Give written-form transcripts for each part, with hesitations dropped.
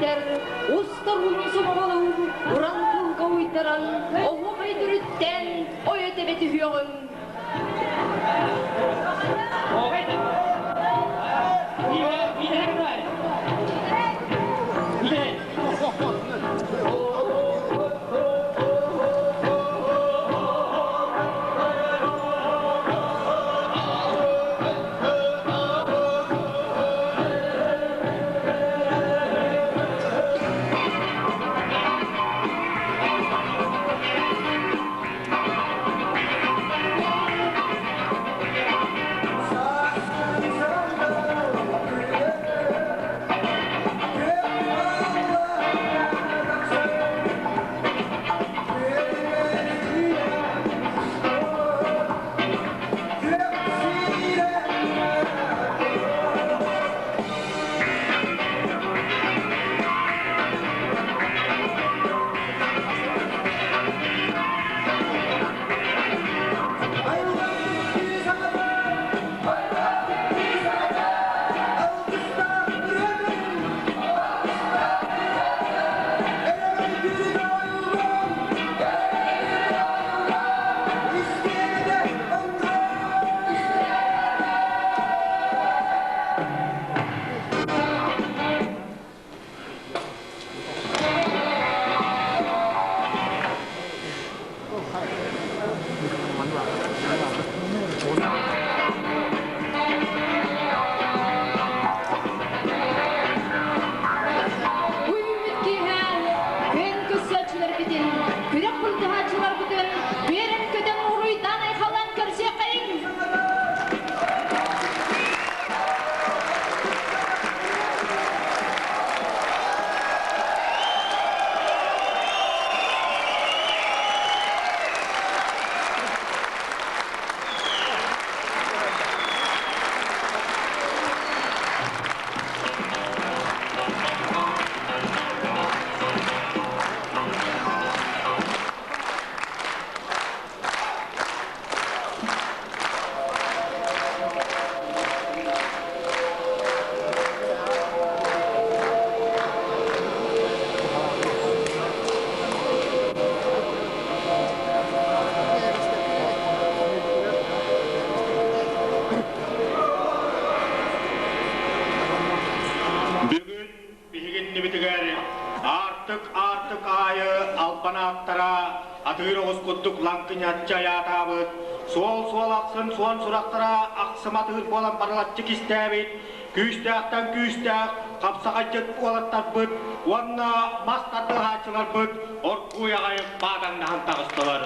үөрэтэр, устар ууну сомоҕолуур уран тылга уйдаран, оһуохай төрүттээн ойо тэбэ түһүөҕүҥ. Үүммүт киэһэ күөн көрсөөччүлэрбитин, күрэх былдьаһааччыларбытын үөрэн-көтөн уруйдаан-айхаллаан көрсүөххэйиҥ! Бүгүн биһиги иннибитигэр аартык-аартык аайы албан ааттара атыыр оҕус курдук лаҥкыньаччы айаатаабыт, суол-суол ахсын суон сурахтара ахсым атыыр буолан барылаччы кистээбит, күүстээхтэн күүстээх хапсаҕайдьыт уолаттарбыт уонна мас тардыһааччыларбыт оргууй аҕай баатаҥнаһан таҕыстылар.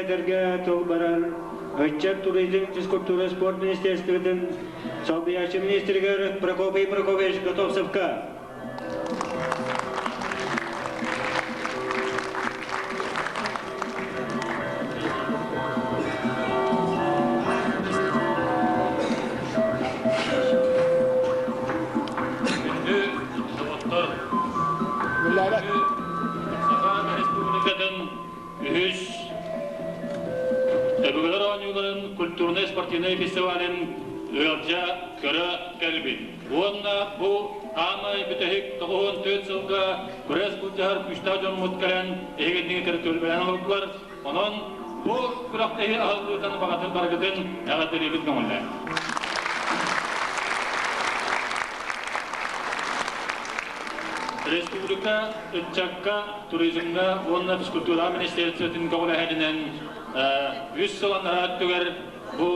этэргэ тыл барар ыччат туризм, физкультура, спорт министерствотын солбуйааччы министригэр Прокопий Прокопьевич Готовцевка. Күндү доҕоттор, бүгүҥҥү Саха Республикатын үһүс Өбүгэлэр оонньууларын культурнай-спортивнай фестивалын ыалдьа көрө кэлбит. Уонна бу аамай бүтэһик 94 сылга күрэс былдьаһар күүстээх дьоммут кэлэн эһигинниги кытары олордулар. Онон бу күрэхтэһии аһыллыытын баҕатын барыгытын эҕэрдэлиибит көҥүллээн. Республика ыччакка, туризмҥа уонна физкультураҕа министерствотын көҕүлээһининэн үс сыл анараа өттүгэр бу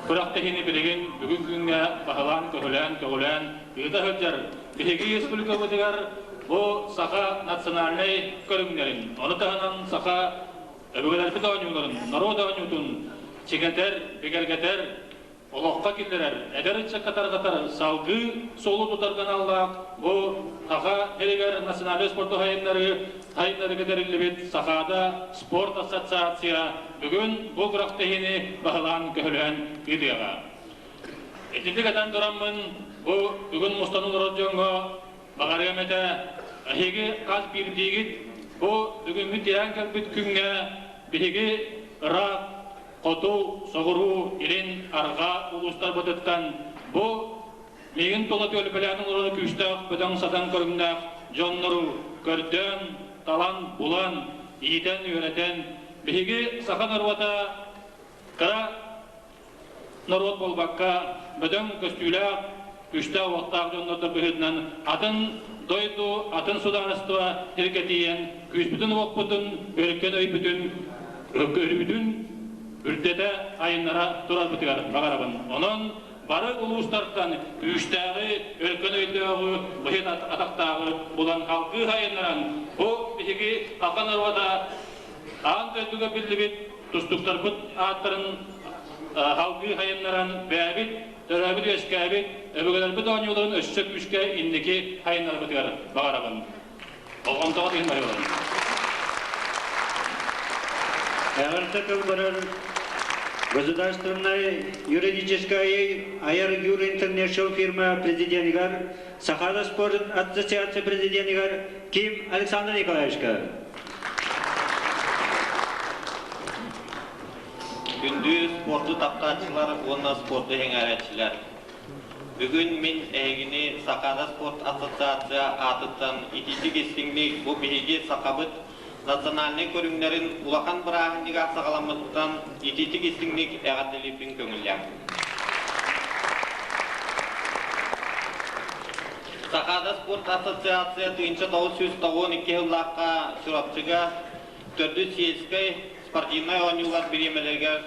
күрэхтэһиини билигин бүгүн күҥҥэ баһылаан-көһүлээн, көҕүлээн ыыта сылдьар биһиги республикабытыгар бу саха национальнай көрүҥнэрин, ону таһынан саха өбүгэлэрбит оонньууларын, норуот оонньуутун чиҥэтэр, бигэргэтэр, олоххо киллэрэр, эдэр ыччакка тарҕатар салгыы суолу тутарга аналлаах бу Саха сиригэр национальнай спорту сайыннарыы сайыннарыыга тэриллибит Сахаада спорт ассоциация бүгүн бу күрэхтэһиини баһылаан-көһүлээн ыытыаҕа. Итинник этэн тураммын, бу бүгүн мустан олорор дьоҥҥо баҕарыам этэ, эһиги хас биирдиигит бу бүгүҥҥү тирээн кэлбит күҥҥэ биһиги ыраах хоту, соҕуруу, илин, арҕаа улуустарбытыттан бу миигин тула түөлбэлээн олорор күүстээх бөдөҥ-садаҥ көрүҥнээх дьоннору көрдөөн, талан, булан, иитэн-үөрэтэн, биһиги саха норуота кыра норуот буолбакка, бөдөҥ көстүүлээх, күүстээх-уохтаах дьоннордор быһыытынан атын дойду, атын судаарыстыба сиргэ тиийэн күүспүтүн-уохпутун, өркөн өйбүтүн, өрүүтүн үрдэтэ айыннара турарбытыгар баҕарабын. Онон бары улуустартан күүстээҕи, өркөн өйдөөҕү, быһыт атахтааҕы булан халгыы айыннаран, бу биһиги саха норуота аан дойдуга биллибит тустуктарбыт ааттарын салгыы сайыннаран бэйэбит төрөөбүт-үөскээбит өбүгэлэрбит оонньууларын өссө күүскэ инники сайыннарбытыгар баҕарабын. Болҕомтоҕо иһин барыыларын. Эҕэрдэ тыл барар Государственная юридическая Айар Юр Интернешнл фирма президенигар, Сахара спорт ассоциация президенигар Ким Александр Николаевичка. Күндү спорду таптааччылар уонна спорду сэҥээрээччилэр! Бүгүн мин эһигини Сахаада спорт ассоциация аатыттан итиитик-истиҥник бу биһиги сахабыт национальнай көрүҥнэрин улахан бырааһынньыга саҕаламмытыттан итиитик-истиҥник эҕэрдэлиирбин көҥүллээҥ. Сахаада спорт ассоциация 1992 сыллаахха Чурапчыга төрдүс сельскэй спортивнай оонньуулар бириэмэлэригэр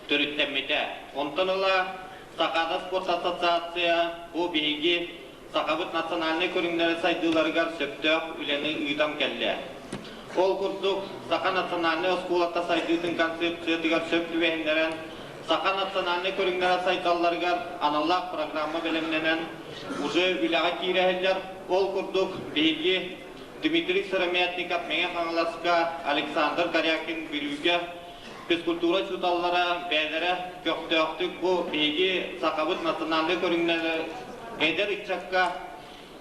төрүттэммитэ. Онтон ыла Сахаада спорт ассоциация бу биһиги сахабыт национальнай көрүҥнэрэ сайдыыларыгар сөптөөх үлэни ыытан кэллэ. Ол курдук, Саха национальнай оскуолата сайдыытын концепциятыгар сөп түбэһиннэрэн, саха национальнай көрүҥнэрэ сайдалларыгар аналлаах программа бэлэмнэнэн, уже үлэҕэ киирэ Ол курдук, биһиги Дмитрий Сыромятников Мэҥэ Хаҥаласка, Александр Корякин Бүлүүгэ физкультура учууталлара бэйэлэрэ көхтөөхтүк бу биһиги сахабыт национальнай көрүҥнэрэ эдэр ыччакка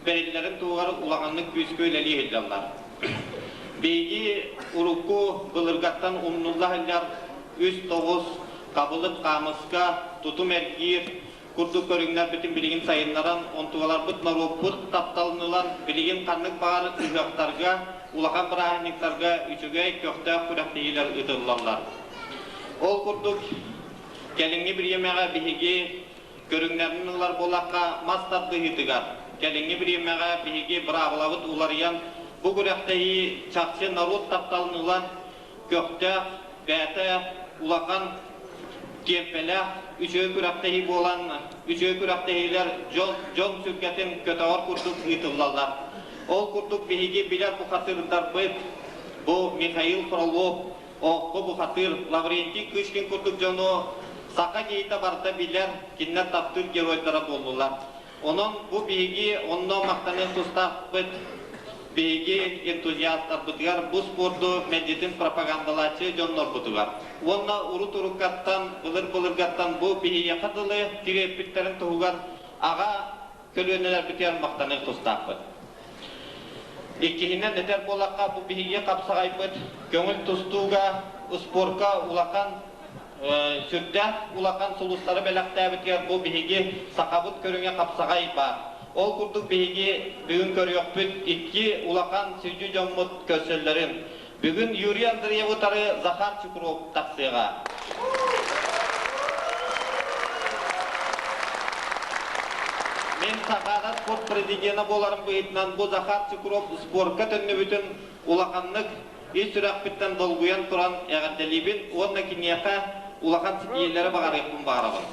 бэриллэрин туһугар улаханнык күүскэ үлэлии сылдьаллар. Биһиги урукку былыргаттан умнулла сылдьар үс тоҕус хабылык хаамыска, тутум эргиир курдук көрүҥнэрбитин билигин сайыннаран, онтугаларбыт норуоппут тапталын ылан, билигин ханнык баҕар ыһыахтарга, улахан бырааһынньыктарга үчүгэй, көхтөөх күрэхтэһиилэр ыытыллаллар. Ол курдук, кэлиҥҥи бириэмэҕэ биһиги көрүҥнэрин ылар буоллахха, мас тардыһыытыгар, кэлиҥҥи бириэмэҕэ биһиги быраабылабыт уларыйан, бу күрэхтэһии чахчы норуот тапталын ылан, көхтөөх, бэйэтэ улахан киэмпэлээх үчүгэй күрэхтэһии буолан, үчүгэй күрэхтэһиилэр дьон, дьон сүргэтин көтөҕөр курдук ыытыллаллар. Ол курдук биһиги билэр бухатыырдарбыт бу Михаил Фролов. Оокко бухатыыр Лаврентий Кычкин курдук дьону саха киһитэ барыта билэр, кинилэр таптыыр геройдара буоллулар. Онон бу биһиги онно махтаныах тустаахпыт. Биһиги энтузиастарбытыгар бу спорду мэлдьитин пропагандалааччы дьоннорбутугар уонна урут-уруккаттан, былыр-былыргаттан бу биһиэхэ дылы тириэппиттэрин туһугар аҕа көлүөнэлэрбитигэр махтаныах тустаахпыт. Иккиһинэн этэр буоллахха, бу биһиги хапсаҕайбыт көҥүл тустууга, спорка улахан сүрдээх улахан сулустары бэлэхтээбитигэр бу биһиги сахабыт көрүҥэ хапсаҕай баар. Ол курдук биһиги бүгүн көрүөхпүт икки улахан сүдү дьоммут көрсөллөрүн. Бүгүн Юрий Андреев утары Захар Чукров тахсыаҕа. Мин Сахара спорт президена буоларым быһыытынан бу Захар Чукров спорка төннүбүтүн улаханнык ис сүрэхпиттэн долгуйан туран эҕэрдэлиибин уонна киниэхэ улахан ситиһиилэри баҕарыахпын баҕарабын.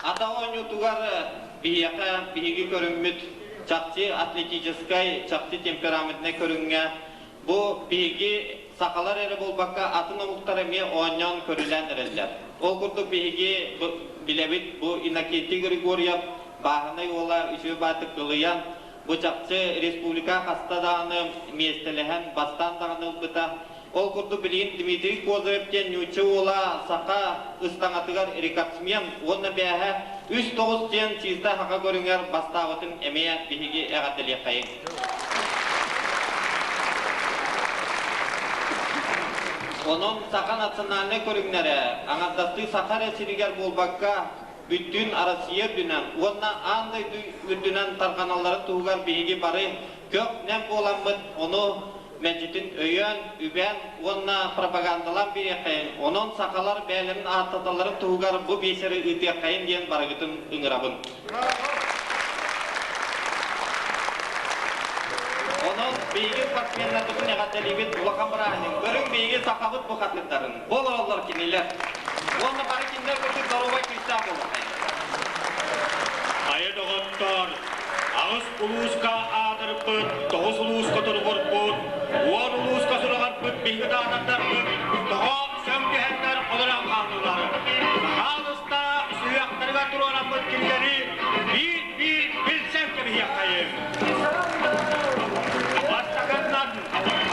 Ата оонньуутугар биһиэхэ биһиги көрүммүт чахчы атлетическай, чахчы темпераментнай көрүҥҥэ бу биһиги сахалар эрэ буолбакка атын омуктар эмиэ оонньоон көрүлээн эрэллэр. Ол курдук биһиги билэбит бу Иннокентий Григорьев бааһынай уола үчүгэй баатык кылыйан бу чахчы республика хаста даҕаны миэстэлэһэн бастаан даҕаны ылбыта. Ол курдук билигин Дмитрий Козырев диэн нуучча уола саха ыстаҥатыгар рекордсмен уонна бээһэ 3-9 диэн чыыста саха көрүҥэр бастаабытын эмиэ биһиги эҕэрдэлиэххэйиҥ. Онон саха национальнай көрүҥнэрэ аҥардастыы саха эрэ сиригэр буолбакка, бүттүүн Россия үрдүнэн уонна аан дойду үрдүнэн тарҕаналларын туһугар биһиги бары көх-нэм буоламмыт ону мэлдьитин өйөөн, үбээн уонна пропагандалаан биэриэххэйиҥ, онон сахалар бэйэлэрин ааттаталларын туһугар бу биэсэри ыытыаххайын диэн барыгытын ыҥырабын. Онон биһиги спортсменнарбытын эҕэрдэлиибит улахан бырааһынньык. Көрүҥ биһиги сахабыт бухатыырдарын. Бу олороллор кинилэр. Уонна бары кинилэр курдук доруобай күүстээх буолуоххайын. Хайа доҕоттор, аҕыс улууска аатырбыт, тоҕус улууска туругурбут, уон улууска сураҕарбыт биһиги таатардарбыт тоҕо сөҥ түһэннэр олорон хааллылар. Хаалыста сүһүөхтэригэр туруораммыт кинилэри биир-биир билсэн кэбиһиэххэйиҥ. Бастакыннан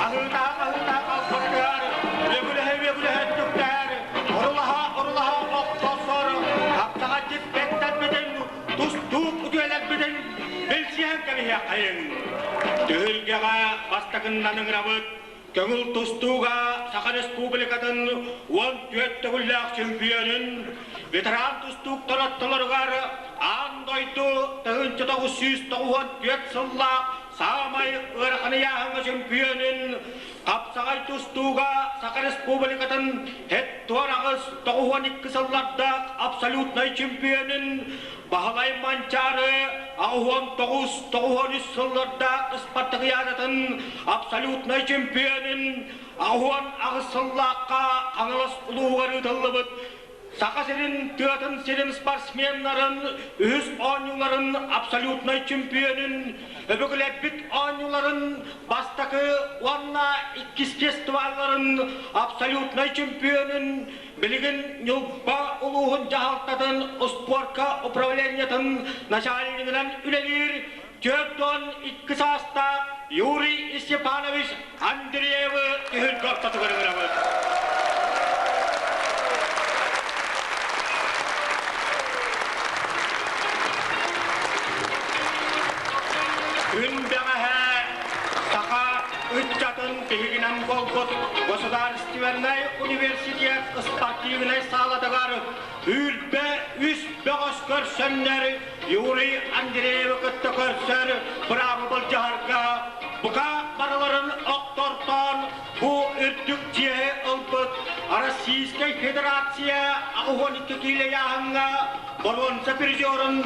аһыытаһа-аһыытаһа халбарытыгар, үөгүлэһэ-үөгүлэһэ түктэһэр, орулаһа-орулаһа охтосор, хаптаҕайдык бэттэрбитин, тустуук үтүөлэрбитин билсиһэн кэбиһиэххэйиҥ. Түһүлгэҕэ бастакыннан ыҥырабыт Көҥүл тустууга Саха Республикатын 14 төгүллээх чемпионун, ветеран тустууктар ортолоругар аан дойду 1994 сыллаах саамай ыарахан ыйааһыҥҥа чемпионун, хапсаҕай тустууга Саха Республикатын 78-92 сыллардаах абсолютнай чемпионун Баһылай Манчаары 89-93 сыллардаах ыспартакыйаадатын абсолютнай чемпионун 88 сыллаахха Хаҥалас улууһугар ыытыллыбыт Саха сирин тыатын сирин спортсменнарын үһүс оонньууларын абсолютнай чемпионун өбүгэлэрбит оонньууларын бастакы уонна иккис фестивалларын абсолютнай чемпионун Билигин Ньурба улууһун дьаһалтатын успуорка управлениетын начальнигынан үлэлиир 42 саастаах Юрий Степанович Андреевы түһүлгэ ортотугар ыҥырабыт. Күн бэҕэһээ саха ыччатын биһигинэн буолбут Государственнай университет спортивнай саалатыгар үүрбэ үс бөҕөс көрсөннөр Юрий Андреевы кытта көрсөр быраабы былдьаһарга бука барыларын охтортоон бу үрдүк чиэһи ылбыт Российскай Федерация 82 киилэ ыйааһыҥҥа боруонса призерун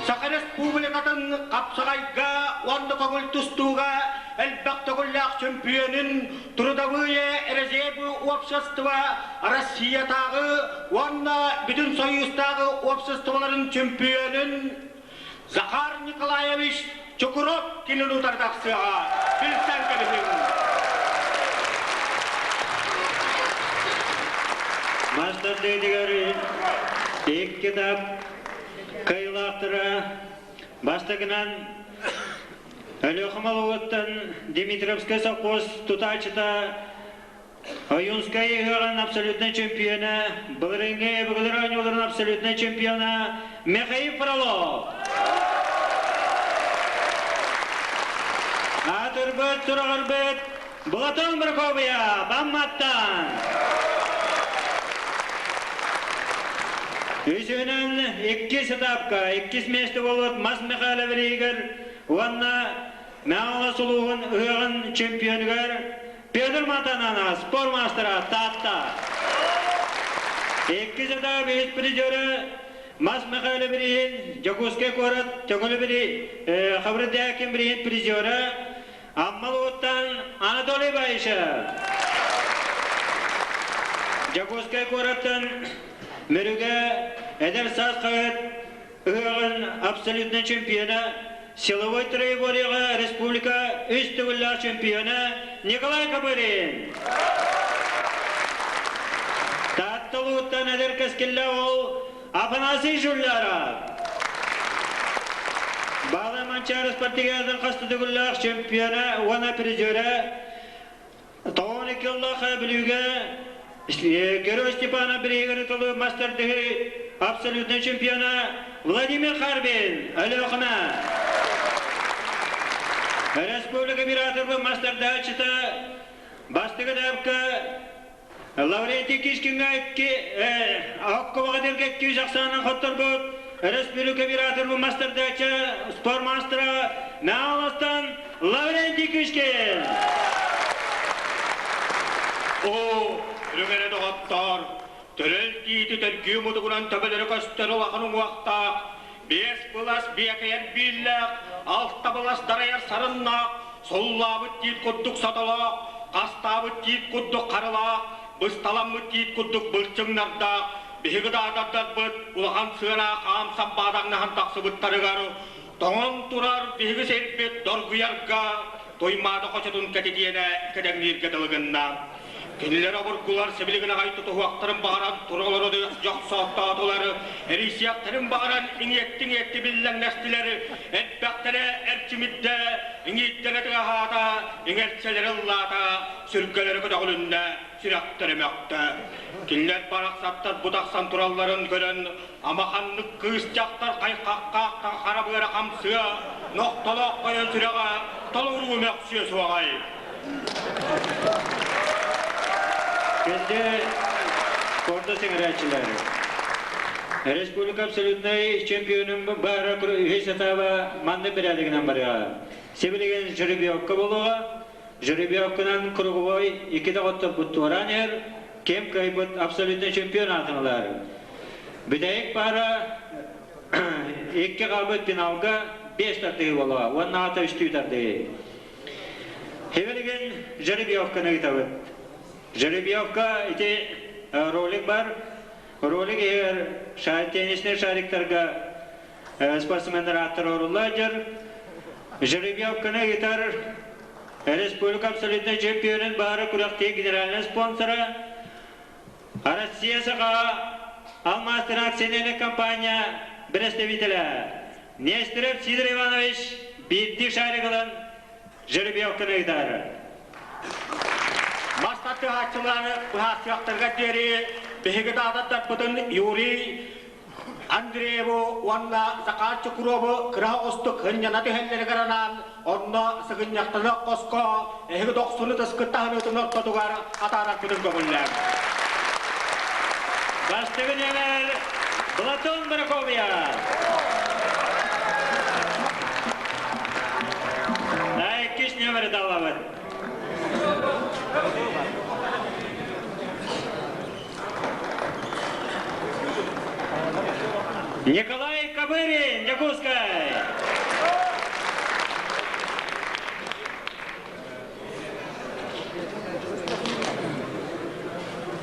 Саха Республикатын хапсаҕайга уонна көҥүл тустууга элбэх төгүллээх чөмпүйүөнүн Трудовые резервы общества Россиятааҕы уонна Бүтүн Союзтааҕы обществоларын чөмпүйүөнүн Захар Николаевич. Чукуров кинини утары тахсыаҕа, билсэн кэбиһиҥ. Мастер дыйдыгар икки тап кыайыылаахтара бастакынан Өлүөхүмэ улууһуттан Дмитровскай совхоз тутааччыта Ойуунскай ыһыаҕын абсолютнай чемпиона, былырыыҥҥы өбүгэлэр оонньууларын абсолютнай чемпиона Михаил Фролов. Аатырбыт, сураҕырбыт Платон Прокопьев Бамматтан. Үсүһүнэн иккис этапка иккис миэстэ буолбут Мас Михайлов Игорь уонна Мэҥэ улууһун ыһыаҕын чемпионугар Петр Матанана спорт маастара Таатта. Иккис этап үһүс призеры Мас Михайлов бирииһин Дьокуускай куорат Төҥүлү Хабырдякин бирииһин призера Амма улууттан Анатолий Баишев. Дьокуускай куораттан Мөрүгэ эдэр саас хаһыат ыһыаҕын абсолютнай чемпиона, силовой троеборьеҕа республика үс төгүллээх чемпиона Николай Копырин. Таатта улууттан эдэр кэскиллээх уол Афанасий Жуляров. Баалай Манчаары спартакиадатын хас да төгүллээх чемпиона уонна призера 92 сыллаах Бүлүүгэ Герой Степана бирииһигэр ытылыы мас тардыһыы абсолютнай чемпиона Владимир Харбин, Өлүөхүмэ. Республика операторбы мас тардааччыта бастакы этапка Лаврентий Кишкиҥҥа икки Оккобаҕа икки ахсаанын хотторбут Республика операторбы мас тардааччы спорт маастара Нааластан Лаврентий Кишкин. Оо, үрүҥ доҕоттоор, төрөл тиити төргүү мутугунан төбөлөрө көстөр улахан уҥуохтаах, биэс былас биэкэйэр бииллээх, алта былас дарайар сарыннаах, суллаабыт тиит курдук сотолоох, хастаабыт тиит курдук харылаах, бысталаммыт тиит курдук былчыҥнардаах, биһиги даатардарбыт улахан сыана хаамсан бадаҥнаһан тахсыбыттарыгар Тоҥон турар биһиги сирбит доргуйарга, Туймаада хочотун кэтитиэнэ кэдэҥнииргэ дылы гынна. Кинилэр обургулар сибилигин аҕай тутуһуохтарын баҕаран тура-олоро дьохсооттоотулар, эрийсиэхтэрин баҕаран иҥиэттиҥиэтти биллэҥнэстилэр, элбэхтэрэ эрчимирдэ, иҥииттэрэ тыаһаата, иҥэрсэлэрэ ыллаата, сүргэлэрэ көтөҕүлүннэ, сүрэхтэрэ мөхтө. Кинилэр барахсаттар бу тахсан туралларын көрөн Амаханнык кыыс дьахтар хайхаххаах хара быара хамсыа, нохтолоох хойон сүрэҕэ толоруу мөхсүө суоҕай. Күндү спорду сэҥэрээччилэр! Республика абсолютнай чемпионун баара үһүс этаба маннык бэрээдэгинэн барыаҕа. Сибилигин жеребьевка буолуоҕа. Жеребьевканан круговой икки доҕотторбут туораан иһэр, ким кыайбыт абсолютнай чемпион аатын ылар. Бүтэһик паара икки хаалбыт финалга биэс тардыы буолуо уонна аата үстүү тардыы. Хибилигин жеребьевканы ыытабыт. Жеребьевка ити ролик бар. Ролик иһигэр теннисный шариктарга спортсменнар ааттара орулла Жеребьевканы ыытар республика абсолютнай чемпионун баара күрэхтии генеральный спонсора Россия Саха Алмаастар акционерная компания представителя Нестеров Сидор Иванович биирдии шарик ылан жеребьевканы ыытар. Бастатыһааччылары быһаарсыахтарга диэри биһиги даататтарбытын Юрий Андрееву уонна Захар Чукрову кыра оҕустук һынньана түһэллэригэр анаан, онно сыгынньахтана хоско эһиги дохсуну тыскыт таһыныытын ортотугар атаарарбытын көҥүллээн. Бастакы нүөмэр Платон Бараковья. Иккис нүөмэри талабыт. Николай Кобырин, Якутскай.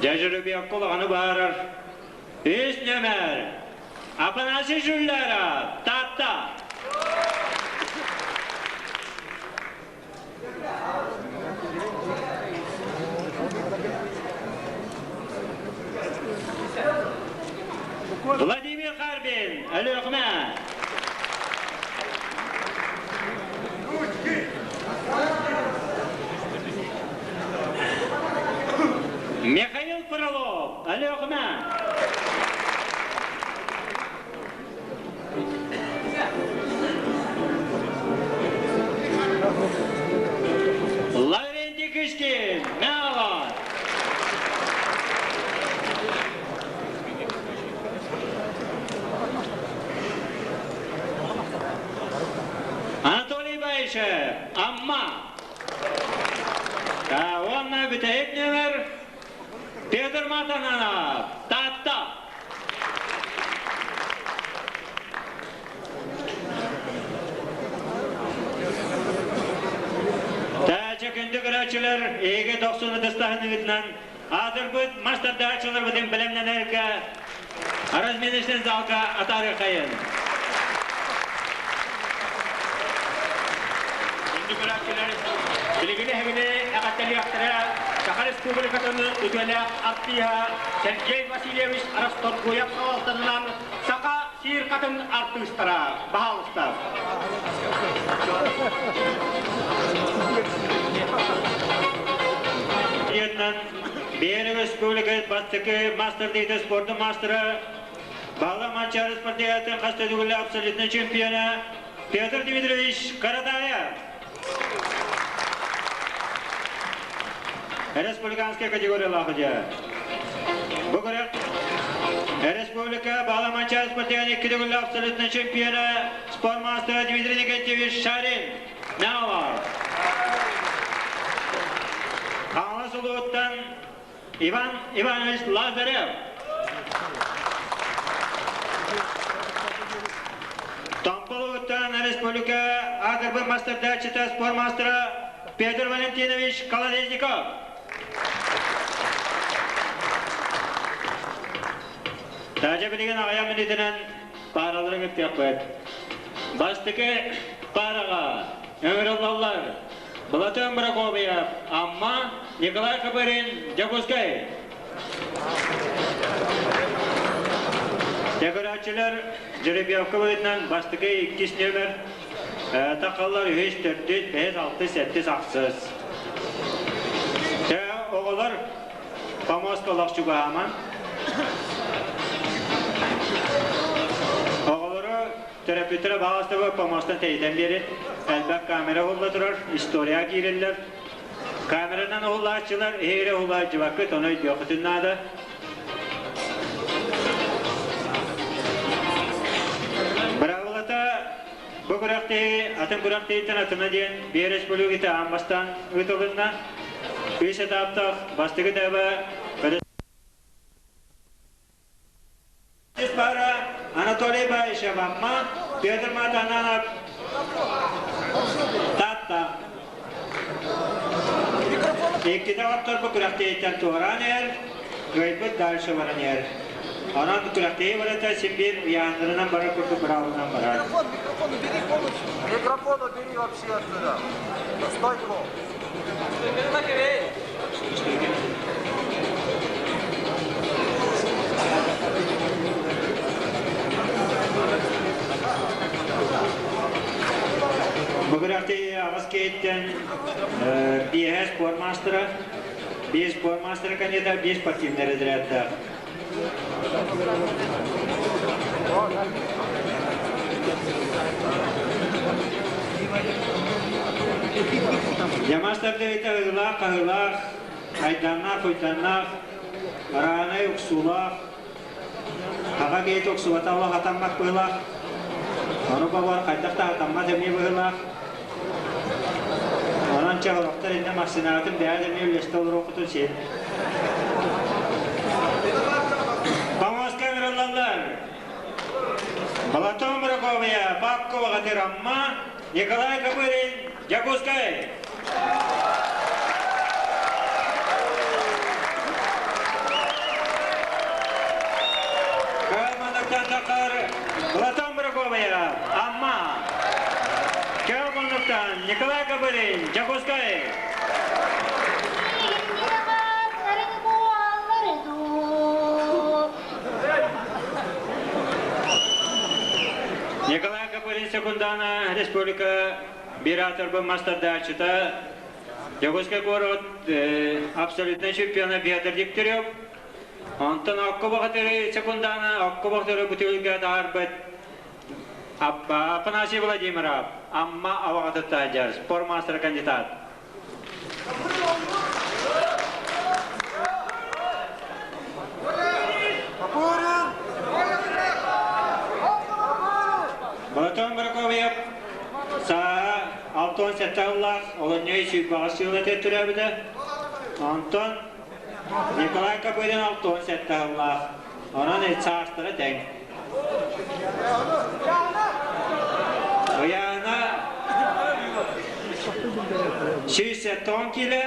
Дьажырыбиакка улаханы баарар. Үс нөмер. Афанасий Жулляров, Таатта. Владимир Харбин, Өлүөхүмэ. Михаил Фролов, Өлүөхүмэ. Лаврентий Кычкин, Мяло. Анатолий Баишев, Амма. Уонна бүтэһик нүөмэр Петр Матананов, Таатта. Тээчэ күндү көрөөччүлэр, эһиги дохсун ытыстаһыныгытынан аатырбыт мас тардааччыларбытын бэлэмнэнэргэ разминочный залга атаарыахайын. Күндү көрөөччүлэр, билигин эһигини эҕэрдэлиэхтэрэ Саха Республикатын үтүөлээх артыыһа Сергей Васильевич Расторгуев салалтатынан Саха циркатын артыыстара. Баһаалыста. Диэннэн Биэрэ Республика бастакы мастер спордун мастера Бала Манчаары спартакиадатын хас төгүллэ абсолютнай чемпиона Петр Дмитриевич Каратаев. Республиканская категориялаах дьэ. Бу күрэх Республика Бала Манчаары спартакиадатын икки төгүллэ абсолютнай чемпиона спортмастера Дмитрий Никитевич Шарин. Наалар. Хаҥалас улууһуттан Иван Иванович Лазарев. Томполугуттан республика аатырбыт мастердааччыта спорт мастера Петр Валентинович Колодезников. Таажа билигин аҕыйах мүнүүтүнэн паараларын ыттыахпыт. Бастакы паараҕа ыҥырыллаллар Былатыан Прокопьев, Амма, Николай Копырин, Дьокуускай. Декорациялар жеребьевка быһыытынан бастакы иккис нүөмэр тахаллар үһүс, төрдүс, бэһис, алтыс, сэттис, ахсыс. Тэ оҕолор помост олох чугаһааман. Оҕолору Төрөппүттэрэ баҕастабы помостан тэйитэн биэрин, элбэх камера уһулла турар, историяҕа киирэллэр. Камеранан уһуллааччылар иһиирэ уһуллааччыбаккыт, ону өйдүөххүтүн наада. Быраабылата бу күрэхтэһии атын күрэхтэһииттэн атына диэн биир республиката аан бастаан ыытылынна. Үс этаптаах бастакы этаба Пара Анатолий Баишев Амма, Петр Матананов Татта. Иккитэ отторбу күрэхтэһииттэн туораан иһэр, кыайбыт дальше баран иһэр. Онон күрэхтэһии барыта син биир ыйааннарынан барар курдук быраабынан барар. Микрофон, микрофон убери полностью. Микрофон убери вообще отсюда. Стойку. Бу күрэхтэһии аҕыс киһиттэн биэһэ спорт маастара, биир спорт маастара кандидат, биир спортивнай разрядтаах. Ямас тардыһыыта ыһыылаах-хаһыылаах, айдааннаах-уйданнаах, араанай уксуулаах, аҕа киһитэ уксубата олох атаммат быһыылаах, ону бабар хайдах да атаммат эмиэ быһыылаах. Онон чаҕылахтар иннэ массыынаҕытын бэйэ да эмиэ үллэстэ олоруоххутун син. Помостка ыҥырыллаллар. Платон Мураковия, Бабкова Амма, Николай Копырин, Дьокуускай. Кыаманныктан Платон Мураковия, Амма. Кыаманныктан Николай Копырин, Дьокуускай. Николай Копырин секундана республика биир аатырбыт мастардааччыта Дьокуускай куорат абсолютнай чемпиона Петр Дегтярев. Онтон Окко Бахатыры секундана Окко Бахатыры бутылка таарбыт Афанасий Владимиров, Амма Аваҕатыттаадьар, спортмастер кандидат. Платон Бараковьев сааһа 67 сыллаах, олонньой сүүрбэҕэ сыла төрөөбүтэ. Онтон Николай Копырин 67 сыллаах. Онон саастара тэҥ. Ыйаана 170 кило.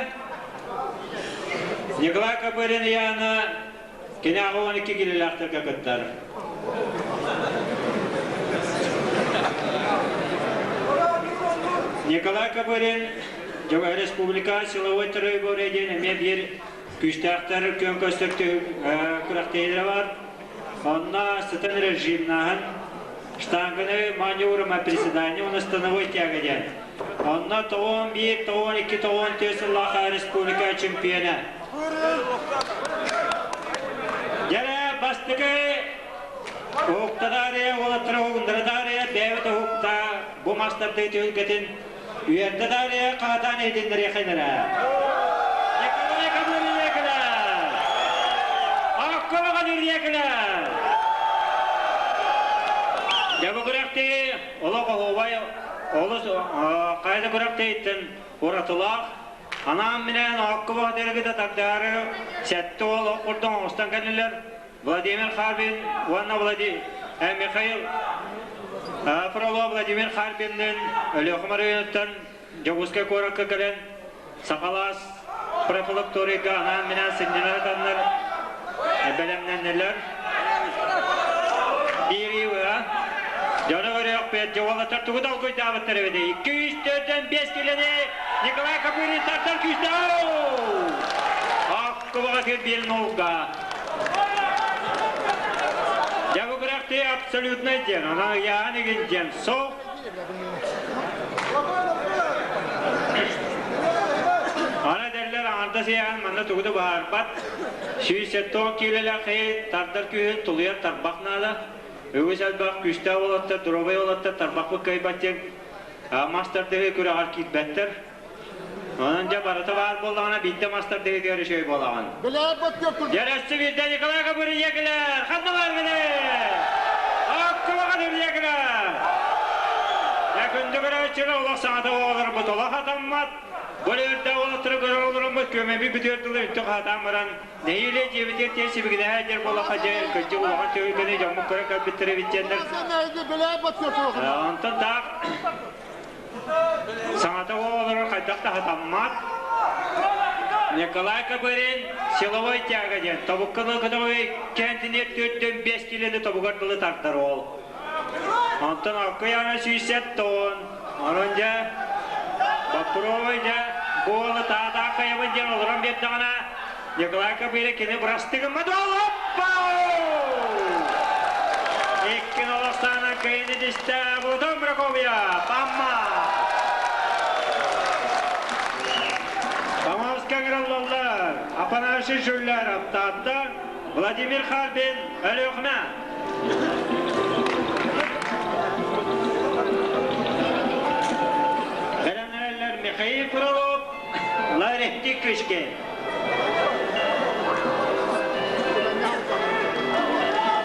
Николай Копырин ыйаана кини 82 килолаахтарга кыттар. Николай Копырин Республика силовой тройборье диэн эмиэ биир күүстээхтэр күөн көстөр күрэхтэһиилэрэ бар. Онно сытан режимнааһын, штанганы маневром приседание уонна становой тяга диэн. Онно 91, 92, 94 сыллаах республика чемпиона. Дьэрэ бастакы уһуктадарыйа уолаттара уһугуннарадарыйа бэйэбит уһукта бу мастардыы түһүлгэтин үөрдэ дарыйа хаатаан иһитиннэриэхинэрэ. Николай Кабырыйакылар! Акколоҕа Нүрүйэкилэр! Дьэ бу күрэхтии олох оһуобай олус хайа да күрэхтииттэн уратылаах Анаан-минээн оокко баҕатыргыта тардаары сэттэ уол ох курдук оҥостон кэллилэр. Владимир Харбин уонна Владимир Михаил Фролов Владимир Харбинныын Өлүөхүмэ оройуонуттан Дьокуускай куоракка кэлэн Сахалаас профилакторийга анаан-минээн сынньана сытаннар бэлэмнэннилэр. Биирии быһа. Дьону көрүөхпүт, дьуолаттар тугу долгуйдаабыттар эбитий? 245 килени Николай Копырин тардар күүстээх! Аккубаҕа кирбиэн нолга. Дьэ бу күрэхтии абсолютнай диэн, онон ыйааһын игин диэн суох. Аны эдэллэр аҥардас ыйааһын манна тугу да быһаарбат. 170 киилэлээх киһи тардар күүһүн тулуйар тарбах наада. Үгүс элбэх күүстээх уолаттар, доруобай уолаттар тарбахпыт кыайбат диэн мастардыһыы күрэҕэр киирбэттэр. Онон дьэ барыта баар буоллаҕына биирдэ мастардыһыытыгар үчүгэй буолаҕын. Дьэ өссө биирдэ Николай Габырыйа кэлэр! Ханна бааргыный? Аккылаҕа Нүрүйэ кэлэр! Дьэ күндү көрөөччүлэр олох саҥата оҕолорбут олох атаммат. Бу үрдэ уолаттары көрөр олороммут күөмэби бүтүөр дылы үнтү хаатаан баран нэһиилэ дьиэбитигэр тиэ сибигинэһэ дьэр буоллахха дьэ кырдьык улахан түһүлгэни дьоммут көрө кэлбиттэр эбит диэннэр. Онтон таах Саҥата олорор хайдах да хатаммат. Николай Копырин силовой тяга диэн тобукка көтөҕөй кэнтиниэр төрдөн 5 килени тобугар дылы тардар ол. Онтон алкыяна сүүсэт тоон. Онон дьэ Боппуруобай дьэ буолу таатаах хайабын диэн олорон биэрдэҕинэ Николай Копырин кини бырастыгыммат оппа! Иккин олохсаана кыйыны дистэ Платон Прокопьев, Амма! Поморска ыҥырыллаллар Афанасий Жулляров, Таатта, Владимир Харбин, Өлүөхүмэ. Бэлэмнэнэллэр Михаил Фролов, Ларихти Кышкин.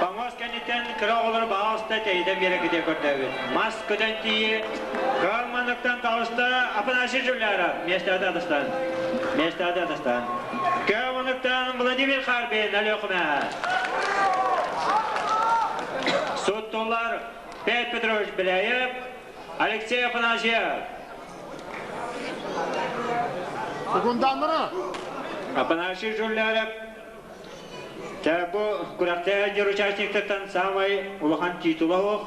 Помост кэнниттэн кыра оҕолор баҕаласта тэйитэн биэрэ кытыа көрдөөбүт. Мас көтөн тиийи кыал манныктан таҕыста Афанасий Жуляров миэстэҕэ атастаан. Миэстэҕэ атастаан. Кыал манныктан Владимир Харбин Өлүөхүмэ. Суттулар Петр Петрович Беляев, Алексей Афанасьев. Секунданнара! Афанасий Жуляров бу күрэхтэһэр дьер участниктартан саамай улахан титула суох.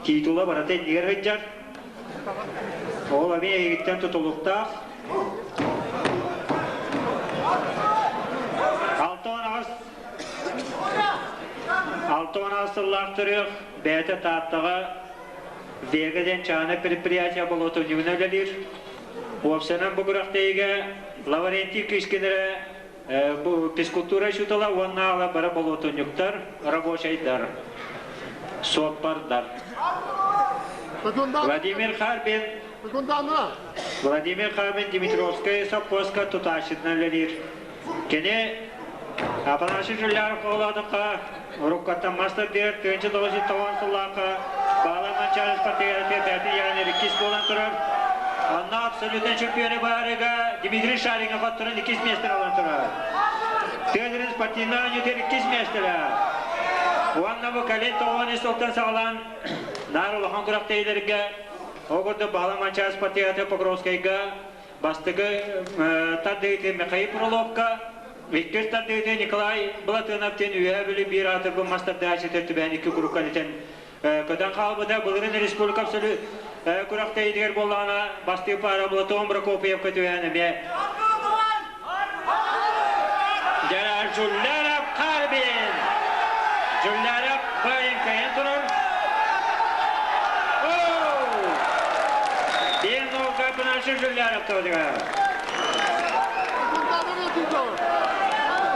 Титула барыта иннигэр сылдьар. Ол эмиэ эһигиттэн тутулуктаах. 68 68 сыллаах төрүөх бэйэтэ Тааттаҕа. Вега диэн чааһынай предприятие болуотунньугунан үлэлиир. Уопсайынан бу күрэхтэһиигэ Лаврентий Кишкин эрэ бу физкультура учуутала уонна ала бары болуотунньуктар, рабочайдар, суоппардар. Владимир Харбин Владимир Харбин Дмитровскай сопхуоска тутааччытынан үлэлиир. Кини Афанасий Жуляров оҕолоодоххо уруккаттан мастер диэр 1990 сыллаахха Баала Манчаары спартакиадатыгар бэйэтин иэҕин иккис буолан турар. Онно абсолютнай чемпионы баарыга Дмитрий Шариҥҥа хотторон иккис миэстэни ылан турар. Тыа сирин спортивнай оонньуутугар иккис миэстэлээх. Уонна бу кэлин 93 сылтан саҕалаан наар улахан күрэхтэһиилэргэ ол курдук Баала Манчаары спартакиадатыгар Покровскайга Бастакы тардыытын Михаил Фроловка, иккис тардыытын Николай Былатынов диэн Үөһээ Бүлүү биир аатырбыт мас тардааччыта түбэһэн икки куруккан итэн көтөн хаалбыта. Былырыын республика абсолют күрэхтэһиитигэр буоллаҕына бастыыр паара Платон Прокопьевка түбэһэн эмиэ Жулляров Харбин! Жулляров байын кайан турар. Биир нолга Панашев Жулляров тоодугар.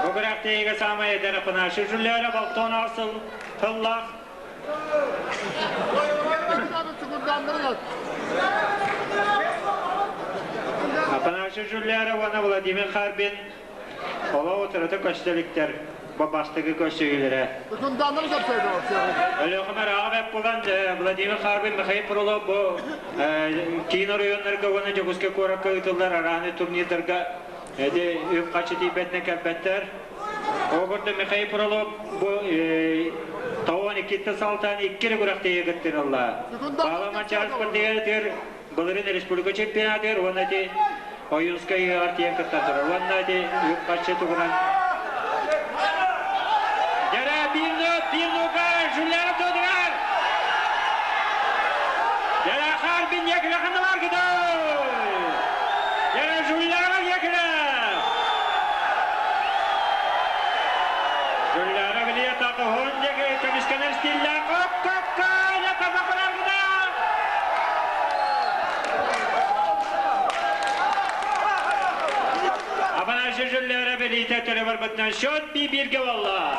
Бу күрэхтэһиигэ саамай эдэр Афанасий Жулляров алтан сыл тыллаах. Афанасий Жулляров уонна Владимир Харбин Олох утарыта көстө иликтэр, бастакы көрсүһүүлэрэ. Өлүөхүмэ Раҕабек булан Владимир Харбин, Михаил Фролов бу киин оройуоннарга уонна Дьокуускай куоракка ыытыллар арааны турнирдарга эти үп-харчы тиийбэтинэн кэлбэттэр. Ол курдук Михаил Фролов бу тоҕон иккиттэн салтаан икки эрэ күрэхтэһиигэ кыттыылла. Баала Манчаары спортивнай Былырыын республика чемпионатыгар уонна ити Ойуунскай ыһыаҕар тиийэн кыттан турар. Уонна ити үп-харчы тугунан Дьэрэ биир биир нуга Жуляров туодугар! Дьэрэ Харбин якиле ханналар кытай! Дьэрэ Жуляров якиле! Жуляров Илья Тақыһын деги көмүскэнэр стиллээх оп-копка Афанасий Жуллера бэлиитэ төлө барбытынан счет би-бииргэ буолла.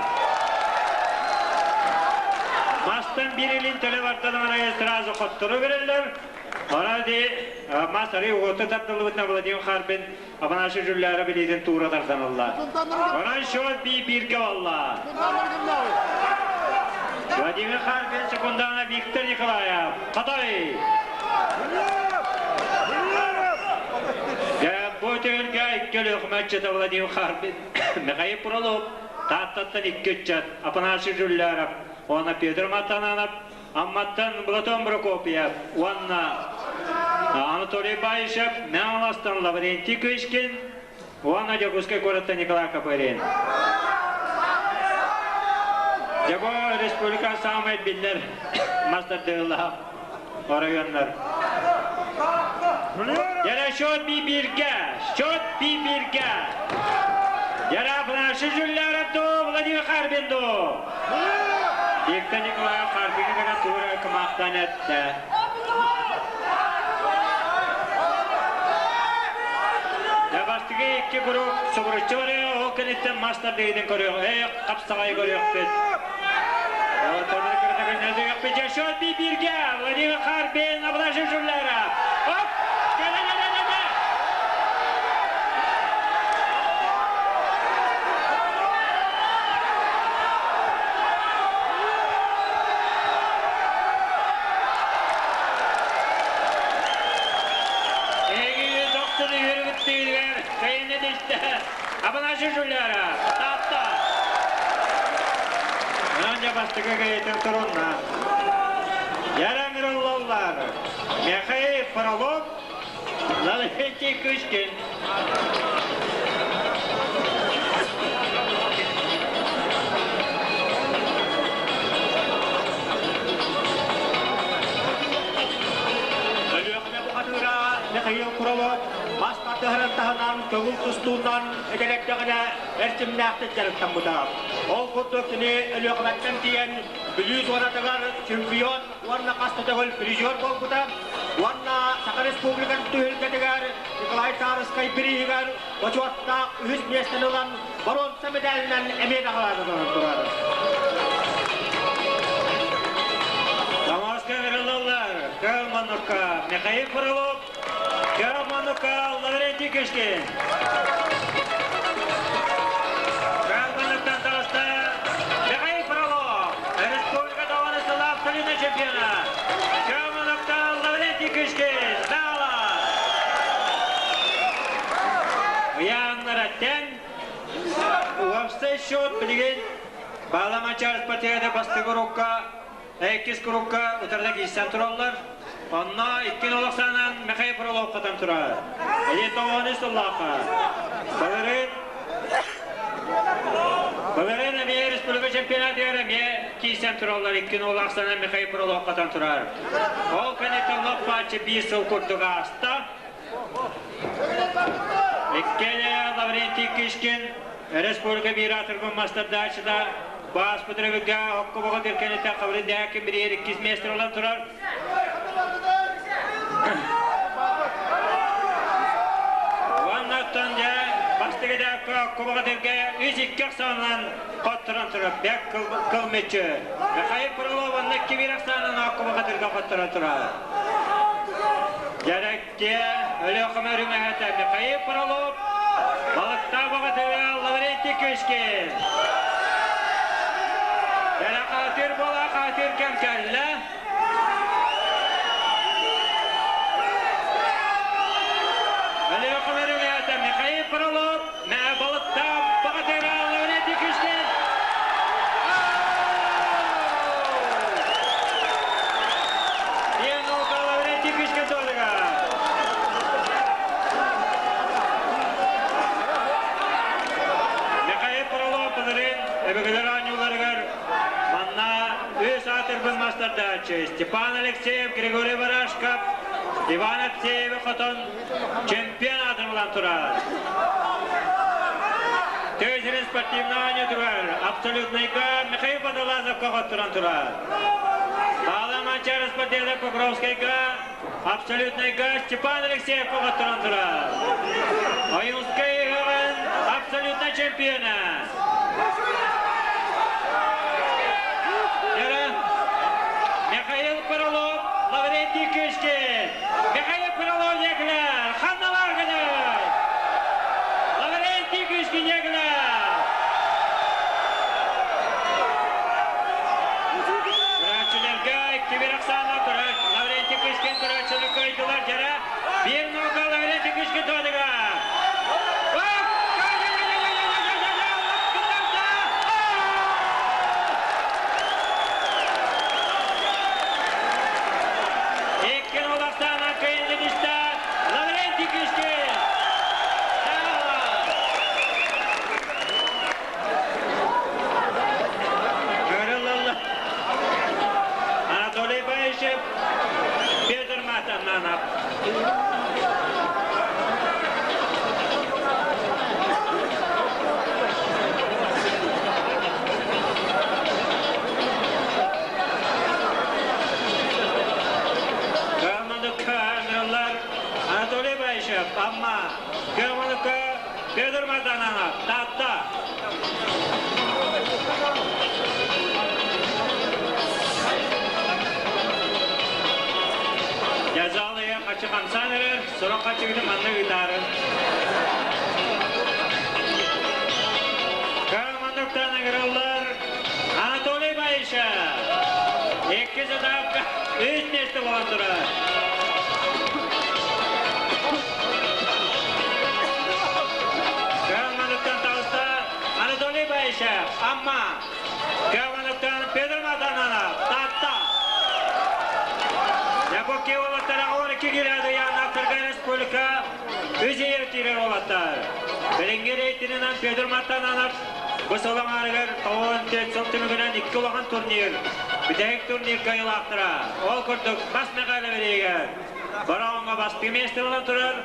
Мастан биир илин төлө бардалаҕына сразу хоттору береллер. Ора ди мас арый уоту тардыллыбытына Владимир Харбин Афанасий Жуллера билиитин туура тардан ылла. Онон счет би-бииргэ буолла. Владимир Харбин секундана Виктор Николаев. Хатай! Бу түһүлгэ икки өлүөхүмэччитэ Владимир Харбин, Михаил Пролов, Тааттаттан икки ыччат Афанасий Жулляров уонна Петр Матананов, Амматтан Платон Прокопьев уонна Анатолий Баишев, Мэҥэ Лаврентий Кычкин уонна Дьокуускай куораттан Николай Копырин. Дьэ бу республика саамай биллэр мастардыылаах оройуоннар. Дьэ счет би-бииргэ, счет би-бииргэ. Дьэ Афанасий Жулляров до Владимир Харбин до. Виктор Николаев Харбины гына тура кымаахтан эттэ. Дьэ бастакы икки куруук субуруччу барыа, ол кэнниттэн мас тардыытын көрүөх, ээ хапсаҕай көрүөхпүт. Счет би-бииргэ Владимир Харбин, Афанасий Жулляров. Оп! Да-да-да-да-да! Эһиги дохсун үөрүгүттүүрүгэр кайынны түстэ. Афанасий Жуляров, Таатта. Онон дьэ бастакы кайытын турунна. Ярамироллоллар. Михаил Фролов, Лаврентий Кычкин. Өлүөхүмэ бухатыыра Михаил Фролов мас тардыһарын таһынан көҥүл тустуунан эдэр эрдэҕинэ эрчимнээхтик дьарыктаммыта. Ол курдук кини Өлүөхүмэттэн тиийэн Бүлүү зонатыгар чемпион уонна хас да төгүл призер буолбута уонна Саха Республикатын түһүлгэтигэр Николай Тарскай бирииһигэр бочуоттаах үһүс миэстэни ылан боруонса мэдээлинэн эмиэ наҕараадаланан турар. Тамаска ыҥырыллаллар Калманукка Михаил Фролов, Калманукка Лаврентий Кишкин. Калмануктан таҕыста Михаил Фролов, республика даҕаны сыла абсолютно чемпиона. Калмануктан Лаврентий Кишкин, Дала! Ыйааннара тэҥ Уопсай счет билигин Баала Манчаарыс бастакы урукка, иккис курукка утарыта киирсэн тураллар. Онно иккин олох санаан Михаил Фролов хатан турар. Эли тоҕону сыллаахха. Былырыын Былырыын эмиэ республика чемпионатыгар эмиэ киирсэн тураллар иккин олох санаан Михаил Фролов хатан турар. Ол кэнниттэн лоп-бааччы биир сыл курдук ааста. Иккиэнэ Лаврентий Кишкин республика биир аатырбын мастардааччыта Баас Петровичка Оккобоҕо тиркэнитэ Хабырын Дээкин бириэр иккис миэстэ ылан турар. Уоннаттан дьэ бастакы дээккэ Оккобоҕо тиргэ үс икки ахсаанынан хотторон турар. Бэк кыл мүччү. Михаил Фролов онно икки биир ахсаанынан Оккобоҕо тиргэ хотторон турар. Дьэрэккэ Өлүөхүмэ үрүҥэһэтэ Михаил Фролов, Балыктаах баҕатыга Лаврентий Кишкин. Дьэрэ хаатыр буола хаатыр кэм кэллэ. Өлүөхүмэ үрүҥэһэтэ Михаил Фролов, Балыктаах баҕатыга Лаврентий Кишкин. Лаврентий Кишкин туолуга. Михаил Фролов былырыын өбүгэлэр оонньууларыгар манна үс аатырбын мастардааччы Степан Алексеев, Григорий Барашков, Иван Алексеевы хотон чемпион аатын ылан турар. Тыа сирин спортивнай оонньуутугар абсолютнайга Михаил Водолазовка хотторон турар. Павел Манчаров спортивный Покровскайга абсолютнайга Степан Алексеев хотторон турар. Ойуунскай ыһыаҕын абсолютнай чемпиона. Михаил Фролов, Лаврентий Кышкин, Михаил Фролов Яглар, Ханналар гыныр! Лаврентий Кышкин Яглар! Көрөөччүлэргэ икки Оксана Лаврентий Кышкин көрөөччүлэр кыайдылар дьара биир нолга Лаврентий Кышкин туодыга! Икки Оксана кыайдылыста Лаврентий Кышкин! Анатолий Баишев, Петр Матананов. Кыаммадыкка ыҥырыллар Анатолий Баишев, Амма, Кыаммадыкка Петр Матананов, Таатта. Дьазаалыйа хачы хамсаан эрэр, сорох хачыгыты манна ыытаары. Кыаммадыктан ыҥырыллар Анатолий Баишев. Иккис этапка үс миэстэ буолан турар. Кыамманыттан таҕыста Анатолий Баишев, Амма. Кыамманыттан Петр Матананов, Таатта. Якутские уолаттара 12 грады Янаптарга республика үс ийэ киирэр уолаттар. Билиҥҥи рейтининэн Петр Матананов Бу сыл аҥаарыгар 94 сыл түмүгүнэн икки улахан турнир, бүтэһик турнир кыайыылаахтара. Ол курдук Бас Мэхээлэ бирииһигэр Бороҕоҥҥо бастакы миэстэ буолан турар.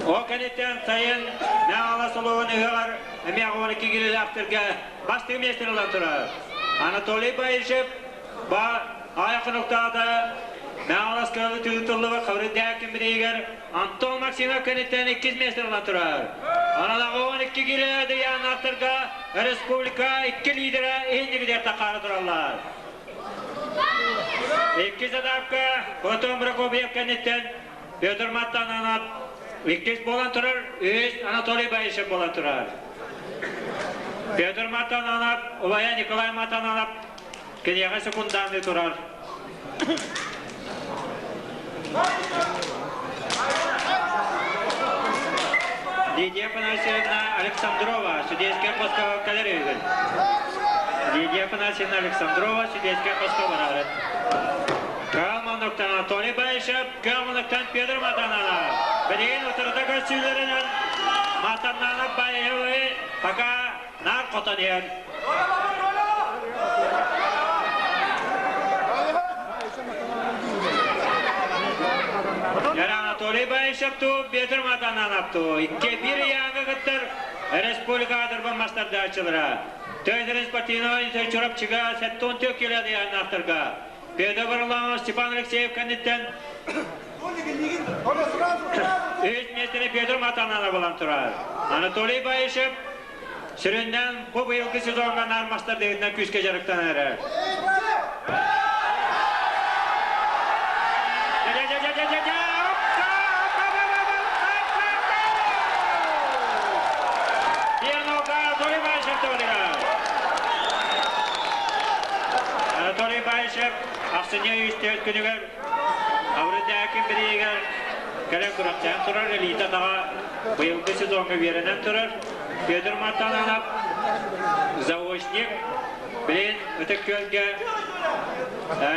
Ол кэнниттэн сайын Мэҥэ Хаҥалас улууһун ыһыаҕар эмиэ 12 киилэлээхтэргэ бастыҥ миэстэни ылан турар. Анатолий Баишев ба айахынуктаата Мэҥалас кыалы тыытыллыбыт Хабырыйдаакин бириигэр Антон Максимов кэнниттэн иккис миэстэни ылан турар. Онон 12 киилэ дыйааннаахтарга республика икки лидера иһиннигидэр тахаары тураллар. Иккис этапка Платон Прокопьев кэнниттэн Петр Маттананов иккис буолан турар, үһүс Анатолий Баишев буолан турар. Петр Матананов, убайа Николай Матананов киниэхэ секундааныы турар. Лидия Афанасьевна Александрова, судейская хоско кэлэр үһүгүн. Лидия Афанасьевна Александрова, судейская хоско барары. Кыаманныктан Анатолий Баишев, Кыаманныктан Петр Матананов. Билигин утарыта көрсүүлэринэн Матананов Баишевы пока наар хотон иһэр. Яра Анатолий Баишев ту, Петр Матананов ту. Икки бир ыйааҥҥа кыттар республика аатырбан мастардааччылара. Төйдөрүн спортивной Чурапчыга 74 кило ыйааннаахтарга Петр Варламов, Степан Алексеев кэнниттэн үс миэстэни Петр Матананов ылан турар. Анатолий Баишев сүрүннээн бу быйылгы сезоҥҥа наар мастардыгынан күүскэ дьарыктанар эрэр. Анатолий Баишев Анатолий Баишев ахсынньы үс күнүгэр Аврыдякин бириигэр кэлэн күрэхтээн турар элита таҕа быйылгы сезоҥҥа үөрэнэн турар Петр Мартананов заочник билин Ытык Күөлгэ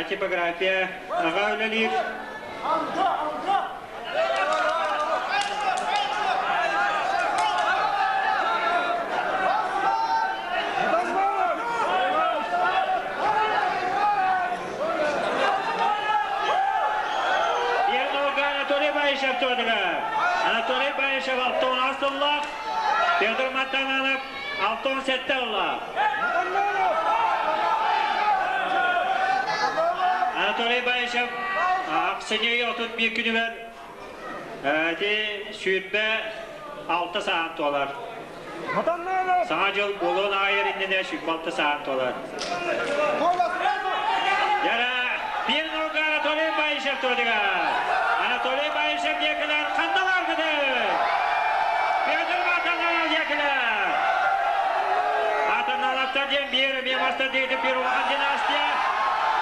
типография аҕа үлэлиир. Анатолий Баишев туодыгар. Анатолий Баишев 6 сыллаах, Петр Матананов 67 ыллаах. Анатолий Баишев ахсынньы 31 күнүгэр ити 26 саан туолар. Саҥа дьыл буолуон аайыр иннинэ 26 саан туолар. Яра, биир нолга Анатолий Баишев туодыгар. Анатолий Баишев диэкилэр ханналар гыды? Петр Матананов диэкилэр. Матаналовтар диэн биир эмиэ мастар диэки биир улахан династия.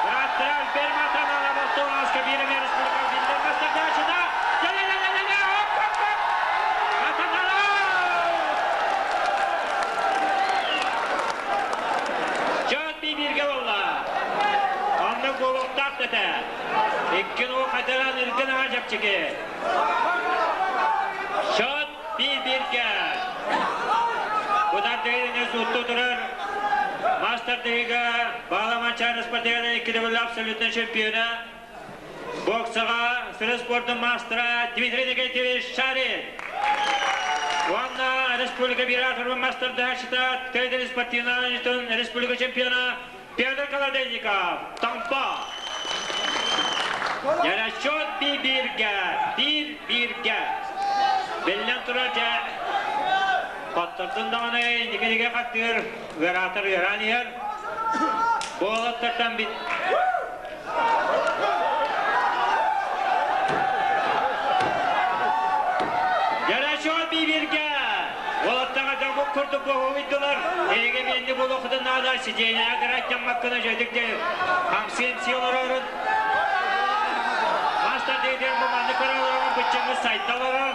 Бырааттара Альберт Матананов Алтунаска биир эмиэ республика биллэр мастардааччыта. Дьэ-дьэ-дьэ-дьэ-дьэ! Оп-оп-оп! Матананов! Дьон бииргэ буолла. Онно буолуохтаах да этэ. Икки нуу хатыран ыргын аҕа чэпчэки. Счет биир-бииргэ. Кутардыгын сууттуу турар мастер-дыгыга Баала Манчаары спортивнай икки төгүллээх абсолютнай чемпиона боксаҕа сыры спордун маастара Дмитрий Никитевич Шарин уонна республика биир мастердааччыта Тедер спортивный республика чемпиона Петр Колодезников Томпо. Ярасчет би-бирге, бир-бирге. Биллэн турар дьэ, хоттордун даҕаны инникинигэ хаттыыр, ыараатар ыараан иһэр. Буолаттартан бит Ярасчет би-бирге. Уолаттаҕа дьоҥҥут курдук буһуйдулар. Эһиги биэнни буолуоххутун наада, сидиэнэҕэ кырааттаммаккына дьэдик де хамсыын сии олорорун. Мастар дейдер бу маннык көрө олорорун быччыҥы сайда олорор.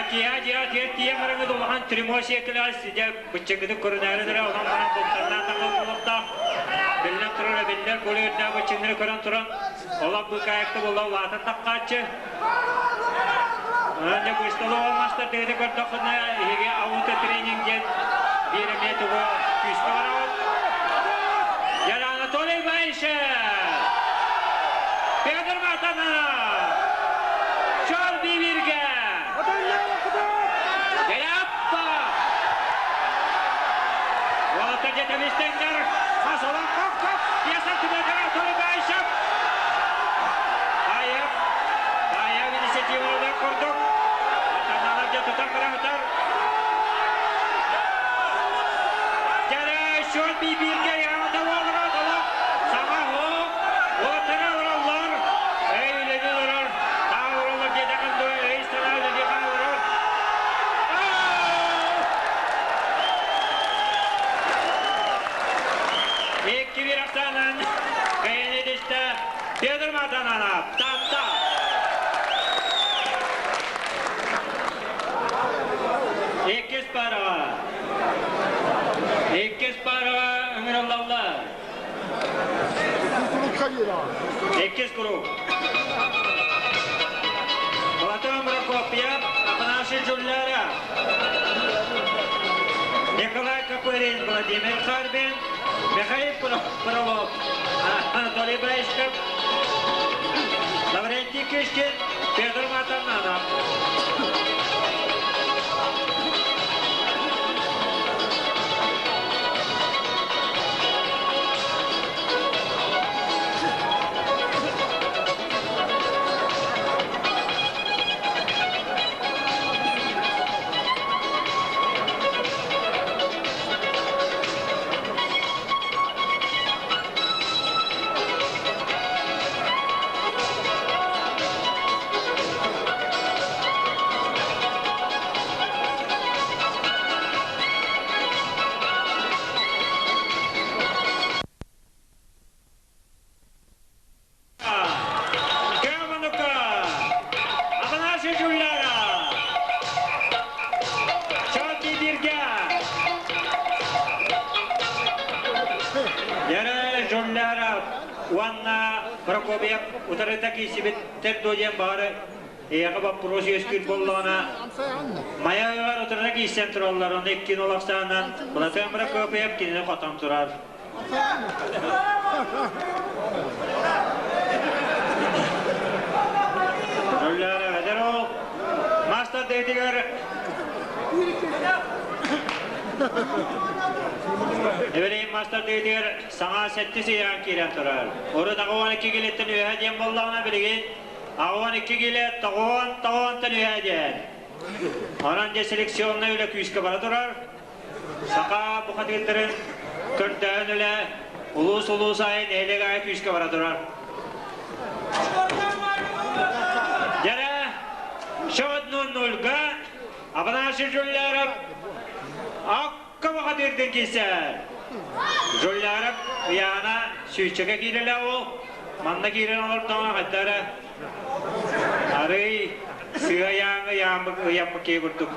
Киһа дьиэ тиэр тиийэн бараҥыт улахан трюмо сиэкилэҕэ сидэ быччыҥҥытын көрүнээри эрэ онон баран бултарнаан тахал буолуохтаах. Биллэн турар эбиллэр кулу үрдээх быччыҥнары көрөн туран олох быыкаайыкта буолла улаатан таххааччы. Дьэ бысталаҕа мастар дэһити көрдөххүнэ иһиги ауто тренинг диэн биир эмиэ тугу күүскэ бараҕыт. Яр Анатолий Баишев! Петр Матанов! Чор бибирге! Яппа! Матананов, Таатта. Иккис параҕа. Иккис параҕа ыҥырыллаллар. Иккис круг. Платон Прокопьев, Афанасий Джулляров. Николай Копырин, Владимир Харбин, Михаил Фролов, Анатолий Баишков, Лаврентий Кишкин, Петр Матананов. Германука! Афанасий Жулляра! Чоти Бирга! Яра Жулляра уонна Прокопьев утарыта киирсибиттэр дуо диэн баары эйиэхэ боппуруос үөскүүр буоллаҕына Майа ыар утарыта киирсэн тураллар, ону иккин олохсаанан Платон Прокопьев кинини хотон турар. Жулляра эдэр ол мастер дейтигэр Эбэрийн мастер дейтигэр саҥа сэттис ыйаан киирэн турар. Урут 82 килеттен үөһэ диэн буоллаҕына билигин 62 киле тоҕуон тоҕуонтан үөһэ диэн. Онон дьэ селекционнай үлэ күүскэ бара турар. Саха бухатыырдарын көрдөөн үлэ улуус-улуус аайы нэһилиэк аайы күүскэ бара турар. Дьэрэ, счет 0-0-га Афанасий Жулляров Акка бухатыырдын киирсэр. Жулляров ыйаана сүүччэкэ киирэлэ ол. Манна киирэн олордоҕуна хайда эрэ Арый сыа ыйааммыт ыйаммыт киһи курдук.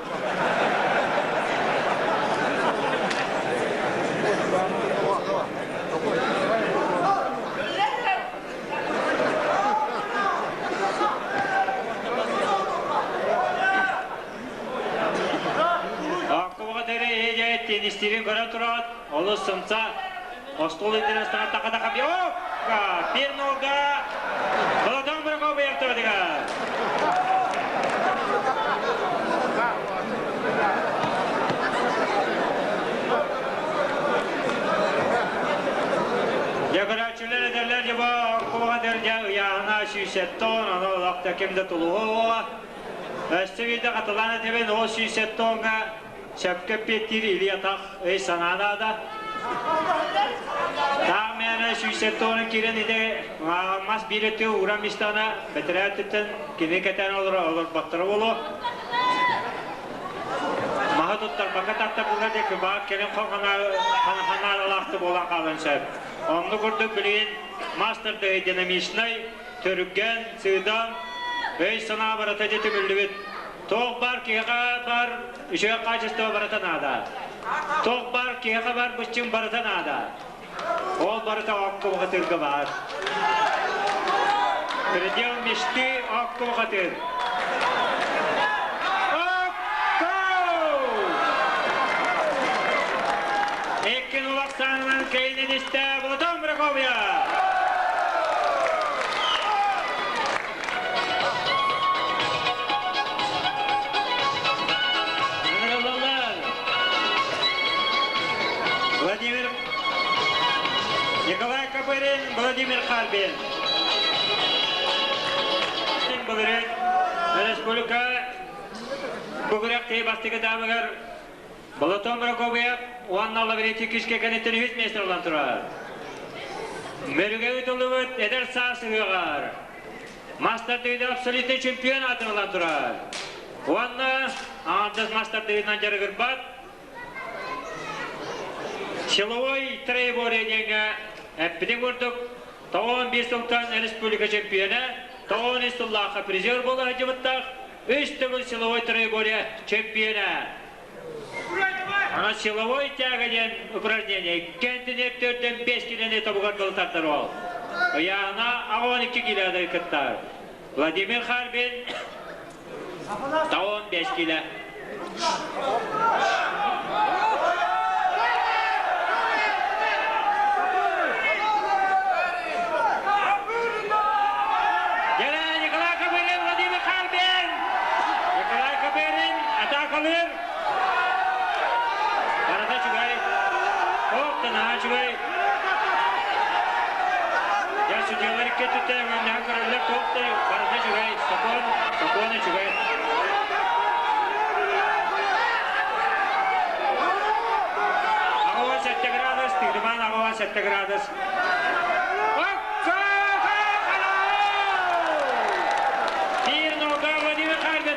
Аккубаҕа тэрэйэ теннистиирин көрөн тураат, олус сымса Остуол үрдүнэн ыстаҕа Опка! Бір нолга Балатон Прокопьев төбөтүгэр. Дьэ, этэллэр дьэ бу кубаҕа дьэ ыйааһына 170, аны олох да ким да тулуһуоҕа. Өссө биирдэ хатылаан этэбин, ол 170-ҥа Сөпкө эппиэттиир илии-атах өй-санаа наада. Таах мээнэ сүүсэттэ киирэн ити мас биир өттү ууран истэҕинэ бэтэрээ өттүттэн кини кэтээн олоро олорботторо буолуо. Маһы туттарбакка таттарбылар диэки баар кэлин ханаалаахты буолан хаалан сөп. Оннук курдук билигин мастер динамичнай, түргэн, сыыдам, өй-санаа барыта дьэ түмүллүбүт. Туох баар киһиэхэ баар үчүгэй хаачыстыба барыта наада. Туох баар киһиэхэ баар быччыҥ барыта наада. Ол барыта окко бухатыырга баар. Предел мечты окко бухатыыр. Окко! Эккин улахсаанынан кейнин истэ Платон Прокопьев! Владимир Николай Копырин, Владимир Харбин. Былырыын республика бүгүрэх бастакы таамыгар Балатон Прокопьев уонна Лаврентий Кишке кэнниттэн үһүс миэстэ ылан турар. Мөрүгэ ыытыллыбыт эдэр саас ыһыаҕар мастардыыда абсолютный чемпион аатын ылан турар. Уонна аҥардас мастардыынан дьарыгырбат силовой троеборье диэҥҥэ эппитин курдук. 95 сылтан республика чемпиона, 93 сыллаахха призер буола сылдьыбыттаах, үс төгүл силовой троеборье чемпиона. Ана силовой тяга диэн упражнение кэнтинер төрдөн 5 килени тобугар дылы тардар ол. Ыйааһына 12 килодай кыттар. Владимир Харбин 95 кило. Николай Копырин, Владимир Харбин! Николай Копырин атаакалыыр. Барыта үчүгэй. Ох, наһаа үчүгэй. Дьэ, судьялар икки өттүттэн өҥөннөһөн көрөллөр, туох да барыта үчүгэй. Сокуон, сокуон үчүгэй. Аҕа 7 градус, тыырымаан аҕа 7 градус. Биир нога Владимир Харбин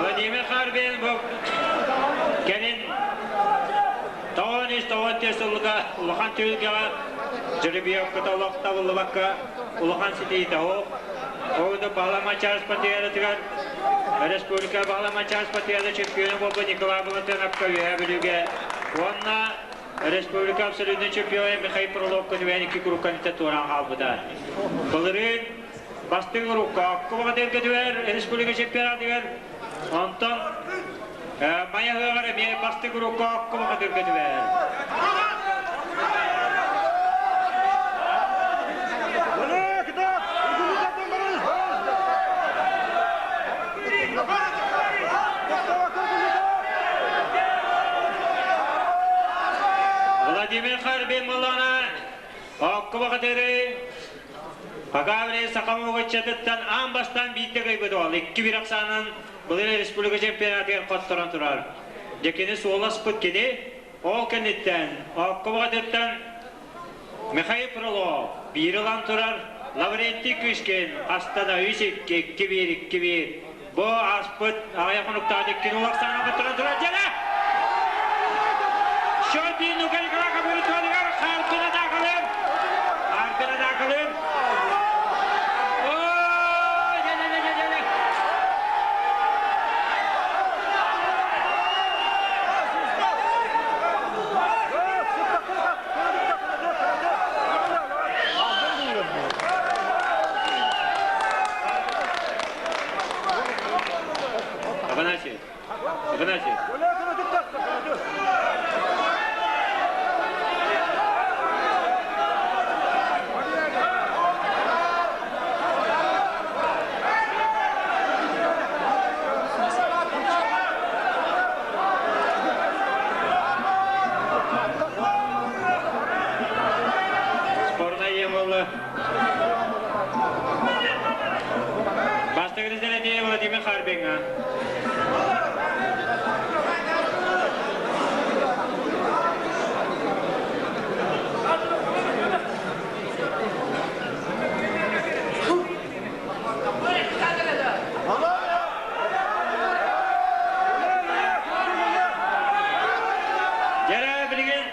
Владимир Харбин бу кэлин тоҕон ис тоҕон тиэс сылга улахан түһүлгэҕэ жеребьевката олох табыллыбакка улахан ситиһиитэ суох. Ол да Баһылай Чаас патриотыгар республика Баһылай Чаас патриота чемпиона буолбут Николай Балатыновка Үөһээ Бүлүүгэ уонна республика абсолютнай чемпиона Михаил Фроловка түбэһэн икки куруккан туораан хаалбыта. Былырыын бастыҥ урукка Кубокатырга түбэр республика чемпионатыгар, онтон Майа ыһыаҕар эмиэ бастыҥ урукка Кубокатырга түбэр. Владимир Харбин Мулана Оккубакатыры Пагаври Сахамовиччатыттан аан бастаан биирдэ кыайбыт уол икки бир ахсаанын былыр республика чемпионатыгар хотторон турар. Дьэ кини суоласпыт кини ол кэнниттэн Оккубакатыртан Михаил Фролов биир ылан турар Лаврентий Кышкин Астана 3-2, 2-1, 2-1. Бу ааспыт аҕыйах хонуктаах иккини улахсаана хотторон турар дьэлэ! Счет биир нука Николай Копырин туһаныгар Харбин атаакалыыр! Харбин атаакалыыр! Ой, дьэ-дьэ-дьэ-дьэ! Афанасий, Афанасий. Спорная буолла. Бастакы резерве Владимир Харбинга. Дьэрэ билигин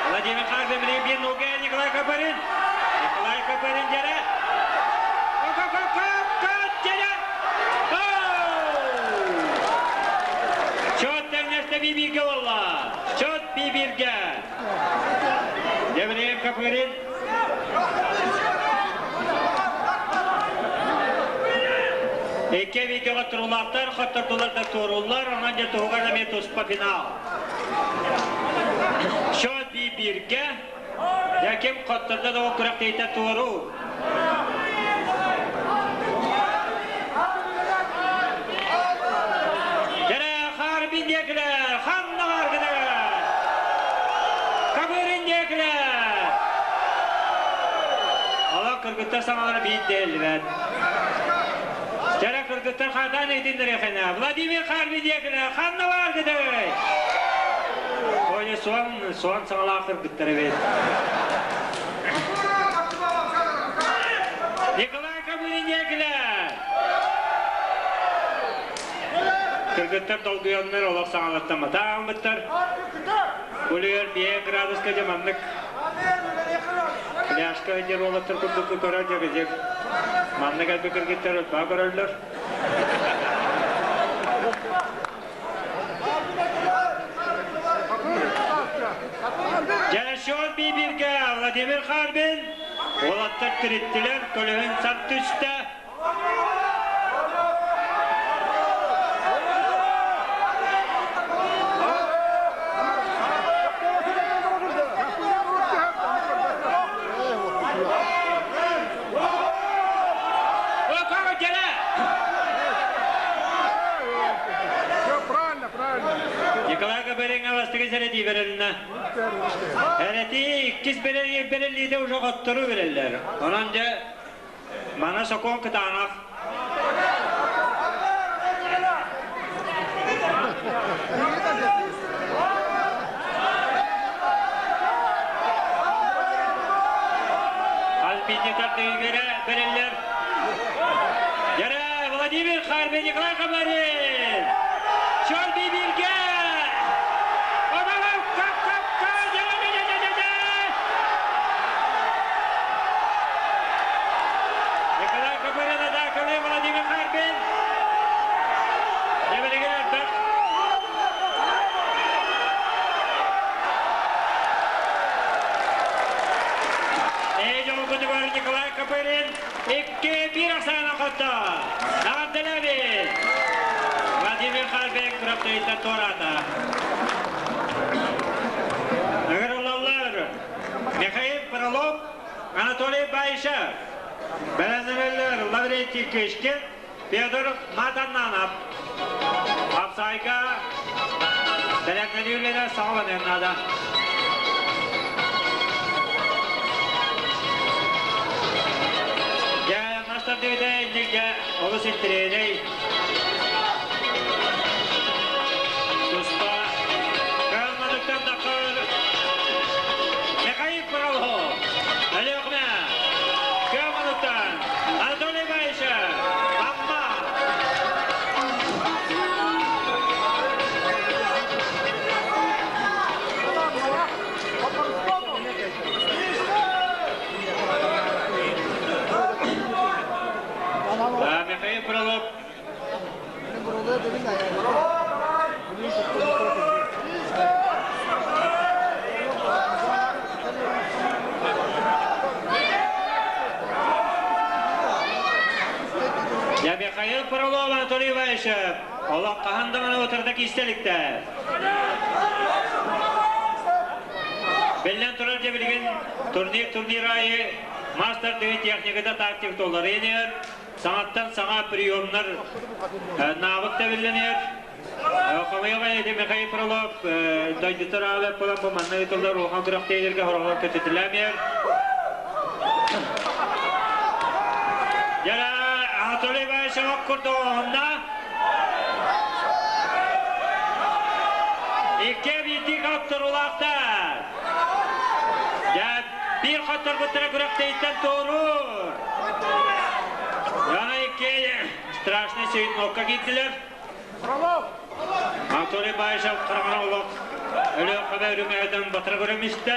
Владимир Харбин билигин биир нога Николай Копырин. Николай Копырин дьэрэ. Дьэрэ! Счет тэҥнэстэ бииргэ буолла. Счет бииргэ. Дмитрий Копырин. Икки видеоҕа турулаахтар, хоттордулар да туоруллар, онон дьэ туһугар эмиэ туспа финал. Счет бииргэ. Дьэ ким хоттордо да ол күрэхтэһиитэ туоруу. Дьэрэ Харбин диэкилэр, ханна бааргыдыр? Кабырын диэкилэр! Ала кыргыттар саҥалара биирдэ элбэт. Дьэрэ кыргыттар хатан иһитиннэриэхинэ. Владимир Харбин диэкилэр, ханна бааргыдыр? Ой, суон, суон саҥалаах кыргыттар эбит. Николай Кыргыттар долгуйаннар олох саҥалаттаммата аалбыттар. Булугар 5 градуска дьэ маннык пляжка сылдьар уолаттар курдук көрөр дьэ маннык элбэх кыргыттар өлбөҕө көрөллөр. Дьэ, Бибиргэ Владимир Харбин уолаттар тириттилэр, көлөһүн сар түстэ. Николай Габаринга бастакы сэрэтии бэрилинэ. Эрэтии иккис бэриллиитэ уже хоттору береллер. Онон дьэ Мана сокуон кытаанах. Альпинистар тыйгара береллер. Яра Владимир Харбин Николай Хабарин! Чор бибирге! Николай Копырин Адаковы Владимир Харбин. Дебелеген элбэх. Эйжолгутугар Николай Копырин 2-1 ахсаана хотто. Наҕардаляби. Владимир Харбин күрэхтэһииттэн туораата. Ыҥырыллаллар Михаил Фролов, Анатолий Баишев, бэлэмнэнэллэр Лаврентий Кычкин, Петр Матаннанов. Хапсаайга бэлэмнэнии үлэтэ саҕаланыан наада. Дьэ, мастар диэбитэ инник олус интэриэһинэй Туспа Кыамматыттан таххар Михаил Фролов, Өлүөхүмэ, Кыамматыттан Анатолий Баишев, Амма. Михаил Фролов Я Михаил Фролов Анатолий Иванович олох хаһан даҕаны утарда киистэликтэр. Биллэн турар дьэ билигин турнир турнир аайы мастер деген техниката тактик толору Саҥаттан саҥа приемнар навык тэбиллэнэр. Хомойуох эти Михаил Фролов дойдутар аалар буолан бу манна ыытыллар улахан күрэхтэһиилэргэ хороҕор көтүтүлээмиэр. Яра Анатолий Иванович курдугунна Икки биирдии хотторуулаахтар. Дьэ, биир хотторбуттара күрэхтэһииттэн туоруур. Яна икки страшный суетнокка киирдилэр. Анатолий Баишев хараҥара олох Өлүөхүмэ үрүҥ батыра көрөм истэ.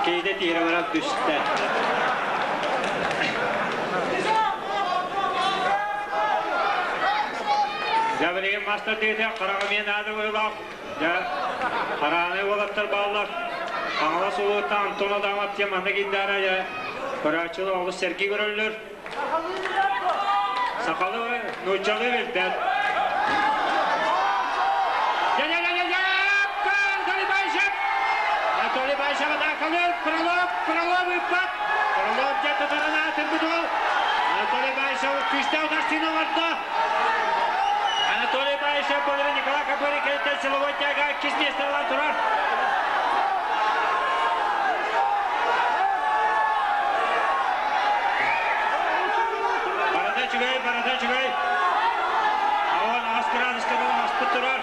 Кейде тиэрэ баран түстэ. Дьэ, мастер диэтэ хараҥа мен аады быһылаах. Дьэ, хараанай уолаттар бааллар. Хаҥалас улууттан Антон Адамов диэн манна киирдэҕинэ дьэ, көрөөччүлэр олус сэргии көрөллөр. Сахалыы, нууччалыы билбэт. Анатолий Байшев! Анатолий Байшев атаакалыыр, Фролов, Фролов ыыппат. Фролов дьэ тутаран аатырбыт уол. Анатолий Байшев күүстээх утарсыыны оҥордо. Анатолий Баишев былырын Николай Копырин кэнниттэн силовой тяга иккис миэстэ ылан турар. Барыта үчүгэй, барыта үчүгэй. Аҕан аҕыс кыраадыска дылы аспыт турар.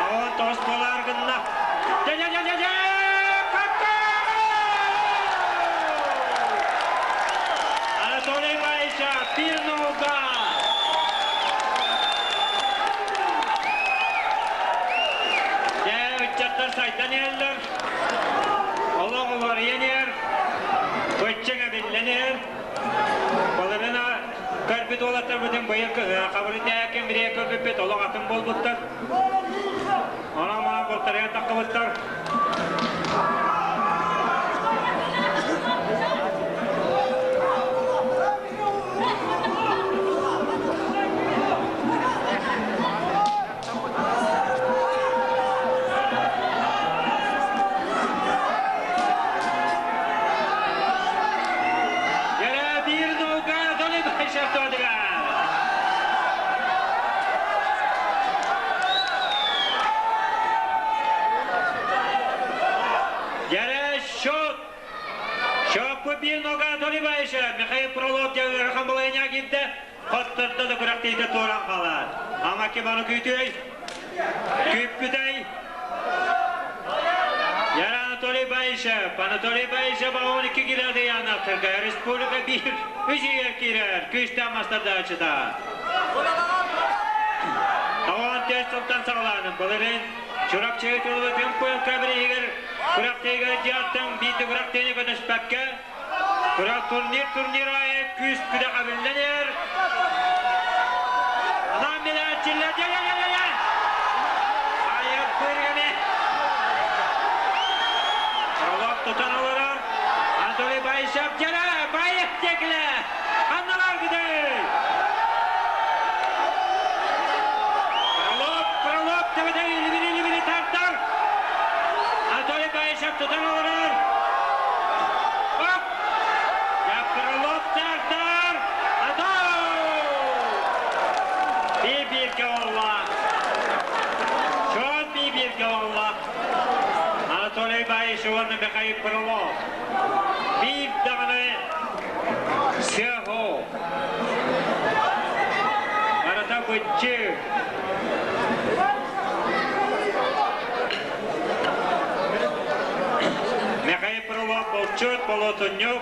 Аҕан тоҕус буолаар гынна. Дьэ-дьэ-дьэ-дьэ! Анатолий Баишев, пир нога! Баларына көрбүт уолаттарбытын быйыл хабырытээкин бирие көрбүппүт олох атын буолбуттар. Онон маан бултарыйан таххыбыттар. Биир наука Анатолий Байшев Дьэрэ счет! Счет биир нога Анатолий Байшев Михаил Пролов ыарахан балайыня киирдэ. Хоттордо да күрэхтэһиитэ туоран хаалар. Ама ким аны күүтүөй? Күүппүтэй? Яра Анатолий Баишев, Анатолий Баишев 12 килоды янактырга республика биир үс киирэр күүстээх мастардаачыта. Таван тес сылтан саҕалаанын былырын Чурапчыга тылыбытын ПЛК бириһигэр күрэхтэһигэр дьааттан биирде күрэхтэһини көтөспөккө Күрэх турнир турнир аайы күүс күдэх эбиллэн иһэр. Анаан билээччилэр дьэ-дьэ-дьэ-дьэ! Айар пырганы! Ролок тутан олорор. Анатолий Баишев дьэрэ! Баев диэкилэ! Ханналар гыдый? Пролог, пролог төбөтө илибири-илибири тардар. Анатолий Баишев тутан олорор. Оп! Я пролог тардар. Атау! Bir-birге olla. Чон bir-birге olla. Анатолий Баишев уонна Михаил Крылов. Биир даҕаны Сыаһо. Барыта быччы. Михаил Пролов булчут, болотунньук,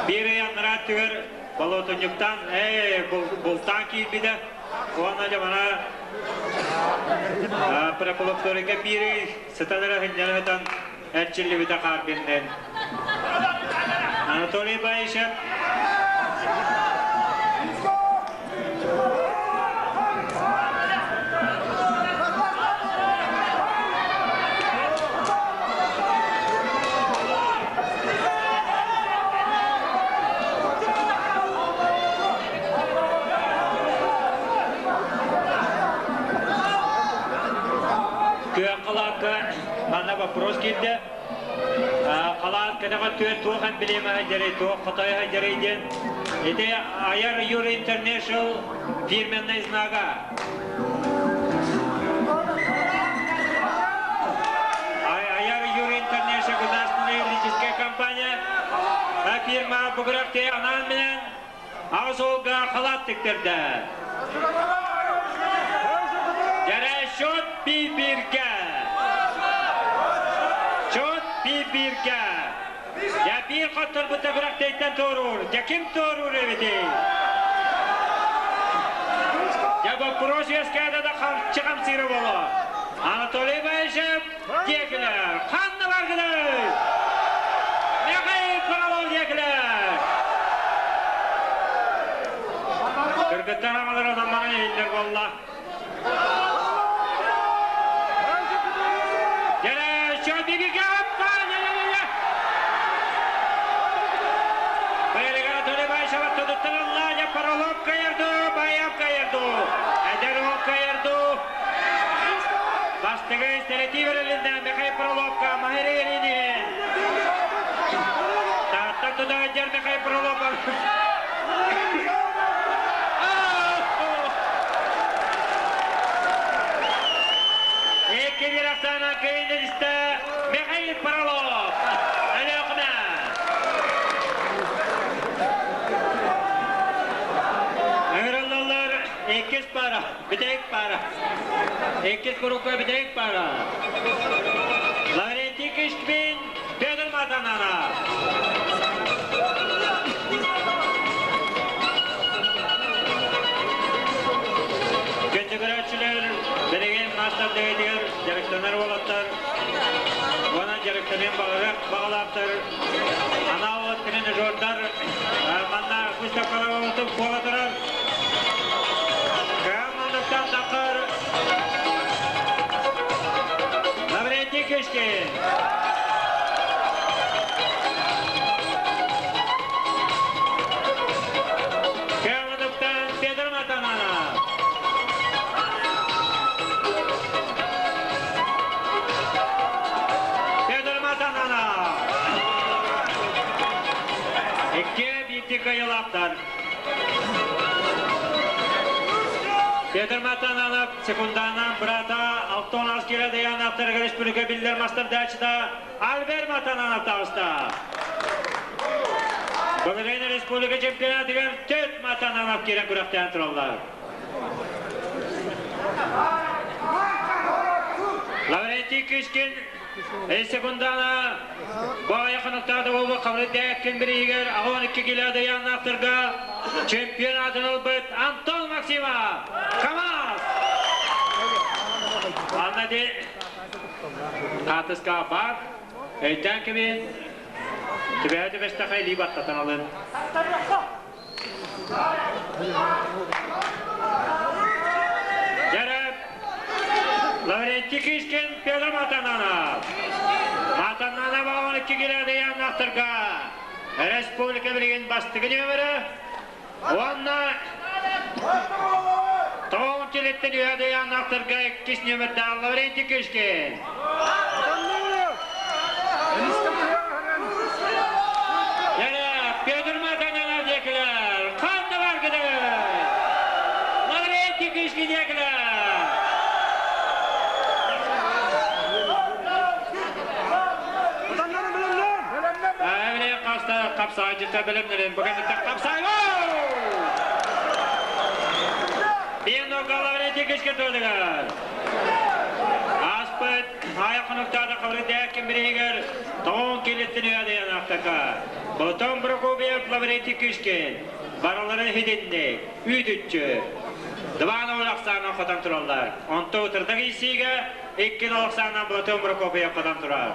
биир ый анараа өттүгэр болотунньуктан ээ бултаан киирбитэ. Уонна дьэ мана прокуратурага биир ый сытан эрэ сынньана сытан эрчиллибитэ Харбинныын. Анатолий Баишев Күөх халаакка манна вопрос киирдэ. Халаат кэтэҕэ түөр туох эмблема сылдьарый, туох хотой сылдьарый диэн. Ити Айар Юр International фирменный знага. Айар Юр International государственная юридическая компания фирма бүгүрәкте анаан менен Аҕыс уолга халаат тиктэрдэ. Дьэрэ счет би-бииргэ. Счет би-бииргэ. Дьэ биир хотторбута күрэхтэйтэн туоруур. Дьэ ким туоруур эбитий? Дьэ боппуруос үөскээтэ да харчы хамсыыра буолуо. Анатолий Баишев диэкилэр. Ханна баргыный? Михаил Фролов диэкилэр. Кыргыттар аҕалара наммаҕа иһиллэр буолла. Дьэрэ, Шобигигэ аппа! Дьэ-дьэ-дьэ! Бэйэлэгэ Анатолий Баишев аттыттан ылла, дьэ Фролов кайырду, Баев кайырду. Эдэр уол кайырду. Бастыгы сэрэтии бэрилиннэ Михаил Фроловка Махири Ильинин. Тааттан тута сылдьар Михаил Фролов. Икки Оксана Кыйнылиста Михаил Фролов. Алёхна. Ыҥырыллаллар иккис пара. Бүтэһик пара. Иккис курукка бүтэһик пара. Лаврентий Кишкин, Петр Матанана. Күндү көрөөччүлэр, билигин мастер дэгэтигэр дьарыктанар уолаттар уонна дьарыктаныан баҕарар баҕалаахтар анал тренажердар манна. выставкалар буола турар. Кыаммандыктан таххар Лаврентий Кишкин. Кыаммандыктан Петр Матананов. Петр Матананов. Икки биирдии кыайыылаахтар. Петр Матананов секунданан брата Алтон Аскера Даяновтар республика биллэр мастардаачыта Альбер Матананов таҕыста. Былырыын республика чемпионатыгар төрт Матананов киирэн күрэхтээн тураллар. Лаврентий Кишкин секундана Баайа ханықтаады болбу Қабырдәккин бірігер 12 кило даяннақтырға чемпионатын ылбыт Антон Максимов КамАЗ! Анна де Қатысқа бар, өйден кебен, түбәді бәстақай либаттатан алын. Жарап, Лаврентий Кишкин, Петр Матананов. Матананов 12 келеді яннақтырға. Республика білген бастығы нөмірі. Онна тоғын келеттен үйәді яннақтырға иккис нөмірді Лаврентий Кишкин. Петр Матананов декілер. Қанды бар кіді. Лаврентий Кишкин декілер. Әміне қаста қапсай жыта білімдерін бүгін қапсай. Бен Лаврентий Кишкин тұрдығыр. Аспыт аяқынықтады қабырдәкін бірегер тоғын келеттін үйәді янақтақа. Бұтон Прокопьев Лаврентий Кишкин. Баралары хидинне, үйдүтчү. Дван олақсанын қотан тұралар. Онты отырдық исиге, иккин олақсанын Бұтон Прокопьев қотан тұрар.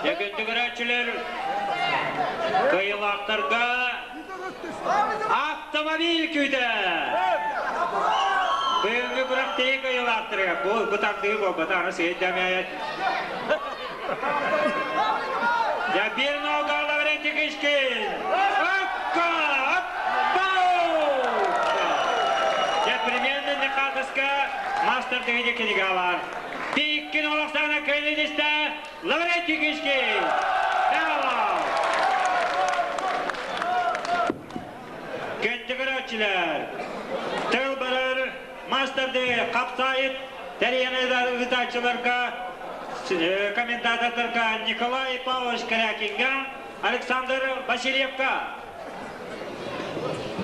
Екінші көрәтшілер кыйылақтарға автомобиль күйді. Бүгінгі күрәктегі кыйылақтарға бұл бұтақтығы бұл бұтағını сейдемейет. Я bir nolga Лаврентий Кишкин. Опка! Оппа! Непременно Нехатовска мастер дегеде книгалар. Пиккин олақсана көліністі Лаврентий Кишкин. Браво! Көнтігірөтчілер. Тыл барыр мастерде қапсайыт тәрияны ыдачыларға комментаторларға Николай Павлович Корякинга, Александр Васильевка.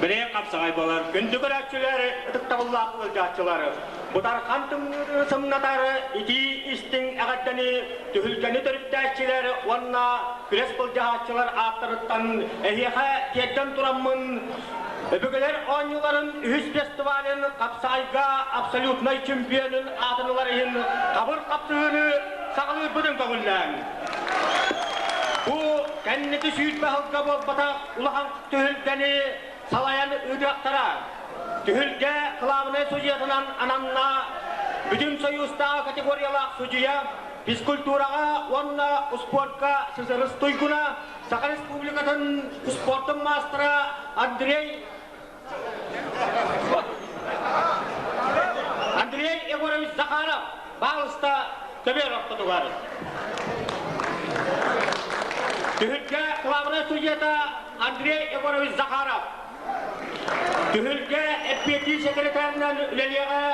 Біле қапсағай болар. Күндү көрәччүләр, ытыктабыллаах ыалдьааччылары. Бутархан тымныы сымнатары ити истиҥ эҕэрдэни түһүлгэни төрүттээччилэр уонна күрэс былдьаһааччылар ааттарыттан эһиэхэ тиэрдэн тураммын Өбүгэлэр оонньууларын үһүс фестивалын хапсаҕайга абсолютнай чемпионун аатын ылар иһин хабыр хапсыһыыны саҕалыырбытын көҥүллээҥ. Бу кэнники сүүрбэ сылга буолбатах улахан түһүлгэни салайан ыытыахтара. Түһүлгэ кылаабынай судьуйатынан ананна Бүтүн Союзтааҕы категориялаах судьуйа, физкультураҕа уонна успуортка СССР туйгуна, Саха Республикатын спортун маастара Андрей Андрей Егорович Захаров баалыста көбүөр ортотугар. Түһүлгэ кылаабынай судьуйата Андрей Егорович Захаров. Түһүлгэ эппиэттиир секретарынан үлэлиэҕэ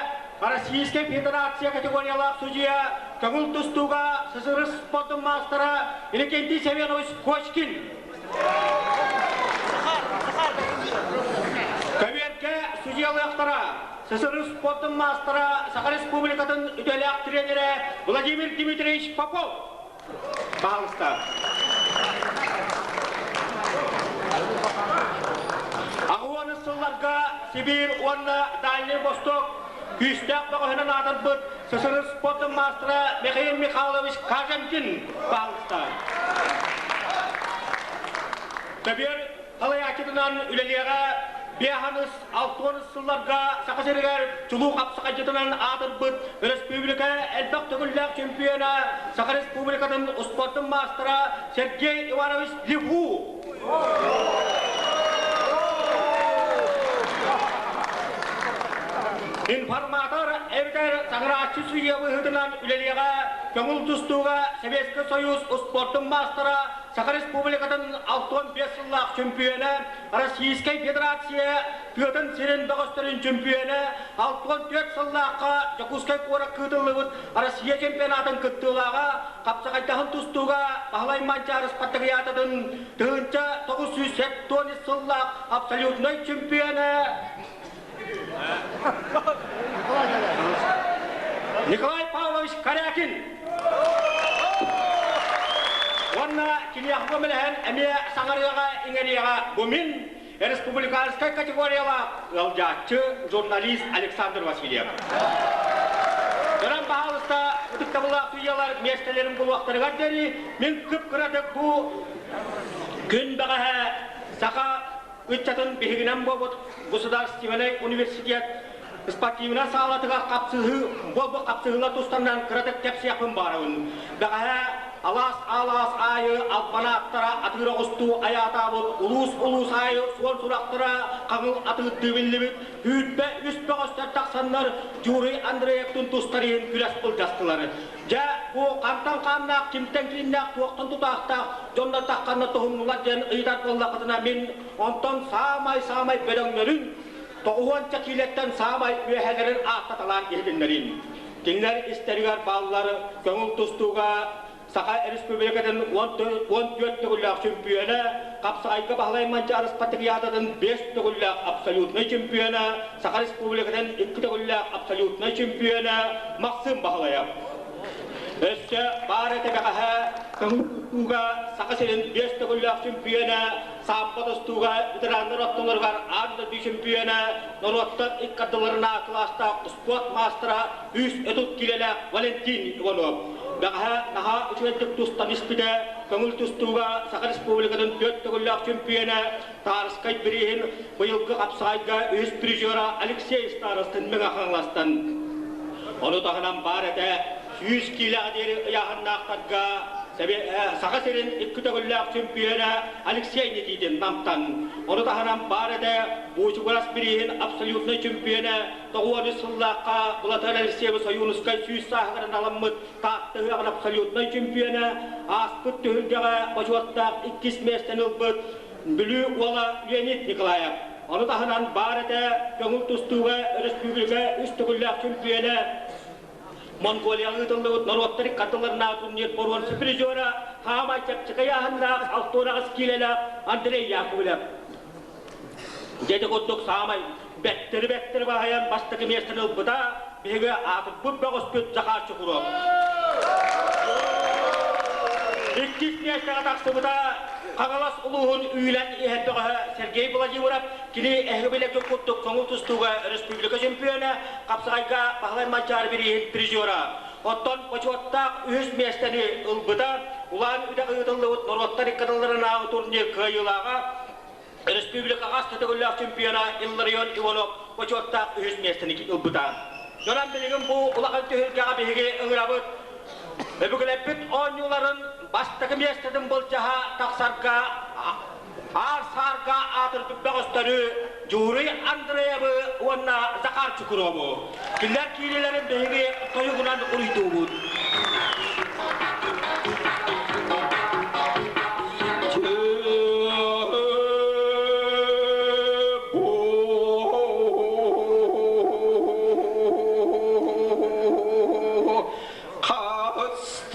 Российскай Федерация категориялаах судьуйа көҥүл тустууга СССР спордун маастара Иннокентий Семенович Кочкин. Көбүөргэ судьуйалыахтара СССР спордун маастара Саха Республикатын үтүөлээх тренерэ Владимир Дмитриевич Попов. Пожалуйста. Сибиир уонна Дальний Восток күүстээх бөҕөһүнэн аатырбыт СССР спордун маастара Михаил Михайлович Каженкин баһылыкта. Көбүөр салайааччытынан үлэлиэҕэ биэһаныс алтуонус сылларга Саха сиригэр чулуу хапсаҕайдьытынан аатырбыт өрөспүүбүлүкэ элбэх төгүллээх чемпиона, Саха Республикатын успуордун маастара Сергей Иванович Леву. Информатор эбэтэр саҥарааччы судьуйа быһыытынан үлэлиэҕэ көҥүл тустууга Советский Союз успуордун маастара, Саха Республикатын 65 сыллаах чөмпүйүөнэ, Российскай Федерация тыатын сирин бөҕөстөрүн чөмпүйүөнэ, 64 сыллаахха Дьокуускай куоракка ыытыллыбыт Россия чемпионатын кыттыылааҕа, хапсаҕайдаһын тустууга Баһылай Манчаары спартакиадатын 1970 сыллаах абсолютнай чемпиона Николай Павлович Корякин уонна киниэхэ көмөлөһөн эмиэ саҥарыаҕа иҥэриэҕэ бу мин республиканскай категориялаах ыалдьааччы журналист Александр Васильев. Көрөн баһаалыста ытыктабыллаах судьуйалар миэстэлэрин булуохтарыгар диэри мин кып-кыратык бу күн бэҕэһээ саха ыччатын биһигинэн буолбут государственнай университет спортивнай саалатыгар хапсыһыы буолбут хапсыһыылар тустарынан кыратык кэпсиэхпин баарабын. Бэҕэһээ алаас-алаас аайы албанааттара атыыр оҕустуу айаатаабыт улуус-улуус аайы суон сурахтара хаҥыл атыырдыы биллибит сүүрбэ үс бөҕөстөр тахсаннар Юрий Андреевтын тустар иһин күрэс былдьастылар. Дьэ, бу хантан хааннаах, кимтэн кииннээх, туохтан тутаахтаах дьоннор тахханна туһуннулар диэн ыйытар буоллаххытына, мин онтон саамай-саамай бөдөҥнөрүн, тоҕуһуонча киилэттэн саамай үөһэлэрин ааттаталаан иһитиннэриим. Кинилэр истэригэр бааллар көҥүл тустууга Саха Республикатын 14 төгүллээх чөмпүйүөнэ, хапсаҕайга Баһылай Манчаары спартакиадатын 5 төгүллээх абсолютнай чемпиона, Саха Республикатын 2 төгүллээх абсолютнай чемпиона Максим Баһылайап. Өссө баар этэ бэҕэһээ көҥүл тустууга Саха сирин 5 төгүллээх чемпиона, самбо тустууга ветераннар ортолоругар аан дойду чемпиона, норуоттар икки ардыларына кылаастаах спорт маастара үс өтүк киилэлээх Валентин Иванов. Бэҕэһээ наһаа үчүгэйдик тустан испитэ, көҥүл тустууга Саха Республикатын түөрт төгүллээх чөмпүйүөнэ Тарскай бирииһин быйылгы хапсаҕайга үһүс призера Алексей Старостин Мэҥэ Хаҥаластан. Ону таһынан баар этэ 100 киилэҕэ диэри ыйааһыннаахтарга Саха сирин икки төгүллээх чөмпүйүөнэ Алексей Никитин Намтан. Ону таһынан баар этэ Буучугурас бирииһин абсолютнай чөмпүйүөнэ 93 сыллаахха Былатыан Алексеевич Ойуунускай 100 сааһыгар аналаммыт Таатта ыһыаҕын абсолютнай чемпиона, ааспыт түһүлгэҕэ бочуоттаах иккис миэстэни ылбыт Бүлүү уола Леонид Николаев. Ону таһынан баар этэ көҥүл тустууга өрөспүүбүлүкэ үс төгүллээх чемпиона, Монголияҕа ыытыллыбыт норуоттар икки турнир боруонса призера, хаамай чэпчэки ыйааһыннаах 68 киилэлээх Андрей Яковлев. Дьэ ити курдук саамай бэттэри-бэттэри баһыйан бастакы миэстэни ылбыта биһиги аатырбыт бөҕөспүт Захар Чукуров. Иккис миэстэҕэ тахсыбыта Хаҥалас улууһун үүлэн иһэр бөҕөһө Сергей Владимиров. Кини эһиги билэргит курдук көҥүл тустууга республика чемпиона, хапсаҕайга Баһылай Манчаары бирииһин призера. Оттон бочуоттаах үһүс миэстэни ылбыта Улаан Үдэҕэ ыытыллыбыт норуоттар икки ардыларынааҕы турнир кыайыылааҕа Республикаҕа төгүллээх чемпиона Илларион Иванов бочуоттаах үһүс миэстэни ылбыта. Дьонон билигин бу улахан түһүлгэҕэ биһиги ыҥырабыт. Өбүгэлэрбит оонньууларын бастакы миэстэтин былдьаһа тахсарга аар-саарга аатырбыт бөҕөстөрү Дьууруй Андреевы уонна Захар Чукурову. Кинилэр киириилэрин биһиги тойугунан уруйдуубут.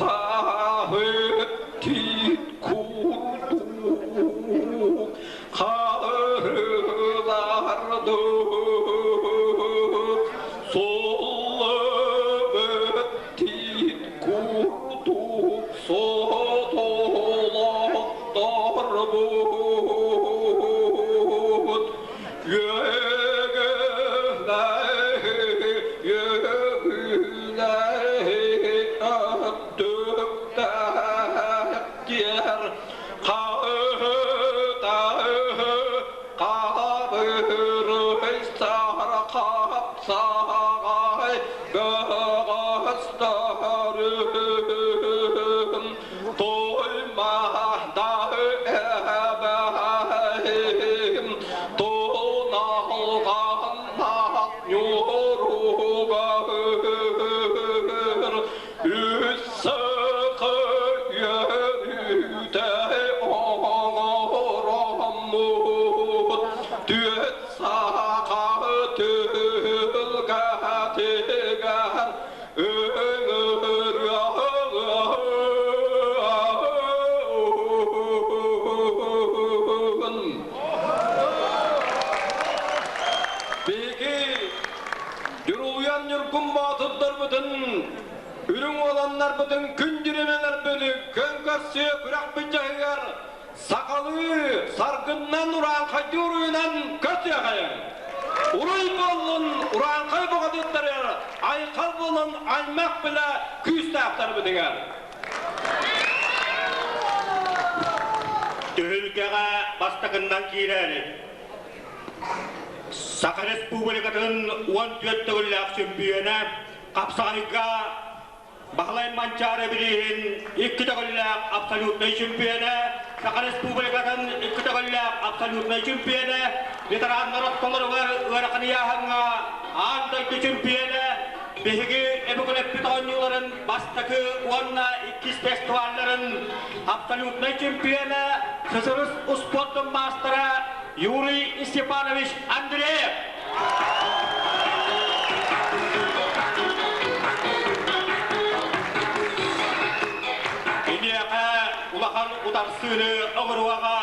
Хастаһыт курдук харылардык соллубут тиит курдук сотолохторбут үөгүлээн. Биһиги Дьурулуйан Ньургун Боотурдарбытын, үрүҥ уоланнарбытын күн дьүрүмэлэрбин көн көрсүө күрэхпит дьаһыгар сахалыы саргыннан урааҥхайдыы уруйунан көрсүөхэйиҥ! Уруй буоллун урааҥхай бухатыырдарыгар, айхал буоллун аймах билэ күүстээхтэрбитигэр! Түһүлгэҕэ бастакыннан киирээри Саха Республикатын 14 төгүллээх чөмпүйүөнэ хапсаҕайга Баһылай Манчаары бирииһин икки төгүллээх абсолютнай чөмпүйүөнэ, Саха Республикатын икки төгүллээх абсолютнай чөмпүйүөнэ, ветераннар ортолоругар ыарахан ыйааһыҥҥа аан дойду чөмпүйүөнэ, биһиги эбэкүлэппит оонньууларын бастакы уонна иккис фестивалларын абсолютнай чемпиона, СССР успуордун маастара Юрий Степанович Андреев. Киниэхэ улахан утарсыыны оҥоруоҕа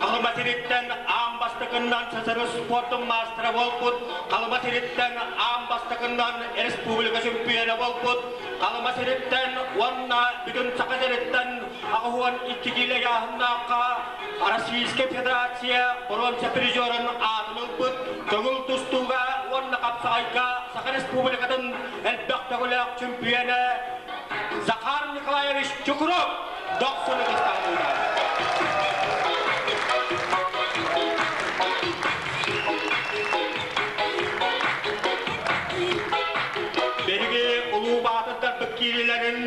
Халыма сириттэн аан бастакыннан СССР спордун маастара буолбут, Халыма сириттэн аан бастакыннан республика чөмпүйүөнэ буолбут, Халыма сириттэн уонна бүтүн Саха сириттэн 82 киилэ ыйааһыннаахха Российскай Федерация боруонса призерын аатын ылбыт, көҥүл тустууга уонна хапсаҕайга Саха Республикатын элбэх төгүлээх чөмпүйүөнэ Захар Николаевич Чукров дохсун ытыстаабыта. Биһиги улуу баатырдарбыт киириилэрин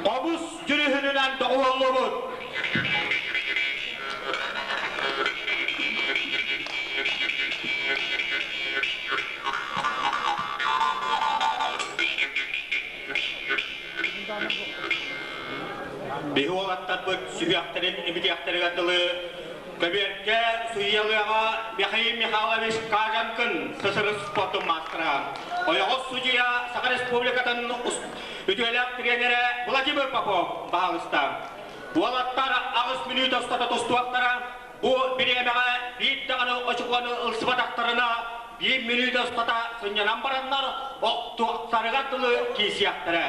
хобус дьүрүһүнүнэн доҕуһуоллубут. Биһи уолаттарбыт сүһүөхтэрин имитиэхтэригэр дылы көбүөргэ судьуйалыаҕа Михаил Михайлович Кажанкин СССР спортун маастара, ойоҕос судьуйа Саха Республикатын үтүөлээх тренерэ Владимир Попов баһаалыста. Уолаттар аҕыс мүнүүтэ устата тустуохтара, бу бириэмэҕэ биир даҕаны очукуону ылсыбатахтарына биир мүнүүтэ устата сынньанан бараннар охтуохтарыгар дылы киирсиэхтэрэ.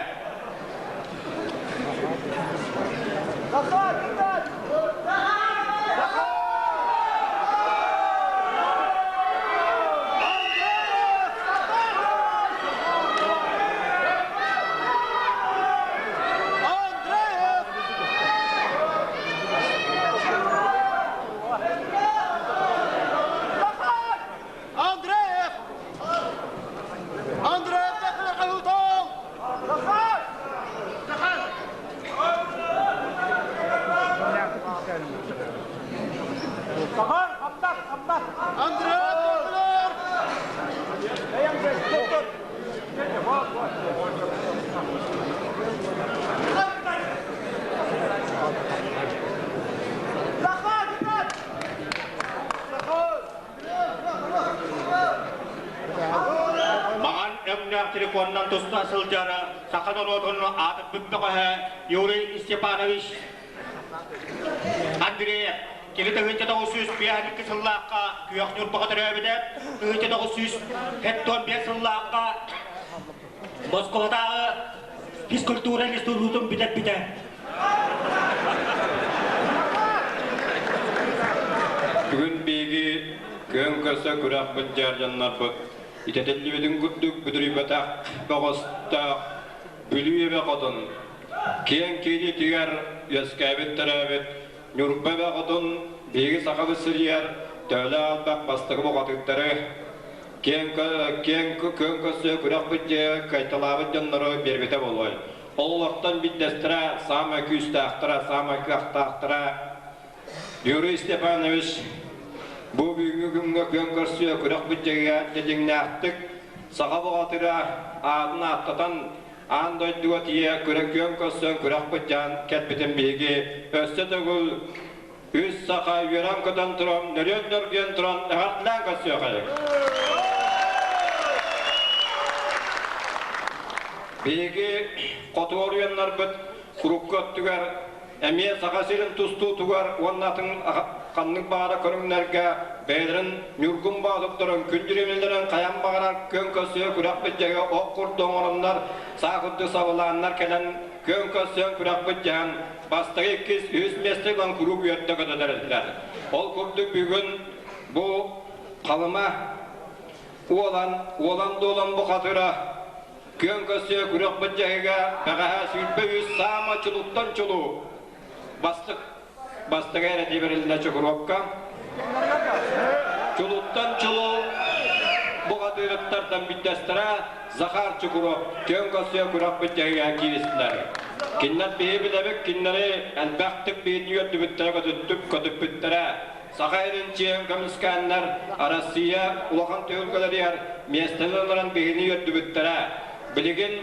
Андреев! Андреев Захар! Захар! Захар! Захар, хамнас, хамнас! Андреев Маҕан өҥнөөх телефонунан туста сылдьар саха норуотун аатырбыт бөҕөһө Юрий Степанович Андреев кини 1952 сыллаахха Күөх Ньурбаҕа төрөөбүтэ, 1975 сыллаахха Москватааҕы физкультура институтун бүтэрбитэ. Бүгүн биһиги күөн көрсө күрэхпит дьардьаннарбыт итэтиллибитин курдук бүдүрүйбэтэх бөҕөстөөх Бүлүү эбэ хотун киэҥ киилитигэр үөскээбит-төрөөбүт Ньурба эбэ хотун биһиги сахабыт сиригэр төһөлөөх элбэх бастакы бухатыырдары киэҥ киэҥ күөн көрсө күрэхпит дьиэ кыайталаабыт дьоннору биэрбитэ буолуой. Ол олортон биирдэстэрэ саамай күүстээхтэрэ, саамай кыахтаахтара Юрий Степанович бу бүгүҥҥү күҥҥэ күөн көрсүө күрэх бүддьэгэ дьиҥнээхтик саха бухатыра аатын ааттатан аан дойдуга тиийэ күрэ күөн көрсөн күрэх быдьаан кэлбитин биһиги өссө төгүл үс саха үөрэн-көтөн туран нөрүөн-нөргүйэн туран эҕэрдэлээн көрсүөххэйиҥ. Биһиги хотугу оройуоннарбыт урукку өттүгэр. эмиэ Саха сирин тустуутугар уонна атын ханнык баҕара көрүҥнэргэ бэйэлэрин Ньургун Боотурдарын, күндүрүмэлэрин хайан баҕарар күөн көрсүө күрэх былдьаһыга ох курдук оҥороннор, саа курдук сабылааннар кэлэн күөн көрсүөн күрэх былдьаһан бастакы, иккис, үһүс миэстэ ылан куруук үөрдэ көтөтөр этилэр. Ол курдук бүгүн бу Халыма уолан, уолан-дуолан бу хатыра күөн көрсүө күрэх былдьаһыга бэҕэһээ 23 саама чулуттан чулуу бастык бастакы эрэ тибэриллэ Чокуруопка. Чулуттан чулуу бухатыырыттартан биирдэстэрэ Захар Чукуров күөн көрсүө күрэх былдьаһыга кииристилэр. Кинилэр биһи билэбит, кинилэри элбэхтик биһини үөрдүбүттэрэ, көтүттүк көтүппүттэрэ. Саха сирин чиэһин көмүскээннэр Россия улахан түһүлгэлэригэр миэстэни ылан биһини үөрдүбүттэрэ. Билигин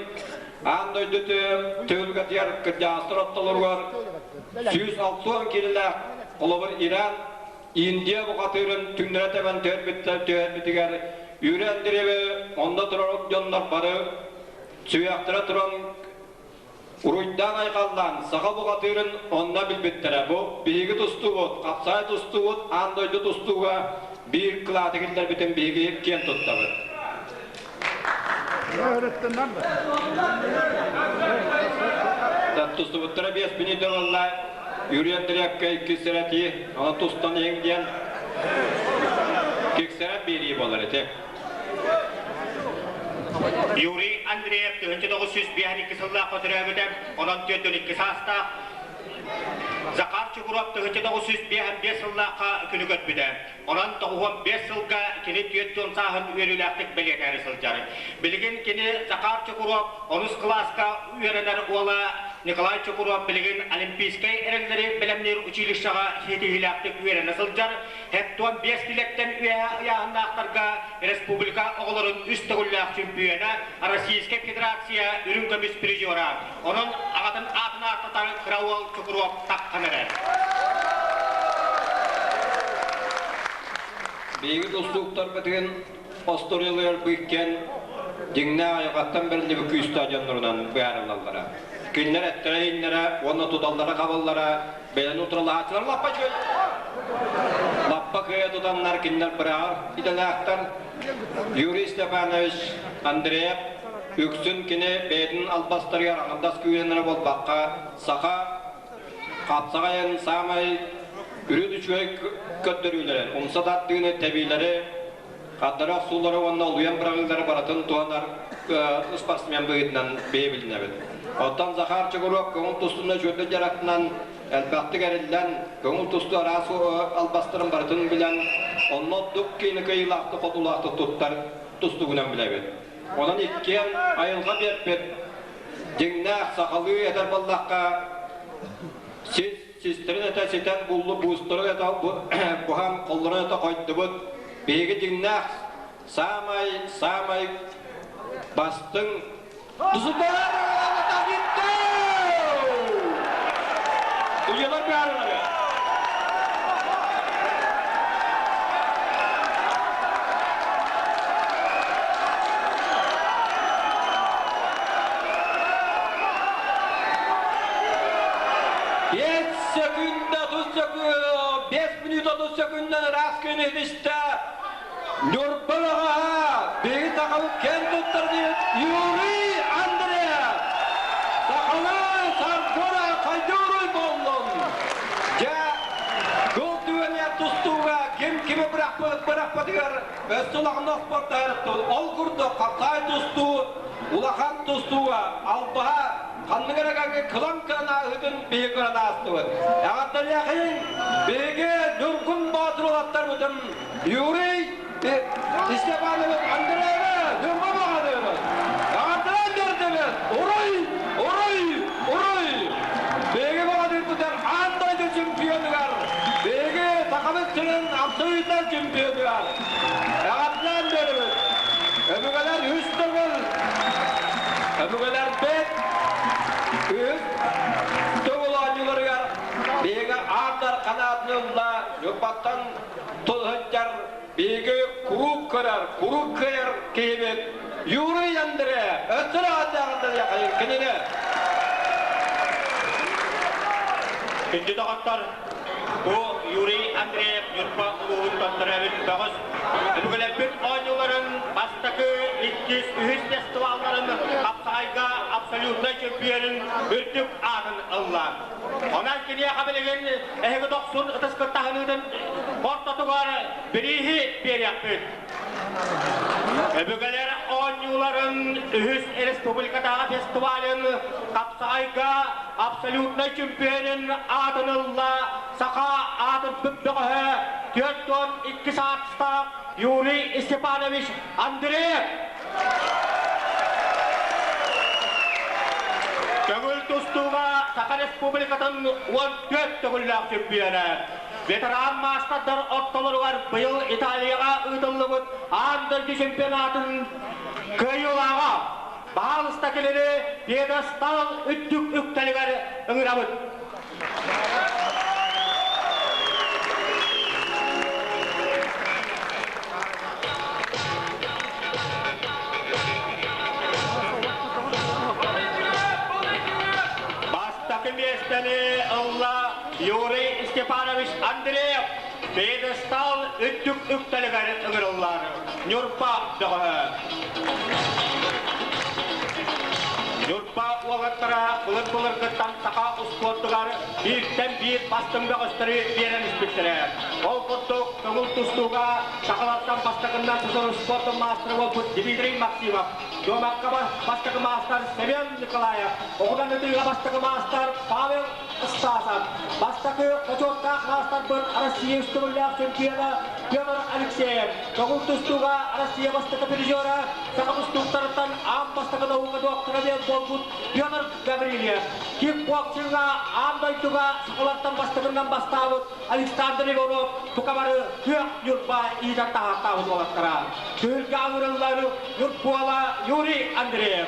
аан дойду түһүлгэтигэр кырдьаҕастар ортолоругар 160 киилэлээх холобур Иран Индия бухатыырын түҥнэрэ тэбэн түһэрбитигэр Юрий Андреевы онно турар дьоннор бары сүһүөхтэрэ туран Уруйдаан-айхаллаан саха бухатыырын онно билбиттэрэ. Бу биһиги тустуубут, хапсаай тустуубут аан дойду тустууга биир кылааты киллэрбитин биһиги киэн туттабыт. Тустубуттара биэс мүнүүтэ буолла. Юрий Андреевка иккис сэрэтии, ону тустан иһиҥ диэн киксэрэн биэрии буолар ити. Юрий Андреев 1952 сыллаахха төрөөбүтэ, онон 42 саастаах. Захар Чукуров 1955 сыллаахха күнү көрбүтэ. Онон 95 сылга кини 40 сааһын үөрүүлээхтик бэлиэтээри сылдьар. Билигин кини Захар Чукуров онус кылааска үөрэнэр уола Николай Чукуров билигин Олимпийскай эрэллэри бэлэмниир училищеҕа ситиһиилээхтик үөрэнэ сылдьар. 75 килэттэн үөһэ ыйааһыннаахтарга республика оҕолорун үс төгүллээх чөмпүйүөнэ, Российскай Федерация үрүҥ көмүс призера. Онон аҕатын аатын ааттатар кыра уол Чукуруоп таххан эрэр. Биһиги тустууктарбытын остуоруйалыыр быыккэн дьиҥнээх айылҕаттан бэриллибит күүстээх дьоннорунан быһаарыллаллара. Кинилэр эттэрэ-иҥнэрэ уонна туталлара-хабаллара бэйэни утарылаһааччылар лаппа үчүгэй. Лаппа кыайа тутаннар кинилэр быраҕар идэлээхтэр. Юрий Степанович Андреев үксүн кини бэйэтин албастарыгар аҥардас күүһүнэн эрэ буолбакка, саха хапсаҕайын саамай үрүт үчүгэй көрдөрүүлэрин, умса тардыыны, тэбиилэри, хардары охсуулары уонна олуйан быраҕыылары барытын туһанар спортсмен быһыытынан биһиэбилинэбит. Оттон Захар Чугуруоп көҥүл тустууна үчүгэйдик дьарыктанан, элбэхтик эриллэн, көҥүл тустуу араас албастарын барытын билэн, онно ордук киини кыайыылаахтык хотуулаахтык туттар тустуугунан билэбит. Онон иккиэн айылҕа биэрбит дьиҥнээх сахалыы этэр буоллахха, сис систэрин этэ ситэн буллу буустарын этэ буһан холлорун этэ хойдубут. Биһиги дьиҥнээх саамай саамай бастыҥ Судьялар баарылары. Пять секунд, 5 минут 30 секунддан ыраас күн иһистэ. Ньурба баҕаһа биһиги сахабыт киэн туттар диэбит Юрий Андреев сахалыы Саргура хайдыыруй буоллун! Дьэ, кыл түгэнигэр тустууга ким кими бырахпыт бырахпытыгар өссө улахан оспордоһорохтун. Ол курдук хапсаай тустуу улахан тустууга албаһа ханнык эрэ кылам кылан ааһыытын биһиги көрөн аастыбыт. Эҕэрдэлиэхин биһиги Ньургун Боотур уолаттарбытын Юрий Степанович Андреева Ньурба баҕадыыбыт. Эҕэрдэлээн биэрдибит! Уруй! Уруй! Уруй! Биһиги баҕадыырбытыгар аан дойду чемпионугар, биһиги Сахабыт сирин абсолютнай чемпионугар эҕэрдэлээн биэрэбит! Өбүгэлэр үс төгүл, өбүгэлэрбит үһүс төгүл оонньууларыгар биһиги аатар ханаатын ылла Ньурбаттан тыл сылдьар биһиги куруук көрөр, куруук кыайар киһибит Юрий Андреев өссө да кинини. Күндү доҕоттор, бу Юрий Андреев Ньурба улууһуттан төрөөбүт бөҕөс өбүгэлэрбит оонньууларын бастакы, иккис, үһүс фестивалларын хапсаҕайга абсолютнай чөмпүйүөнүн үрдүк аатын ылла. Онон киниэхэ билигин эһиги дохсун ытыскыт таһыныытын ортотугар бирииһи биэриэхпит. Өбүгэлэр оонньууларын үһүс республикатааҕы фестивалын хапсаҕайга абсолютнай чемпионун аатын ылла саха аатырбыт бөҕөһө 42 саастаах Юрий Степанович Андреев. Көҥүл тустууга Саха Республикатын 14 төгүллээх чемпиона. Ветеран маастардар ортолоругар быйыл Италияҕа ыытыллыбыт аан дойду чемпионатын кыайыылааҕа баһаалыста кинини пьедестал үрдүк үктэлигэр ыҥырабыт. Бастакы миэстэни ылла Юрий Степанович Андреев пьедестал үрдүк үктэлигэр ыҥырыллар Ньурба бөҕөһө. Ньурба уолаттара былыр-былыргыттан саха успуордугар бииртэн биир бастыҥ бөҕөстөрү биэрэн испиттэрэ. Ол курдук көҥүл тустууга сахалартан бастакыннан сусар успуортун маастара буолбут Дмитрий Максимов, дуобакка бастакы маастар Семен Николаев, оҕунан ытыыга бастакы маастар Павел Стасов, бастакы бочуоттаах маастарбыт Россия үстүгүллээх чемпиона Петр Алексеев, көҥүл тустууга Россия бастакы призера, саха тустууктарыттан аан бастакы наука доктора диэн буолбут Петр Гаврильев, кикбоксинга аан дойдуга сахалартан бастакынан бастаабыт Александр Егоров бука бары күөх Ньурба иитэн таһаартаабыт уолаттара. Түһүлгэ аҥырыллар Ньурбуола Юрий Андреев.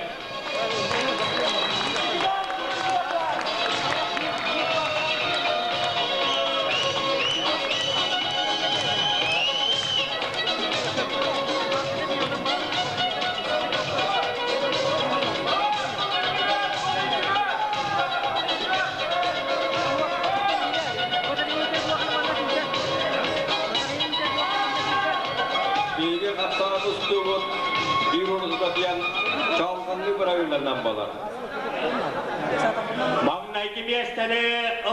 Биһиги хапсаҕа тустуубут биир уруһута диэн чаҕылханныы бырайыыларынан буолар. Маҥнайгы миэстэни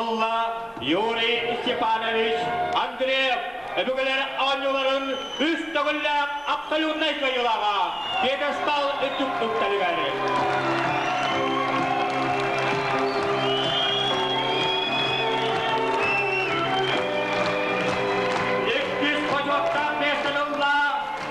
ылла Юрий Степанович Андреев өбүгэлэр оонньууларын үс төгүллээх абсолютнай кыайыылааҕа пьедестал үрдүк үктэлигэр. Иккис бочуоттаах миэстэни ылла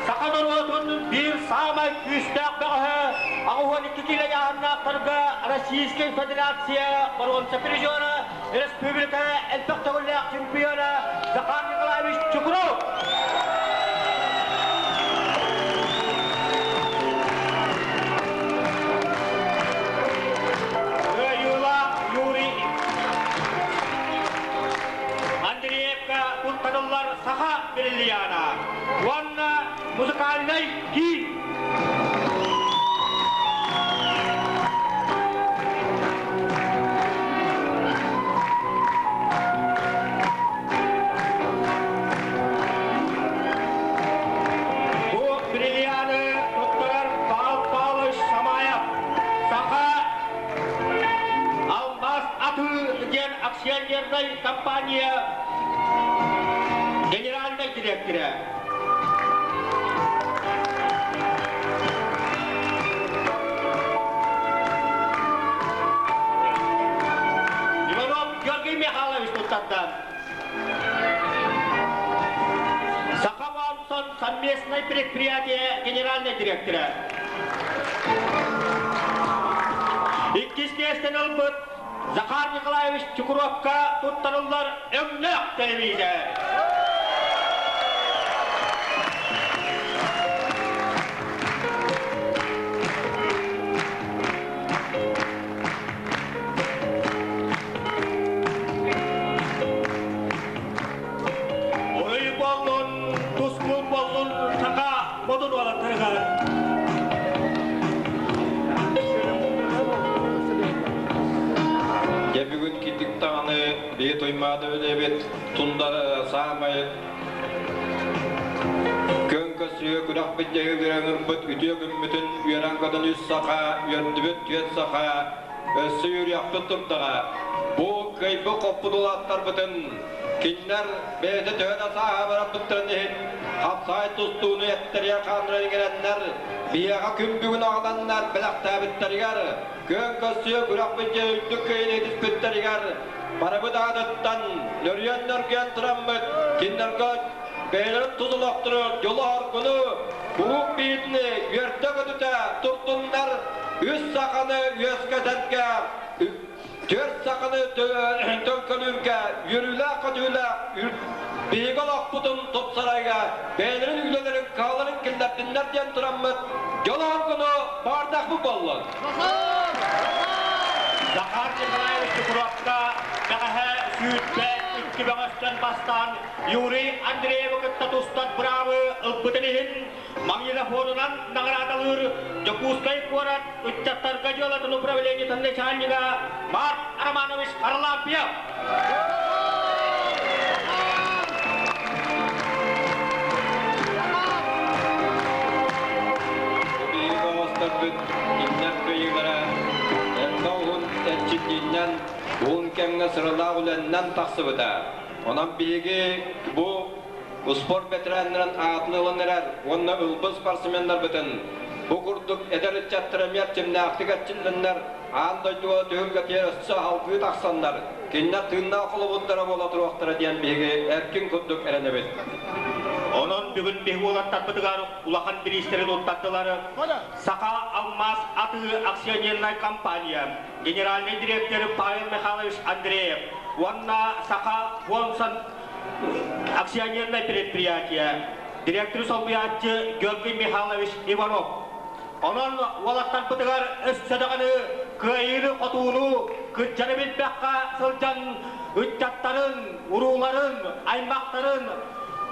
саха норуотун биир саамай күүстээх бөҕөһө 82 киилэ ыйааһыннаахтарга Российскай Федерация боруонса призера, республика элбэх төгүллээх чемпиона Захар Николаевич Чукров. Кыайыылаах Юрий Андреевка туттарыллар саха бриллиана уонна музыкальнай киин. Бу бриллианы туттарар Павел Павлович Самаев саха Алмаз атыы диэн акционернай компания генеральнай директора. Иванов Георгий Михайлович туттарда. Саха Вансон совместное предприятие генеральный директора. Иккис миэстэни ылбыт Захар Николаевич Чукуровка туттарыллар өҥнөөх телевизор. Ой боллун, тускул боллун, саха модун уолаттарыгар. Дьэ бүгүн киттик даҕаны бии Туймаада үлэбит тундара саамай Күөн көрсүө күрэх билдьэһиилэрэ ыҥырбыт үтүө күммүтүн үөрэн көтөн үс саха, үөрдүбүт түөрт саха, өссө үөрүөхпүт турдаҕа. Бу кыайбыт хоппут улааттарбытын кинилэр бэйэтэ төһө да сааһа барарбыттарын иһин хапсаай тустууну эттэриэ хааннарын иҥэрэннэр, биһиэхэ күн бүгүн аҕаланнар бэлэхтээбиттэригэр, күөн көрсүө күрэх билдьэ үрдүк кыайыыны түспүттэригэр барыбыт аатыттан нөрүйэн-нөргүйэн тураммыт кинилэргэ бэйэлэрин тус олохтору дьолу-оргуну куруук биитини үөрдэ-көтүтэ турдуннар үс саханы үөскэтэргэ түөрт саханы төлкөлүүргэ үөрүүлээх-көтүүлээх биһиги олохпутун тупсарарга бэйэлэрин үлэлэрин кыһаларын киллэрдиннэр диэн тураммыт дьолу-оргуну баардахпыт буоллун. Захар Николаевич Чукуровка бэҕэһээ 22 бөҕөстөн бастаан Юрий Андреевы кытта тустар быраабы ылбытын иһин магнитофонунан наҕараадалыыр Дьокуускай куорат ыччаттарга дьыалатын управлениетын начальнига Марк Романович Харлампьев. Биһиги оҥосторбут иннэр кыайыылара элбэх уһун эрчиллииннэн, уһун кэмҥэ сыралаах үлэннэн тахсыбыта. Онон биһиги бу спорт бэтэрээннэрин аатын ылан эрэр уонна ылбыт спортсменнарбытын бу курдук эдэр ыччаттар эмиэ эрчимнээхтик эрчиллэннэр аан дойдуга түһүлгэтигэр өссө салгыы тахсаннар, кинилэр тыыннаах холобурдара буола туруохтара диэн биһиги эркин курдук эрэнэбит. Онон бүгүн биһиги уолаттарбытыгар улахан бириистэри туттардылар. Саха алмаас атыы акционернай компания генеральный директор Павел Михайлович Андреев уонна Саха Вонсон акционерное предприятие директоры солбуйааччы Георгий Михайлович Иванов. Онон уолаттарбытыгар өссө даҕаны кыайыыны-хотууну кырдьары билбэххэ сылдьан ыччаттарын, урууларын, аймахтарын,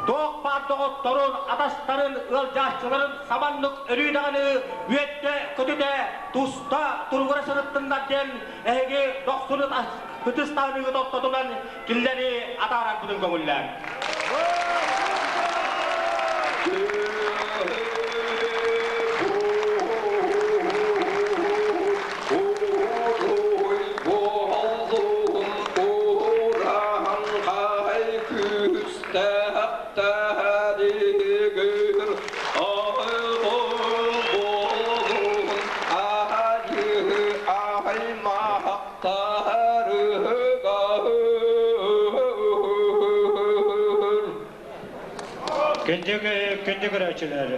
туох баар доҕотторун, атастарын, ыалдьааччыларын саманнык өрүү даҕаны үөттэ-көтүтэ туста туругура сырыттыннар диэн эһиги дохсун ытыс таһыныгыт ортотунан кинилэри атаарарбытын көҥүллээн. Күндү көрөөччүлэр,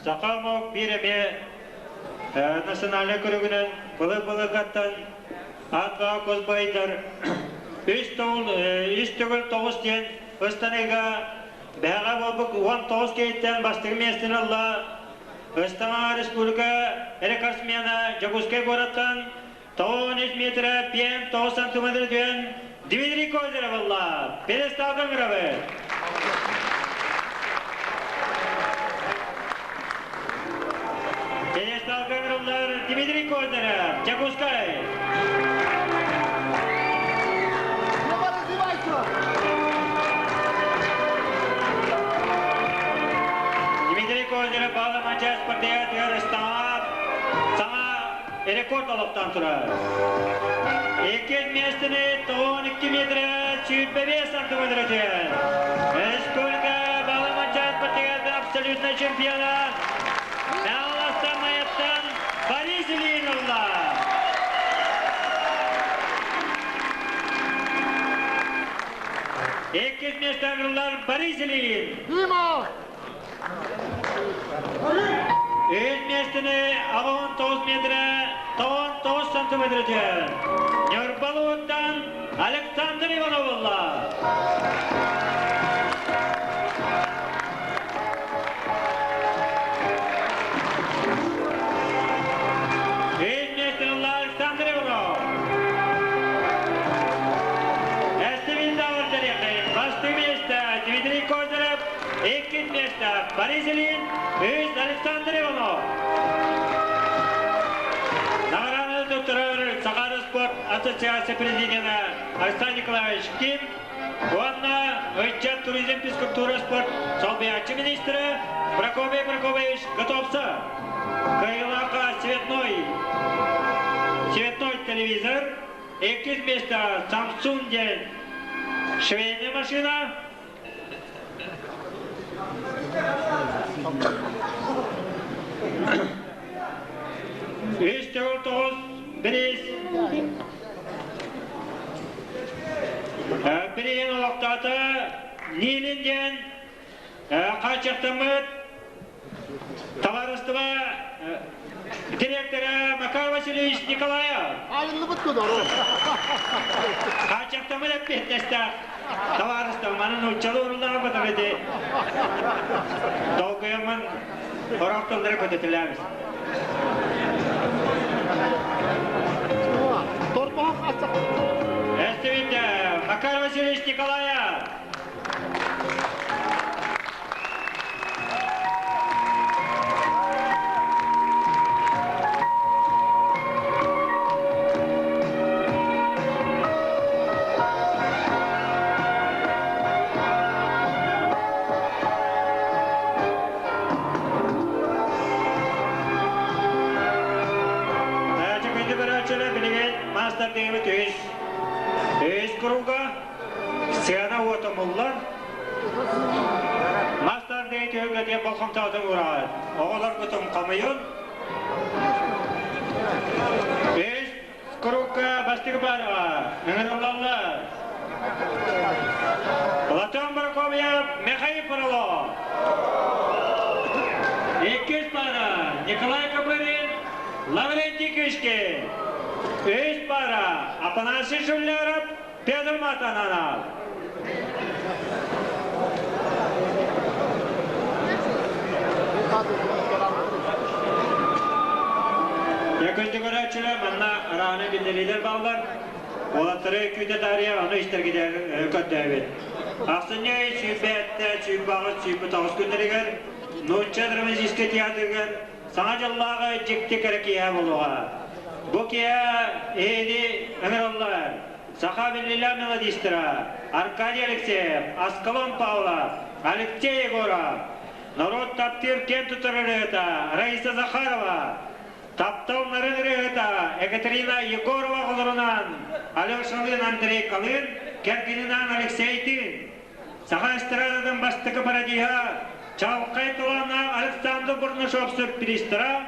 саха омук биир эмиэ национальнай көрүҥүнэн былыр-былыргаттан аат косбайдар үс үс төгүл тоҕус диэн ыстаныыга бэҕэ буолбут 19 киһиттэн бастакы миэстэни ылла Ыстаҥа республика рекордсмена Дьокуускай куораттан 93 метрэ 5 сантиметр түһэн Дмитрий Козырев ылла. Пересталга ыҥырабыт. Пересталга ыҥырыллар Дмитрий Козырев, Дьокуускай. Дмитрий Козырев Баламача спартакиадатыгар ыстаҥалаах саҥа рекорд олохтоон турар. Иккис миэстэни 92 метрэ 25 сантиметр өтүөн. Республика Баламача спартакиадатын абсолютнай чемпиона Далластан Майаттан Борис Ильин ылла. Иккис миэстэ ыҥырыллар Борис Ильин. Дима! Үһүс миэстэни 69 метрэ 99 сантиметр түһэр. Ньурба улууһуттан Александр Иванов ылла. Үһүс миэстэни ылла Александр Иванов. Эстибин Давар Бастыҥ миэстэ Дмитрий Козырев, иккис миэстэ Борис Ильин, үһүс Александр Иванов. Наҕарааданы туттарар Сахара спорт. ассоциация президена Александр Николаевич Ким уонна ыччат туризм физкультура спорт солбуйааччы министрэ Прокопий Прокопьевич Готовцев. Кыайыылаахха цветной цветной телевизор, иккис место Samsung диэн швейная машина, Үс төгүл тоҕус бириис Билигин олохтоото Нилин диэн хааччахтаммыт табаарыстыба директора Макар Васильевич Николаев. Айыллыбыт кудору. Хааччахтаммыт эппиэтинэстээх табаарыстыба маны нууччалыы уруллаабатах ити долгуйаммын орох тыллары көтөтүлээбит. Эстибит Макар Васильевич Николаев. Күндү көрөөччүлэр, билигин маастар диэбит үһүс үһүс круга сыана уота умуллар. Мастар диэн түһүлгэтигэр болҕомтоҕутун уураҕыт. Оҕолоргутун хомуйун. Үһүс кругка бастакы паараҕа ыҥырыллаллар. Платон Прокопьев, Михаил Фролов. Иккис паара Николай Копырин, Лаврентий Кычкин. Үһүс паара Афанасий Шуляров, Петр Матананов. Якүнтү көрөөччүлэр манна арааны биллэриилэр бааллар. Уолаттары күүтэ таарыйа ону истэргитэр көрдөөбүт. Ахсынньы ый сүүрбэттэ, сүүрбэҕис, сүүрбэ күннэригэр Нуучча драматическай театрыгар Саҥа дьыллааҕы дьикти кэрэ киэһэ буолуоҕа. Бу киэһэ эһиги ыҥырыллар саха биллилээх мелодистара Аркадий Алексеев, Аскалон Павлов, Алексей Егоров, норуот таптыыр киэн тутар ырыаһыта Раиса Захарова, таптал нарын ырыаһыта Екатерина Егорова оҕолорунан Алешалыын Андрей Калын, кэргэнинээн Алексейдыын, Саха эстрадатын бастакы пародиһа, чаҕылхай талааннаах Александр Бурнашов сюрпризтара,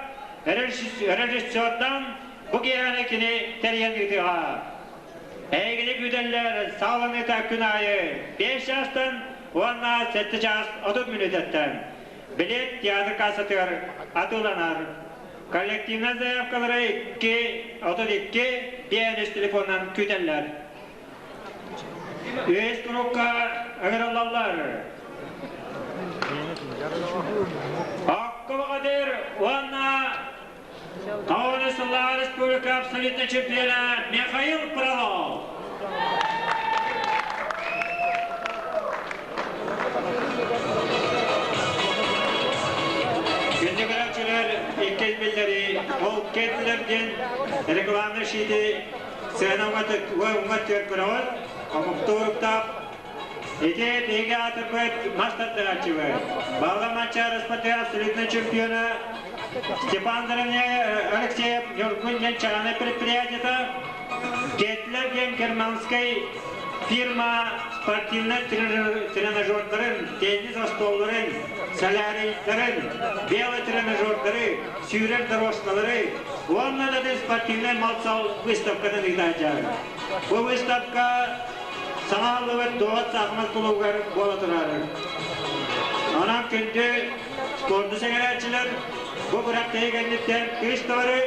режиссердан бу киэһэни кини тэрийэн ыытыаҕа. Эйигини күүтэллэр саҕаланыыта күн аайы 5 чаастан уонна 7 чаас 30 мүнүүтэттэн. Билет театр кассатыгар атыыланар. Коллективнай заявкалары 2 32 5 телефонунан күүтэллэр. Үһүс курукка ыҥырыллаллар. Акка Баҕадыр уонна Тоҕус сыллааҕы республика абсолютнай чемпиона Михаил Фролов. Күндү көрөөччүлэр, иккис биллэрии ол Кетлер диэн рекламный щиты Сыана уҥа түөрт омуктууруктаах ити биһиги аатырбыт мас тардыһааччыбыт. Балла матча Республика абсолютнай чемпиона Степан Алексеев Ньургун диэн чаҕанай предприятиета Кетлер диэн германскай фирма спортивнай тренажердарын, теннис остуолларын, солярийдарын, велотренажердары, сүүрэр дорожкалары уонна да спортивнай мал-сал выставканы ыытааччы. Бу выставка саҥа аллыбыт Дуоҕат саахымат кулуугар буола турар. Онон күндү спорду сэҥэрээччилэр бу күрэхтэһии кэнниттэн кыыс товары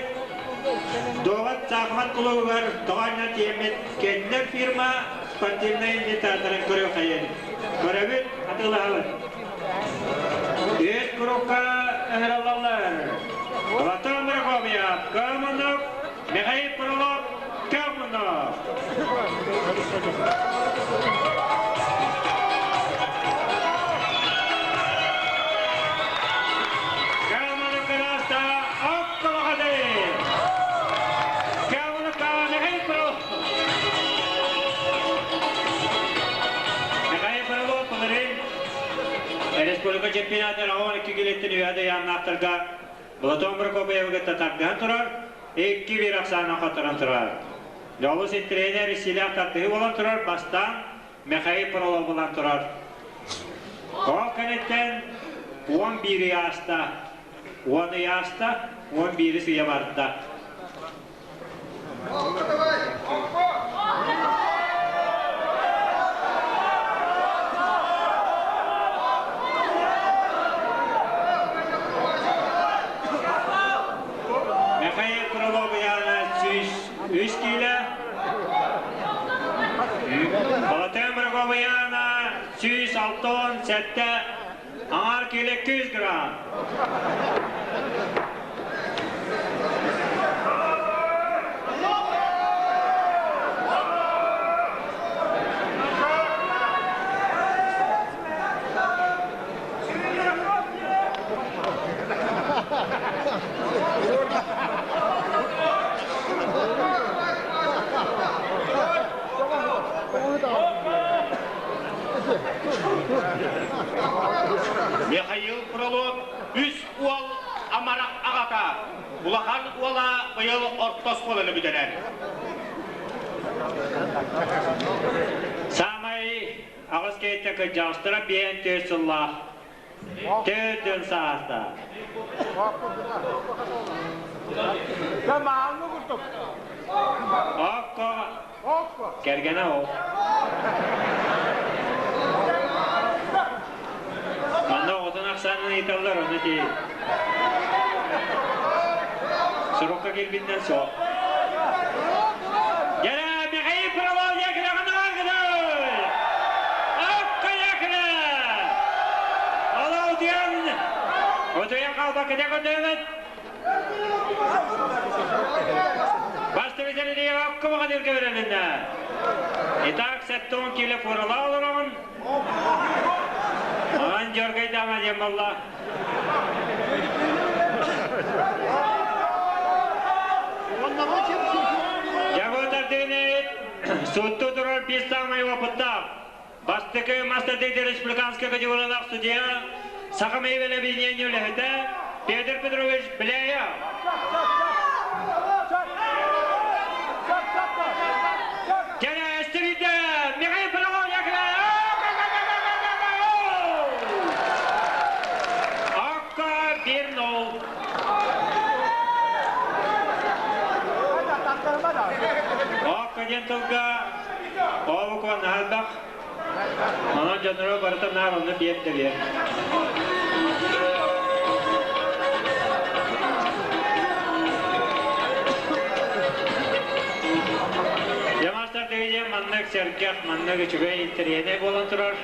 Дуоҕат саахымат кулуугар тоҕо тиэммит Кеннер фирма спортивнай инвентардарын көрүөххэйин. Көрөбүт, атыылаһабыт. Үс курукка ыҥырыллаллар. Платон Мороховьев, Коммунов, Михаил Фролов, Коммунов. Коммунов кыраста Окколоҕады. Коммуновка Михаил Фролов. Республика чемпионатын 12 килеттен үһэ дайааннаахтарга Платон Прокопьевы кытта тардыһан турар, 2-1 ахсаанан хотторон турар. Дьолус тренер Исилээх тардыһыы буолан турар, бастаан Михаил Фролов булан турар. Ол кэнниттэн 11 ааста, 10 ый ааста, 11 сыйа барда. Михаил Крылов ыйаана 103 киилэ. Балатен Мраков ыйаана 167 аҥаар киилэ 200 грамм. Михаил Фролов үс уол амарах аҕата, улахан уола быйыл орто оскуоланы бүтэрэр. Саамай аҕыс киһиттэн кырдьаҕастара биэн түөрт сыллаах Төрдүн сааста. Окко кэргэнэ ол. Манна оҕотун ахсаанын ыйыталлар, ону ти сурукка киирбитинэн суох. Дьэрэ Михаил Фролов якрагын Окко якра! Ола утуйан, утуйан хаалбакка көтөбүт. Бастыбытын окко баҕадырга берелинне. Итак, сеттон киле фурала олоромун. Аан дьоргайдаама диэн балла. Дьабытардыгынет сутту турар биир саамай опыттаах бастакы мастардык республиканскай категориялаах судья Саха Мебель объединение үлэһитэ Петр Петрович Беляев. Кэлээстибитэ Михаил Фролов Акка 1-0. Акка диэн тылга Ообукуан наһалбах. Онон дьонноро барыта наар онно биэр да биэр. Ямастар дэгидиэн маннык сэргэх, маннык үчүгэй интэриэһинэй буолан турар.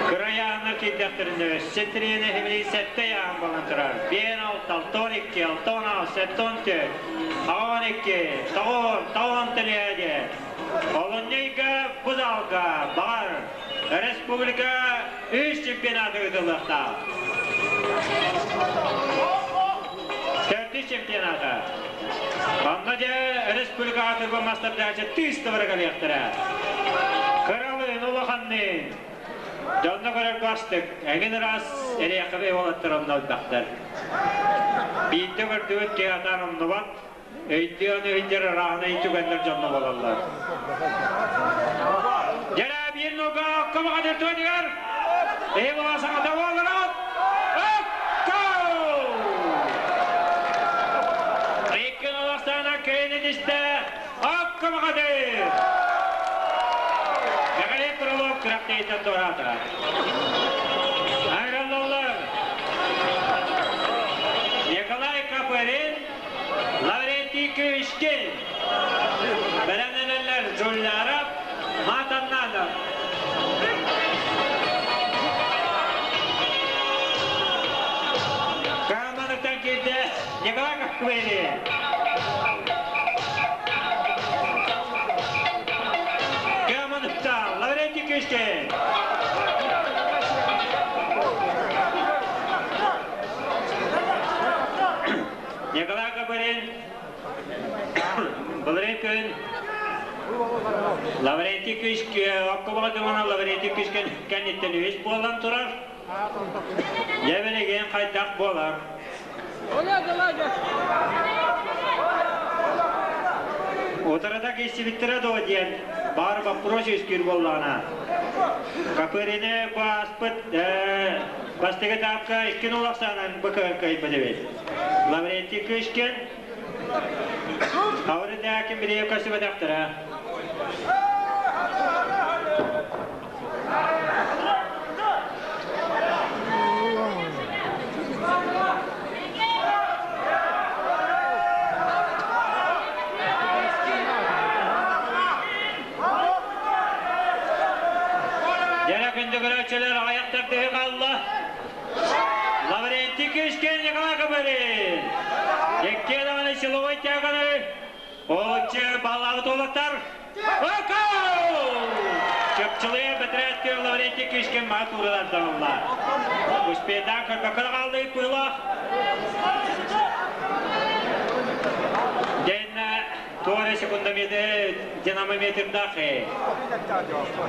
Кыра ыйааһыннар киирдэхтэринэ өссө интэриэһинэй химилии сэттэ ыйааһын буолан турар. Биэн алта, алтан икки, алтан аас, сэттэ он төрт, аҕан икки, тоҕон, тоҕон тэлиэдэ. Олунньуйга бу залга баҕар республика үс чемпионаты ыытыллыахтаах. Төрдүс чемпионата. Онно дьэ республика аатырбы мастардаачы тыыс тыбыра кэлиэхтэрэ. Кыралыын, улаханныын. Дьонно көрөргө астык, эҥин ыраас эриэхэбэй уолаттар онно элбэхтэр. Биирдэ көрдүбүт киһи атаан умнубат, Өйдөөн өйдөр ырааһынай түгэннэр дьонно буолаллар. Дьэрэ биир нога окко баҕадыр туонигар эһи була саҥата буоларат окко! Икки наластаана кыайын этистэ окко баҕадыр! Михаил Крылов күрэхтэһииттэн туораата. Айраллаллар Николай Копырин Лаврентий Кривичкин, бэлэмнэнэллэр Жулляров, Матаннанов. Кааманыттан киирдэ Николай Кахвели. Кааманыттан Лаврентий Кривичкин. Николай Копырин былырыын күн Лаврентий Кыш Оккобоҕо дьоҥуна Лаврентий Кыш кэнниттэн үһүс буолан турар. Дьэ билигин хайдах буолар? Утарыта киирсибиттэрэ дуо диэн баар боппуруос үөскүүр буоллаҕына. Капырины бу ааспыт бастакы этапка икки нол ахсаанан быкыһан кыайбыт эбит. Лаврентий Кышкин Хабыры Дякин билиэ көрсүбэтэхтэрэ. Дьэрэ күндү көрөөччүлэр аҕыйах тардыһыы хаалла. Лаврентий Кишкин Николай Копырин. Икки даҕаны силовой тяганы Оччо баллаабыт уолаттар Чыпчылыйа бэтэрээттиир Лаврентий Кишкин маа туураларданылла. Успедаан көрбөккө да хааллыы пыылах. Дэнна туора секундометр динамометрдаах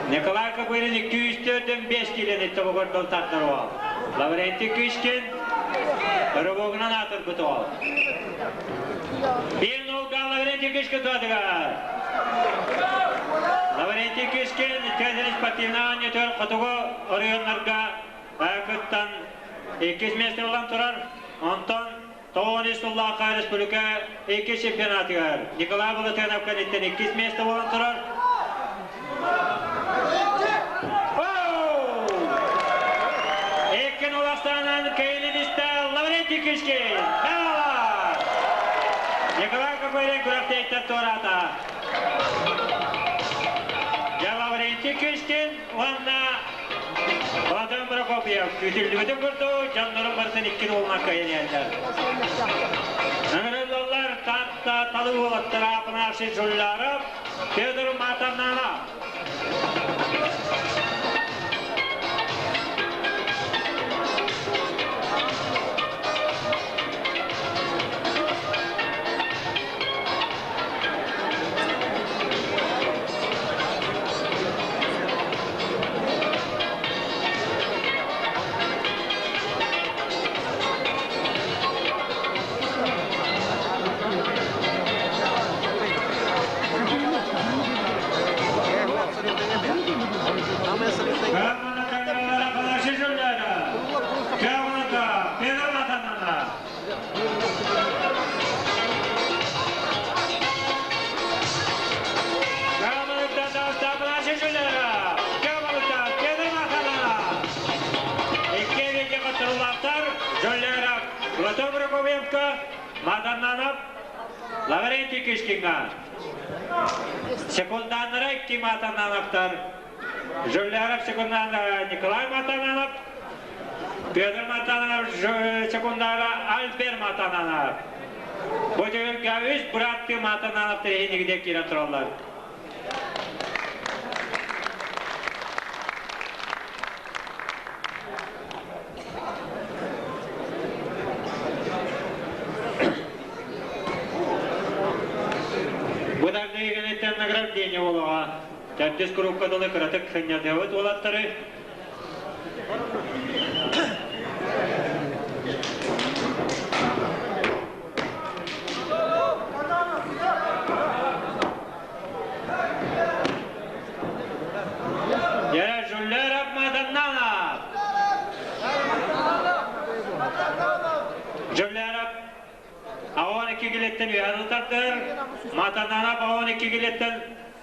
Николай Копырин 204 килени тобогордол тардар уол. Лаврентий Кишкин рывогунан аатырбыт уол. Биир нолга Лаврентий Кишкин туһатыгар. Лаврентий Кишкин Тезерин спортивнай оонньуутугар хотугу оройуоннарга кыттан иккис миэстэ ылан турар. Онтон тоҕус сыллаахха республика иккис чемпионатыгар Николай Балатынов кэнниттэн иккис миэстэ буолан турар. Икки нуластаанан Кейлинистэ Лаврентий Кишкин. Николай Копырин күрэхтэһииттэн туораата. Дьэ Лаврентий Кишкин уонна Платон Прокопьев күүтүллүбүтүн курдук дьоннорун барытын икки уолунан кыайан иһэллэр. Ыҥырыллаллар Таатта талыы уолаттара Афанасий Жулляров, Федор Матананов. Маданнанов Лаврентий Кишкинга. Секунданнара икки Матанановтар. Жуляров секундана Николай Матананов, Петр Матананов секундара Альбер Матананов. Бу түгүлгэ үс бырааттыы Матанановтар иһинигиде киирэн тураллар. Бу тардыгыгыныттан награждение буолуоҕа. Төрдүс курукка дылы кыратык сынньатыабыт уолаттары. Жуллеров Маданнанов. Жуллеров Аон икки килеттен үһән тардыр. Матананов аон икки килеттен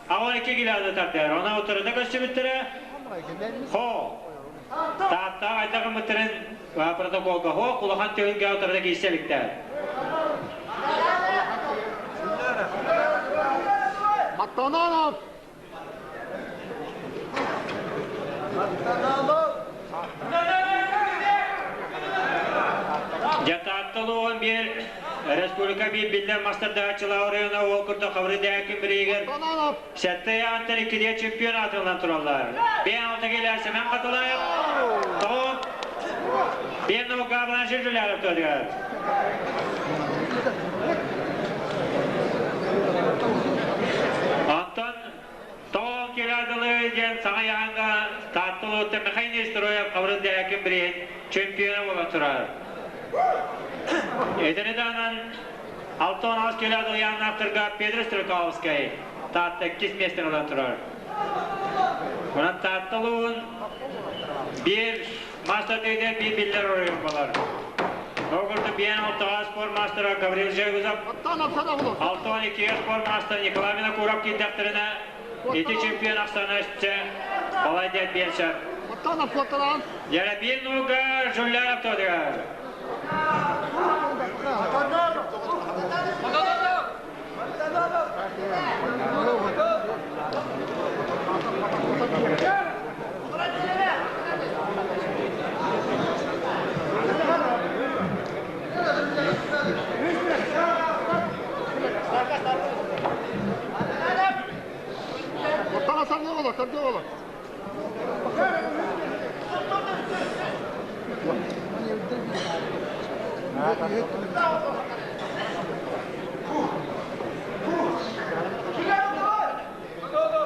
аон икки киле тардыр. Она утарыта көстүбүттэрэ. Хо. Таатта айдагымыттырын протоколга хо кулахан төгүлгэ утарыта киирсэликтэр. Матананов! Дьатаатталуон биир республика биир биллэр мастардааччылар оройуона уол курдук хабыры дэһэкин бириигэр сэттэ ыйаантан иккилиэ чемпион аатылан тураллар. Бэйэн алта килэ Семен Хатылаев, тоҕо Бен Новгавлан Жижуляров туотугар. Онтон тоҕо килэ дылы дылы диэн саҥа ыйааһыҥҥа Таатта улууттан Михаил Нестероев Хабырыл Дэһээкин бирииһин чемпиона буолан турар. Этэри даҕанан 68 кило ыйааһыннаахтарга Петр Стрелковскай Таатта иккис миэстэни ылан турар. Онон Таатта улууһун биир мастер тыйдер биир биллэр оройун болар. Ол курдук биэн алтаҕа спорт мастера Гаврил Жегузов, 62 спорт мастер Николай Винокуров киирдэхтэринэ ити чемпион ахсаана өссө балай диэн биэн сөп. Дьэрэ нуга Жуляров тодыгар.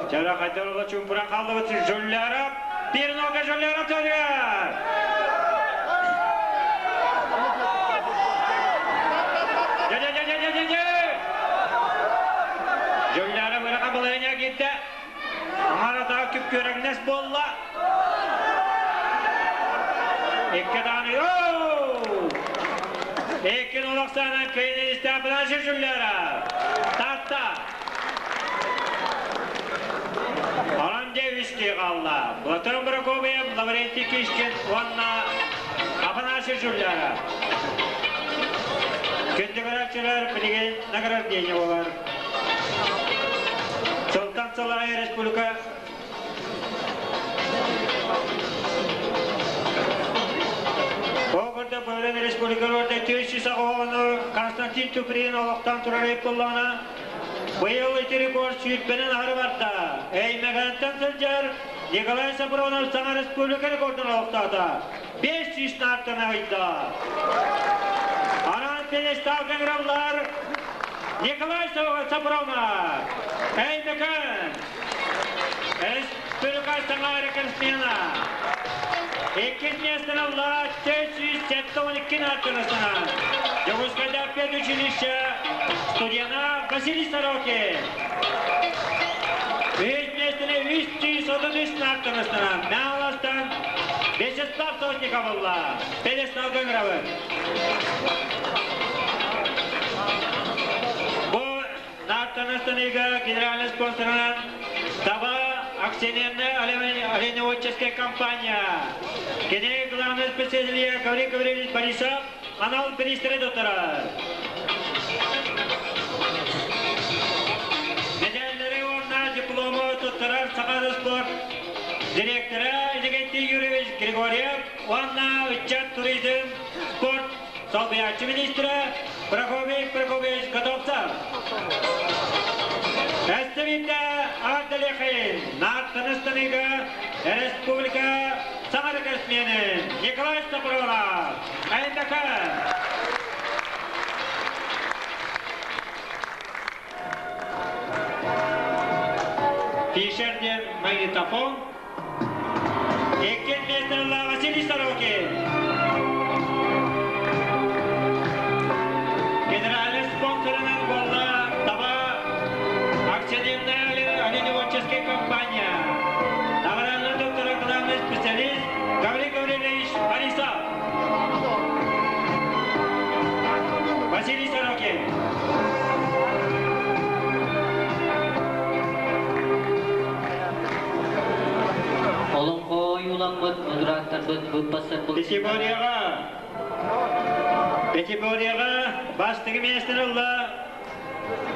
Чара хайдар чумпуран қалдыбыт Жолляров, bir нога Жолляров төлөр. Дьэ-дьэ-дьэ-дьэ-дьэ! Жолляров ырахан балайыня киирдэ. Аҥаратаа күп-күөрэҥнэс буолла. Икки даҕаны Икки олохсаанан кыайыны истээпинэн Жулляров. Таатта. Онон дьэ үс киһи хаалла. Платон Прокопьев, Лаврентий Кишкин уонна Афанасий Жуляров. Күндү көрөөччүлэр билигин награждение буолар. Сылтан сыл аайы республика Ол курдук быһырын республика 400 оҕону Константин Туприн олохтон турар ыйыппыллаҕына быйыл ити рекорд сүүрбэнэн аһары барда. Эймэкэнтэн сылдьар Николай Сапронов саҥа республика рекордун олохтоото. 500 наартан аһыйда. Анаан пьедесталга ыҥыраллар Николай Сапронов, Эймэкэн, Республика саҥа рекордсмена. Иккис миэстэни ылла 472 наартан Дьокуускайда педучилище студена Василий Сорокин. Үс миэстэни 333 наартан Мэҥэ Вячеслав Сотников ылла. Пьедесталга ыҥырабыт. Бу Наартаныстаныыга генеральный спонсорынан Таба акционерная оленеводческая компания. Кини главный специалист Гаврил Гаврилович Борисов анал бириистэри туттарар. Медаллары уонна диплому туттарар Саха спорт директора Иннокентий Юрьевич Григорьев уонна ыччат туризм спорт солбуйааччы министрэ Прокопий Прокопьевич Готовцев. Эстебинде Ардалехин, Нартаныстаныга Республика саҥа рекордсменин Николай Сапронов, Айдакан. Фишер диэн магнитофон. Иккис миэстэни Василий Сорокин. Генеральный спонсорынан буолла Таба акционерная оленеводческая компания. Наградный доктор, главный специалист Гаврил Гаврилович Борисов. Василий Сорокин. Олоҥхо ойууламмыт мудрааттарбыт быппастар Пятиборьеҕа Пятиборьеҕа бастакы миэстэни ылла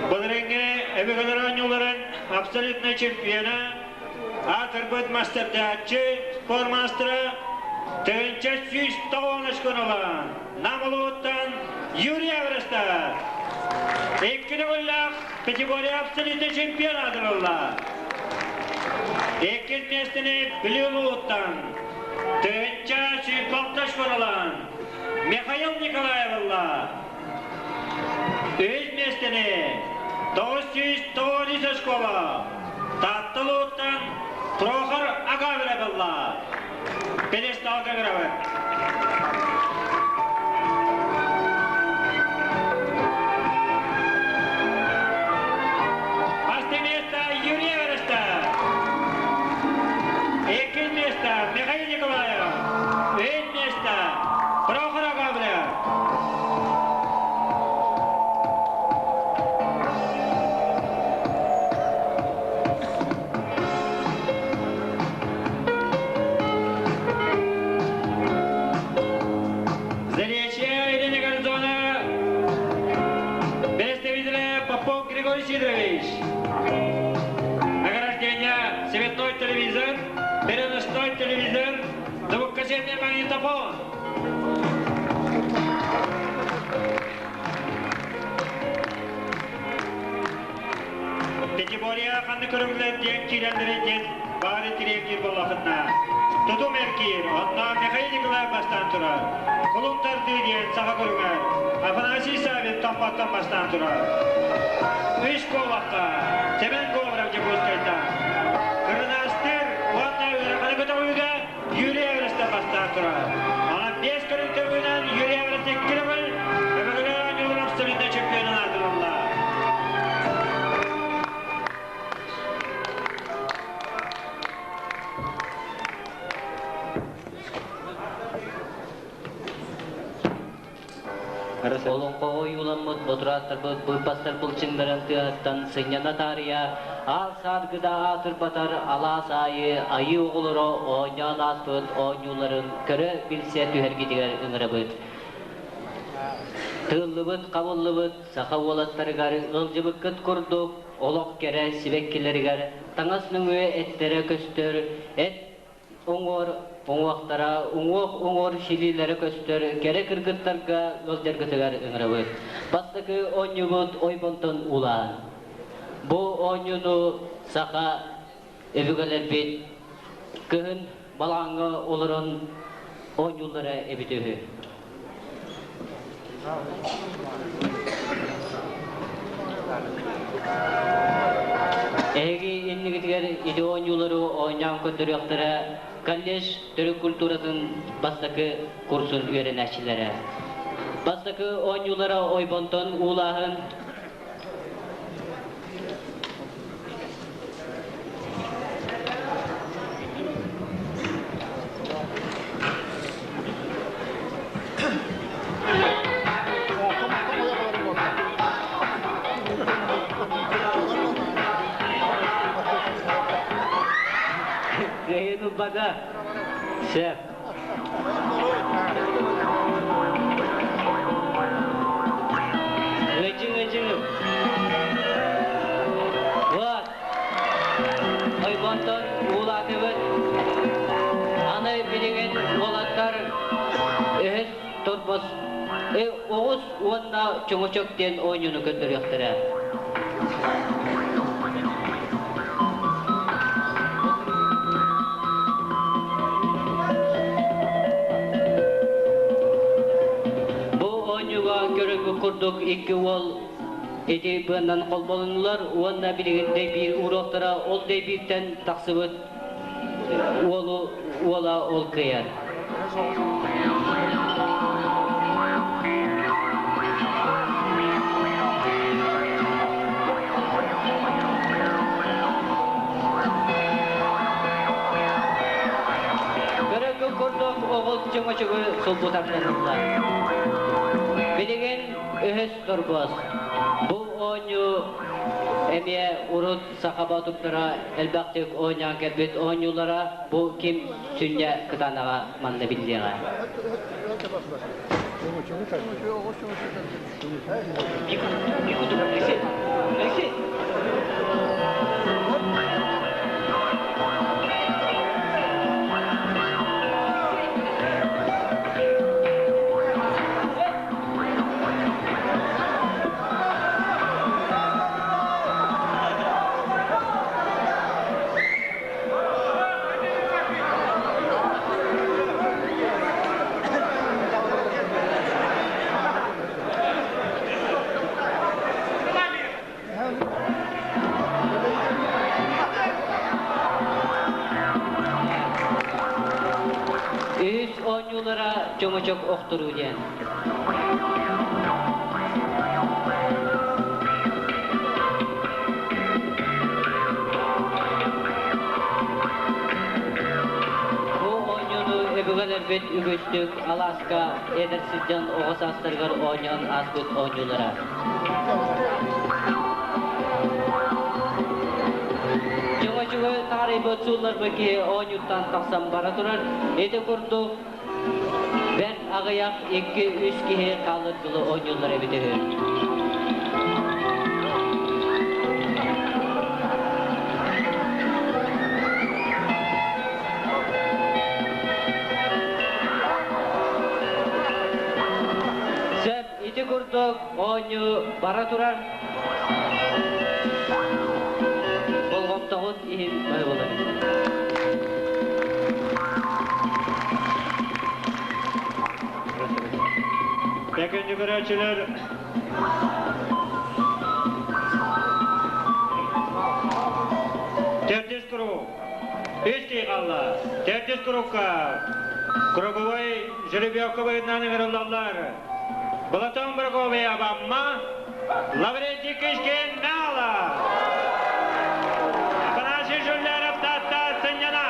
былырыыҥҥы өбүгэлэр оонньууларын абсолютнай чемпиона, аатырбыт мастердааччы, спорт маастара 1190 очкону ылан Нам улууһуттан Юрий Авростов. Икки төгүллээх пятиборье абсолютнай чемпион аатын ылла. Иккис миэстэни Бүлүү улууһуттан 1126 очкону ылан Михаил Николаев ылла. Үс миэстэни 993 очкола Таатта улууһуттан. Прохор Агавеле болла. Пьедесталга гырабыт. Бастыҥ место Юрий Эвереста. Иккис место Михаил Николаев. Үһүс место Прохор Агавлев. Заречье Ирина Гордона, представителя Попов Григорий Сидорович. Награждение цветной телевизор, переносной телевизор, двухкассетный магнитофон. Пятиборье ханны көрүҥлэр диэн киирэллэрэ диэн баары тириэрдиир буоллаххытына, тутум эргиир, онно Михаил Николаев бастаан турар. Кулун тардыы диэн саха көрүҥэр Афанасий Савин Томпоттон бастаан турар. Үс куобахха Сэмэн Говоров Дьокуускайтан. Кырынаастыыр уонна ыараханы көтөҕүүгэ Юрий Эверестэ бастаан турар. Онон биэс көрүҥ түмүгүнэн Юрий Эверест икки төгүл Өбүгэлэр оонньуулар абсолютнай чемпионун аатын ылла. Олоҥхоҕо ойууламмыт ботурааттарбыт быыппастар былчыҥнарын тыаһыттан сынньана таарыйа, аал сааргыда аатырбатар алаас аайы айыы оҕолоро оонньоон ааспыт оонньууларын көрө-билсэ түһэргитигэр ыҥырабыт. Тыыллыбыт-хабыллыбыт саха уолаттарыгар ыалдьыбыккыт курдук олох кэрэ сибэккилэригэр таҥас нөҥүө эттэрэ көстөр, эт Уҥуор уҥуохтара, уҥуох уҥуор силиилэрэ көстөр кэрэ кыргыттарга ыалдьаргытыгар ыҥырабыт. Бастакы оонньуубут ойбонтон уулаан. Бу оонньууну саха өбүгэлэрбит кыһын балаҕаҥҥа олорон оонньууллара эбитэ үһү. Эһиги иннигитигэр ити оонньуулары оонньоон көрдөрүөхтэрэ колледж төрүт культуратын бастакы курсун үөрэнээччилэрэ. Бастакы оонньуулара ойбонтон уулааһын, Кыайын ылбата. Сөп. Ыдьыҥ, ыдьыҥ. Вот. Ойбонтон уулаатыбыт. Аны билигин уолаттар өһөс торбос оҕус уонна чоҥочок диэн оонньууну көрдөрүөхтэрэ. Бу оонньууга көрөргүт курдук икки уол ити быаннан холболонулар уонна билигин дэйбиир уруоктара ол дэйбииртэн тахсыбыт уолу уола ол кыайар. Көрөргө курдук оҕус чөҥөчөгү сулбутарданыллар. Билигин өһөс торбос. Бу оонньуу эмиэ урут саха боотурдара элбэхтик оонньоон кэлбит оонньуулара бу ким сүнньэ кытаанаҕа манна биллиэҕэ. Алексей, Алексей. оонньуулара чөҥөчөк охторуу диэн. Бу оонньууну өбүгэлэрбит үгүстүк алааска эдэр сылдьан оҕо саастарыгар оонньоон ааспыт оонньуулара. Чөҥөчүгү таарыйбыт суулларбыт киһи оонньууттан тахсан бара турар. Ити курдук бэрт аҕыйах икки-үс киһи хаалыар дылы оонньууллар эбит үһү. Сөп, ити курдук оонньуу бара турар. Болҕомтоҕут иһин бары буолар. Тэкэнди көрөөччүлэр Төрдүс круг. Үс киһи хаалла. Төрдүс кругка круговой жеребьевка быһыытынан ыҥырыллаллар. Платон Бараковый Абамма, Лаврентий Кычкин Мала. Афанасий Жуляров Таатта сынньана.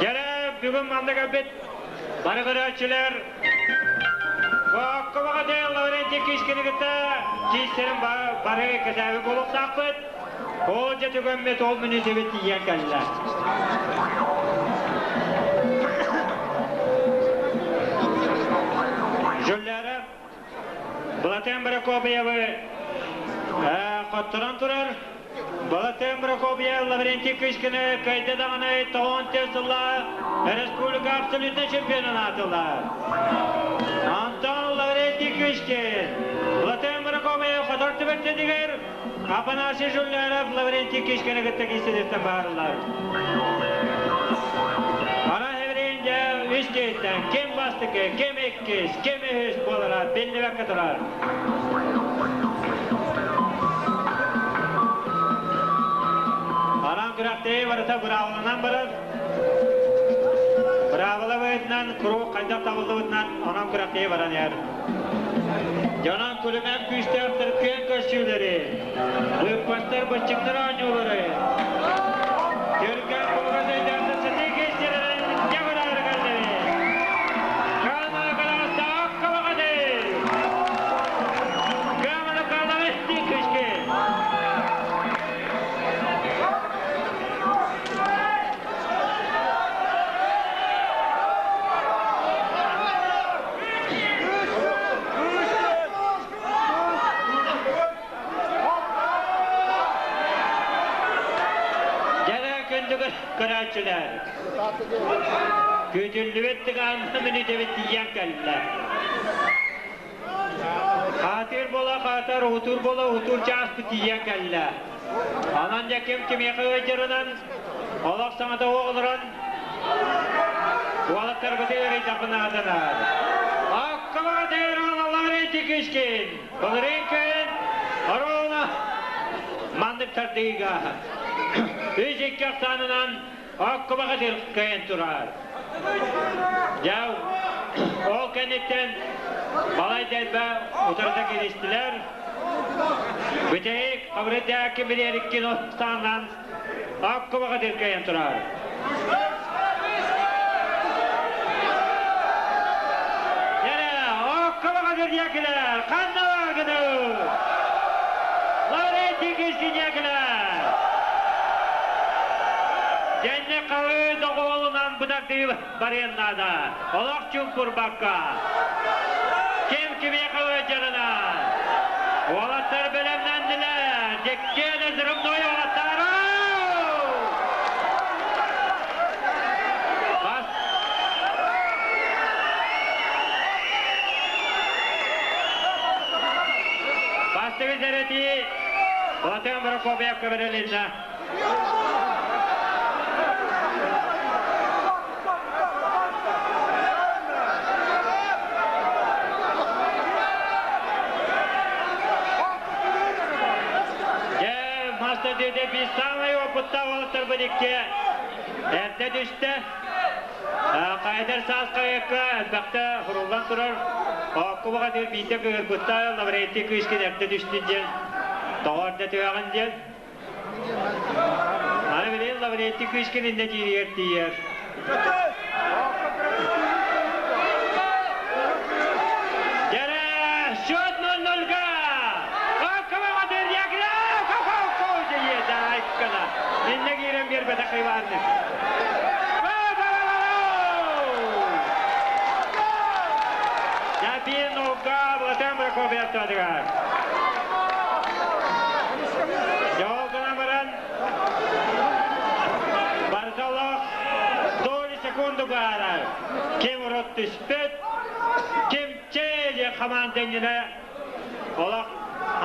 Дьэрэ бүгүн манна кэлбит бары көрөөччүлэр Боккобаҕа Лаврентий Кычкины кытта киистэрин бары кэтээби буолуохтаахпыт. Ол дьэ түгэммит ол мүнүүтэбит тиийэн кэллэ. Жюллера Балатен Прокопьевы хотторон турар. Балатен Прокопьев Лаврентий Кычкины кыайда даҕаны тоҕон сылла республика абсолютнай чемпионун аатылар. Антон Лаврентий Кычкин Балатен Прокопьев хотор түбэлтэтигэр Афанасий Жуляров Лаврентий Кишканы кытта киирсиниттэн баарылар. Ара Эвринде үс киһиттэн ким бастакы, ким иккис, ким үһүс буолара биллибэккэ турар. Аран күрэхтэһии барыта быраабыланан барар. Быраабыла быһыытынан куруук хайдах табыллыбытынан онон күрэхтэһии баран иһэр. Дьонон күлүмэн күүстээхтэр күөн көрсүүлэри, быыппастар быччыҥнар оонньуулары, түргэн булгас өйдөөхтөр сытыы киистэрин дьэ бараары кэллэри. Каама калаастаах кабаҕаны! Кааманы каалаҕы күшкү! Дьэ күндү көрөөччүлэр, күүтүллүбүт тыгаанна мүнүүтэбит тиийэн кэллэ. Хаатыр буола хаатар, уһутуур буола уһутуур чааспыт тиийэн кэллэ. Онон дьэ ким кимиэхэ ыалдьарынан, олох саҥата олорон, уолаттарбытын ыарыйдахпынаатанар. Аккабаҕа Лаврентий Кишкин, былырыын күн Оруна маннык тардыыга үс икки ахсаанынан Аккабаҕа кыайан турар. Дьэ, ол кэнниттэн балай дэлбэ утарыта кииристилэр. Бүтэһик Хабырыдааки билиэриккин устаанан Аккубаҕа кыайан турар. Дьэ, Аккубаҕа диэкилэр, ханна бааргыны? Лаврентий Кишкин диэкилэр. Дьэннэ халы доҕуолунан бытардыы барыан наада. Олох чуҥкурбакка. Ким кимиэхэ ыалдьарынан. Уолаттар бэлэмнэннилэр. Дьиккиэн взрывной уолаттары! Бас Бастыгы сэрэтии Платон Прокопьевка бэрилиннэ. Дьэ, маста диэде биир саамай опыттаах уолаттарбыт икки эрдэ түстэ. Хайдар саас хайакка элбэхтэ хуруллан турар. Оокку баҕатыгар биирдэ кыыһырбытта Лаврентий Кыышкин эрдэ түстүн диэн. Тоҕо эрдэ түһэҕин диэн. Аны билигин Лаврентий Кыышкин иннэ дииригэр тиийэр. Дьэрэ, счет 0-0-га! Иннэ киирэн биэрбэтэх Иваннык. Дабин Уга Владимир Прокопьевтадыгар. Дьолгана баран Барзалах доли секунду баарар. Ким урут түспүт, ким чэй диэн хамаанда иннинэ олох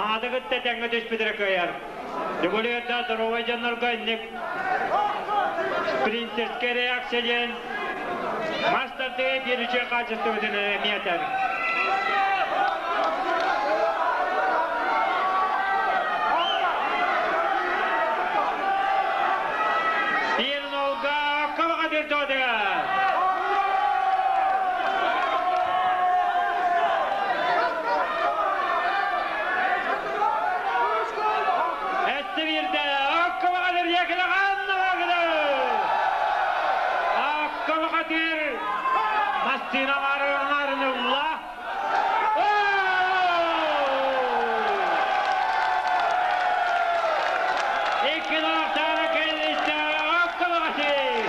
аҥады кытта тэҥҥэ түспүтүрэ кыайар. Дьулуйарда здоровай дьоннорго инник спринтерская реакция диэн мас тардыы биир үчүгэй хаачыстыбытын эмиэ этэр. Биир нолга Кабаға Дирдодыгар. Эсти биирдэ Аккабаҕатыр Якилаҕаннабагыды Аккабаҕатыр массыына аҥаарын ылла. Икки лаахтаана кэллистэ Аккабаҕатыр.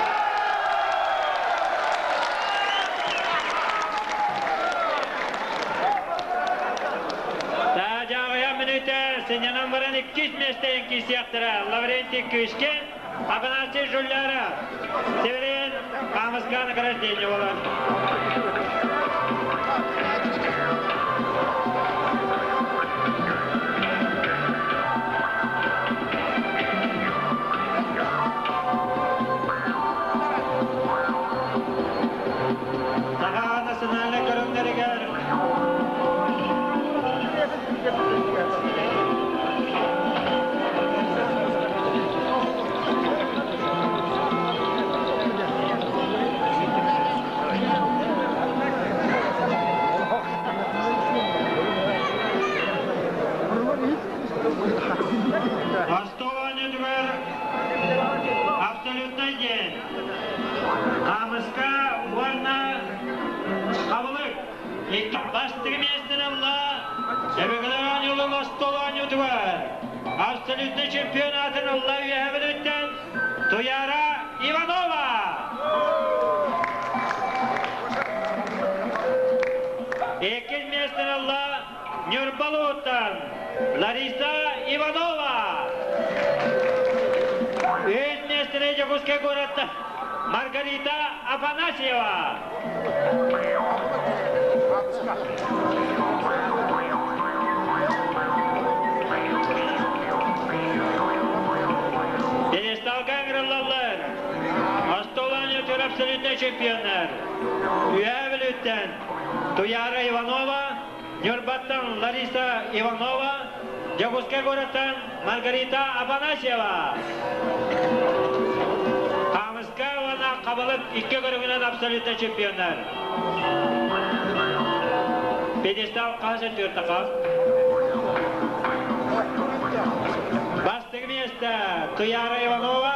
Таажааҕыйа мүнүүтэ сынньанан баран иккис миэстэйин киирсиэхтэрэ Лаврентий Кышкин, Афанасий Жуляров, Северин Хаамыска награждение буолар. Саха национальнай көрүҥнэригэр Остуол абсолютнай диэн Хаамыска уонна Хабылык Бастакы миэстэни ылла Өбүгэлэр оонньууларын остуол оонньуутугар абсолютнай чемпионатын ылла Үөһээ Бүлүүттэн Туяра Иванова. Иккис миэстэни ылла Ньурба улууһуттан Лариса Иванова. Үһүс миэстэни Дьокуускай куораттан Маргарита Афанасьева. Пьедесталга ыҥырыллаллар. Остуол оонньуутугар абсолютнай чемпионнар. Үөһээ Бүлүүттэн Туяра Иванова, Ньурбаттан Лариса Иванова, Дьокуускай куораттан Маргарита Афанасьева. Хаамыска уонна хабылык икки көрүҥүнэн абсолютно чемпионнар. Пьедестал хас өттүгэр хас? Бастакы миэстэ Туяра Иванова.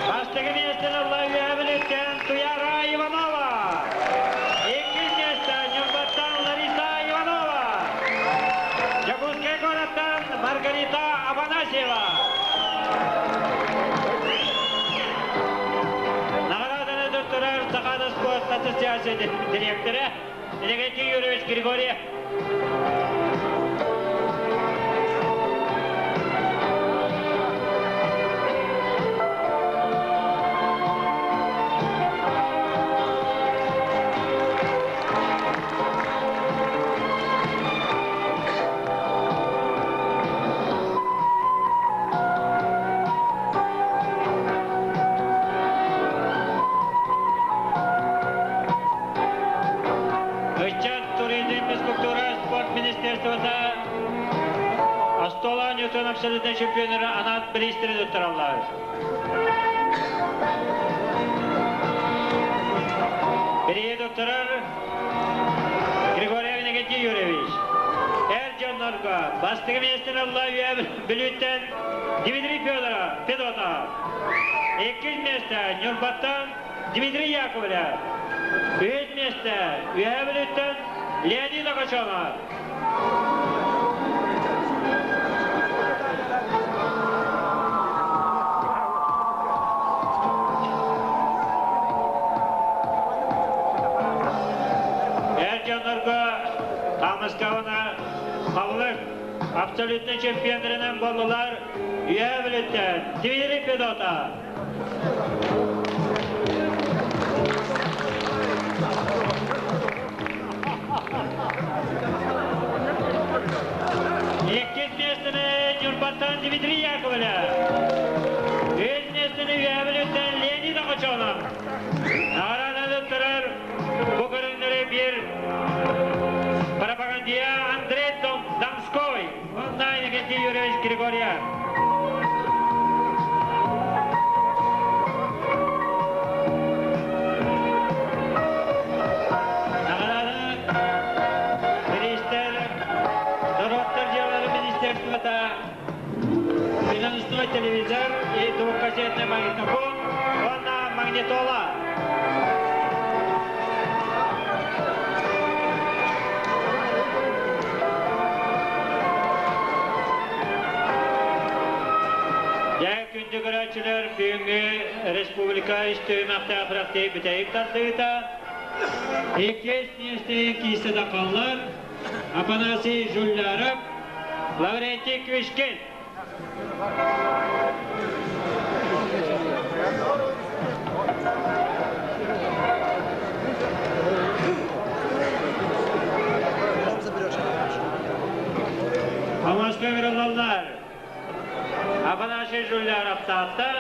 Бастакы миэстэни ылла Үөһээ Бүлүүттэн Туяра Иванова. Иккис миэстэ Ньурбаттан Лариса Иванова. Дьокуускай куораттан Маргарита Афанасьева. Наҕарааданы туттарар Сахаада спорт ассоциация дириэктэрэ Иннокентий Юрьевич Григорьев. оонньуутун абсолютнай чемпионнара анаат бириистэри туттараллар. Бирииһи туттарар Григорий Иннокентий Юрьевич. Эр дьоннорго бастакы миэстэни ылла Бүлүүттэн Дмитрий Федоров, Федотов. Иккис миэстэ Ньурбаттан Дмитрий Яковлев. Үһүс миэстэ Үөһээ Бүлүүттэн Леонид Окочонов. Эр дьоннорго Хамыскабына Хабылык абсолютный чемпионнарынан буоллулар Үөһээ Бүлүүттэн Дмитрий Федотов. Иккис миэстэни Ньурбаттан Дмитрий Яковлев. Үс миэстэни Үөһээ Леонид Окочонов. Наҕарааданы туттарар бу көрүҥнэри биир пропагандия Андрей Донской уонна Иннокентий Юрьевич Григорьев. Министр, норуоттар дьыалаларын министерствота, финансовый телевизор и двухкассетный магнитофон уонна магнитола. Дьэ, күндү көрөөччүлэр, бүгүҥҥү республика үс түһүмэхтээх күрэхтэһии бүтэһик тардыыта. Иккис миэстэни киирсэ тахаллар Афанасий Жулляров, Лаврентий Квишкин. Хамаска ыҥырыллаллар. Афанасий Жуляров Таатта,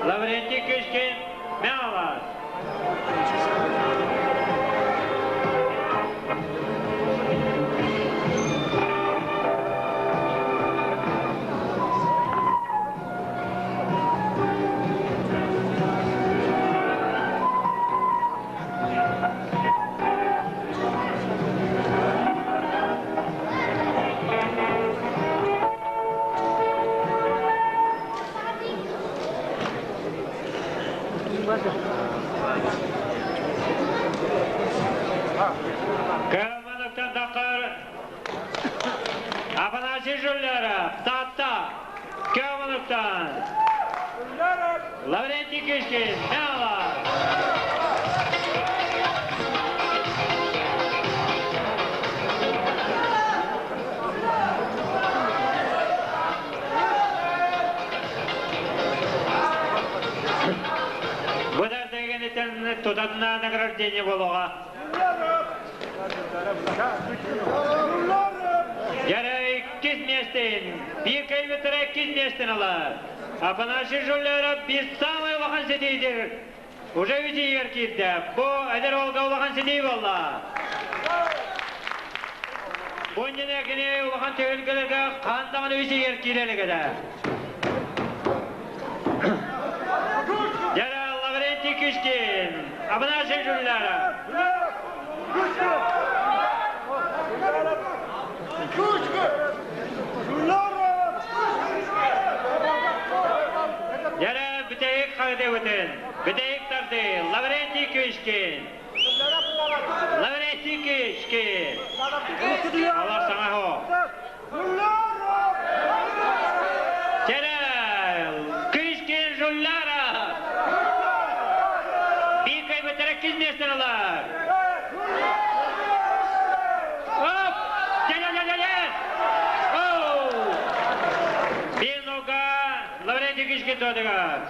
Лаврентий Кышкин Мялас. Кэлманықтан тақыр Афанасий Жуляров, Таатта, Кэлманықтан Лаврентий Кишкин, Мяла. Бұдар дегенітен тутатына награждение болуға. Дьэ иккис миэстин, биир кыайбыттара иккис миэстин ылар. Афанасий Жуляров биир самый улахан ситиитир. Уже үтүйер киирдэ. Бу эдэр уолга улахан ситии буолла. Бу иннинэ кини улахан түһүлгэлэргэ хаан даҕаны үтүйер киирэлигedэ. Дьэ Лаврентий Кишкин, Афанасий Жуляров. Дьэ бүтэһик хардыбытын, бүтэһик тарды Лаврентий Кишкин. Лаврентий Кишкин. Алар саҥа хо. Чэрэл, Кишкин Жуляров. Биир кыайбыттара иккис миэстэни ылар. Оп! Дьэ-дьэ-дьэ-дьэ! Оу! Биир нога Лаврентий Кишкин туотугар.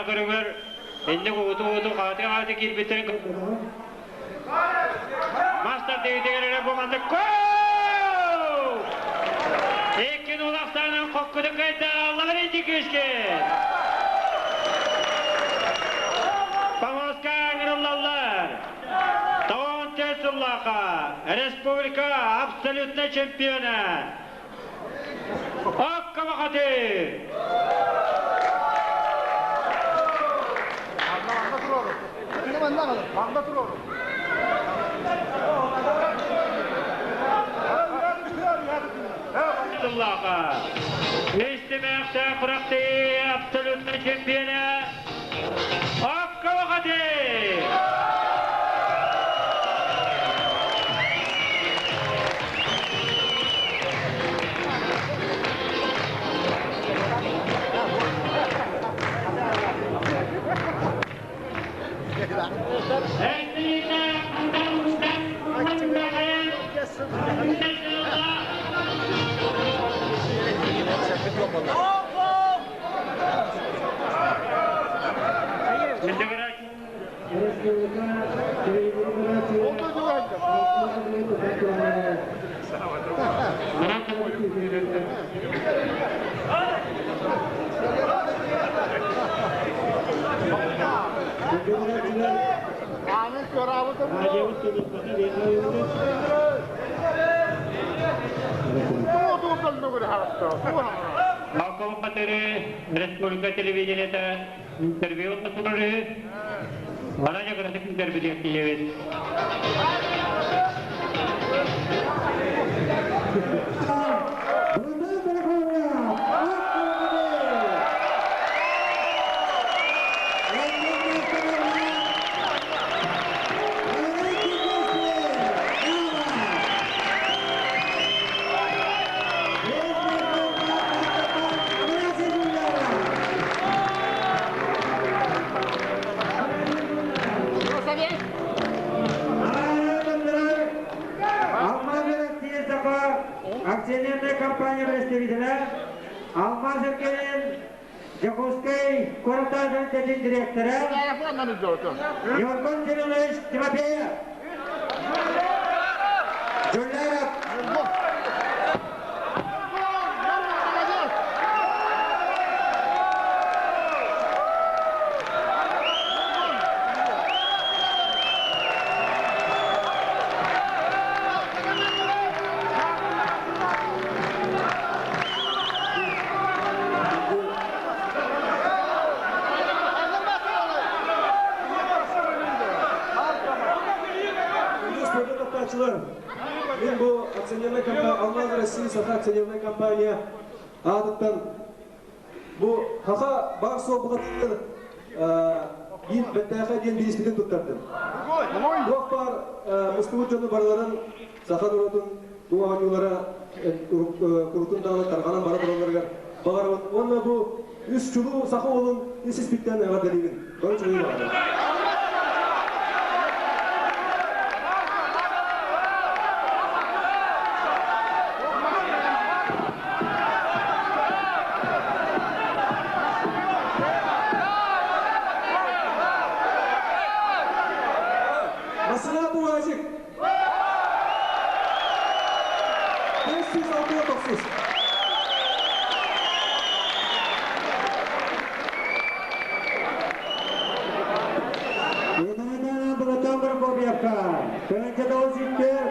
көрүҥэр инник ууту-ууту хааты-хааты киирбиттэрин Мастар дэгитигэр эрэ бу маннык гол! Икки нулахтаанан хоккутун кайда Лаврентий Кишкин! Помоска ыҥырыллаллар. Тоҕон сыллааха республика абсолютнай чемпиона Акка Бахатыр! Сыллааха Истимээхтэ курахтыы абсолютнай чемпиона Акка Бахатыр! Малком Катыры республика телевидениета интервью турары Вана жакыраты интервью тиебит. Акционерная компания представителя Алмаз Эркелин, Дьокуускай куораттааҕы тэрилтэтин директора Ньургун Кириллович Тимофеев. Жуляров. Мин бу акционерная компания Алмаз России Саха акционерная компания аатыттан бу Хаха бар суол бухатыттан биир бэттээхэ диэн бириспитин туттардым. Туох баар мустубут дьону барыларын саха норуотун бу оонньуулара курутун даҕаны тарҕанан бара туралларыгар баҕарабын. Уонна бу үс чулуу саха уолун ис испиттэн эҕэрдэлиибин. Бары үчүгэйи баҕарабын. Масына УАЗик 569. Итинэн Прокопьевка, Тыһыынча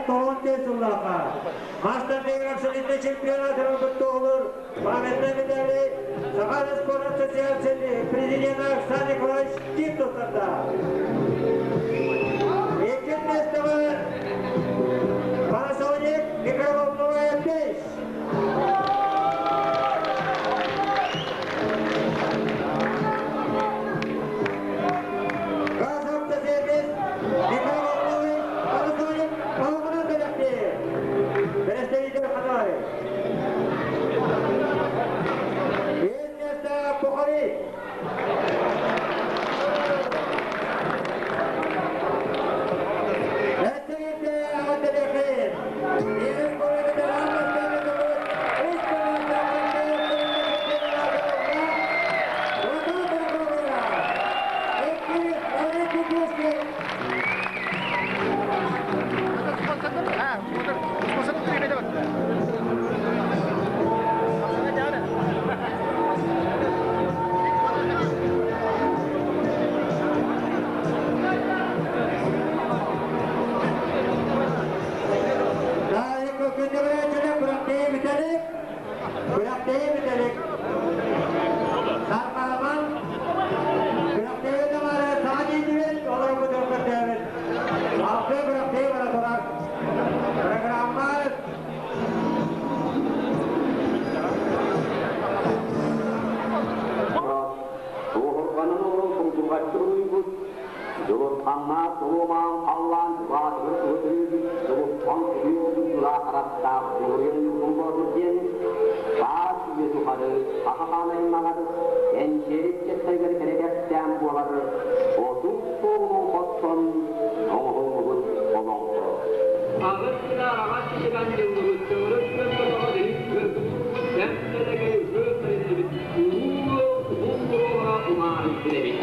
тоҕус сыллааха Мастер абсолютный чемпионат оҕолор памятный медали Саха спорт ассоциации президента Александр Николаевич Титовтарда. Икки местоҕа Panasonic микроволновая печь. Газ автосервис микроволновый Panasonic балгына бэлэхтиир. Представитель Ханой. Үс место Пухари. дьулурҕаччы уруйбут, Дьулурханнаах чулуомаан халлаан дьулаатыгар туһу төрүүбүт Дьулусхан күлүү дьулаа харахтаах Дьулуруйан Ньургун Боотур диэн саас үйэ тухары саха хаан аймаҕар кэнчиэри ыччаттарыгар кэрэ кэпсээн буолар отут суолунан хоттон оҥоһуллубут олоҥхо. Аҕыс гына араҕас кичиган дьыллыбыт, төҥөрөс күөн көтөҕө үһүс күөн кэм дэлэгэй үһүө тэриллибит улуу ыал уһун буруолара унаарыйбыт эбит.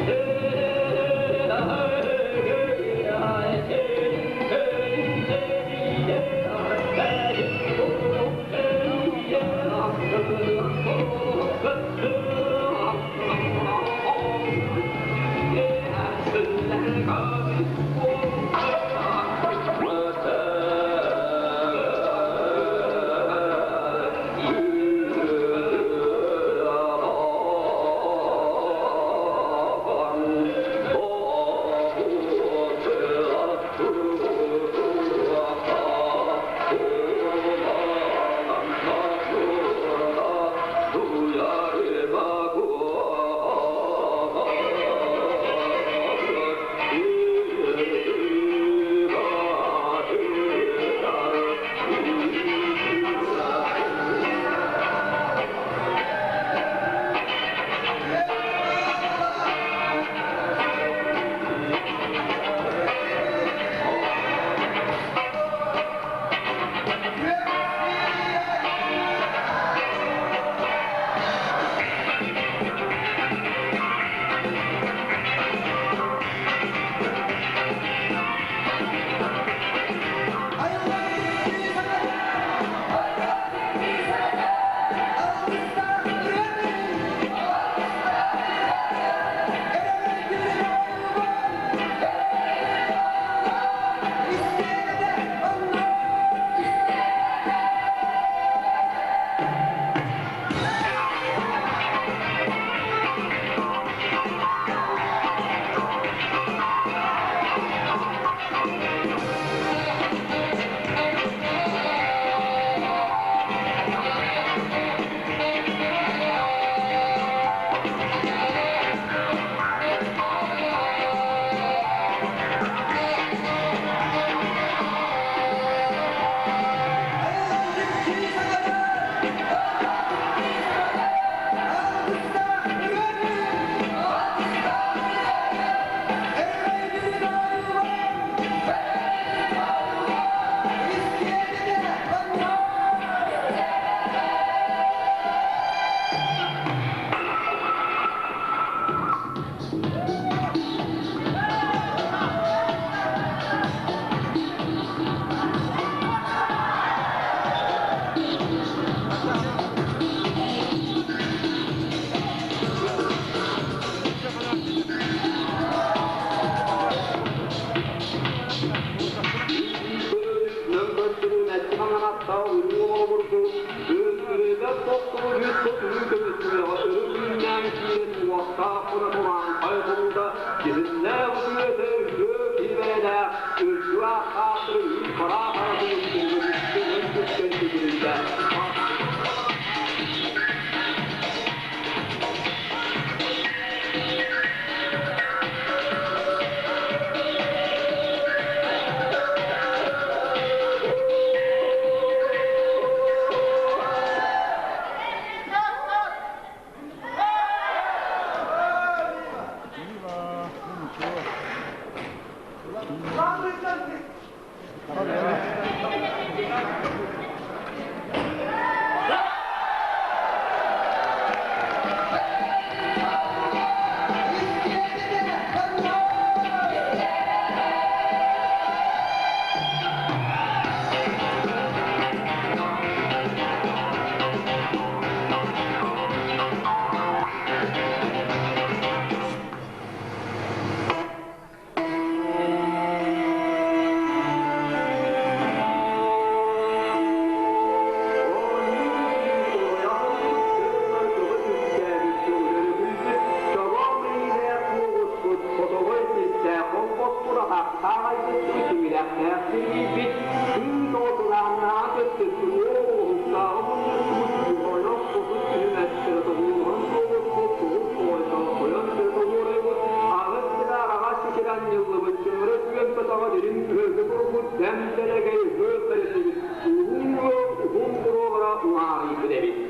Унаарыйбыт эбит.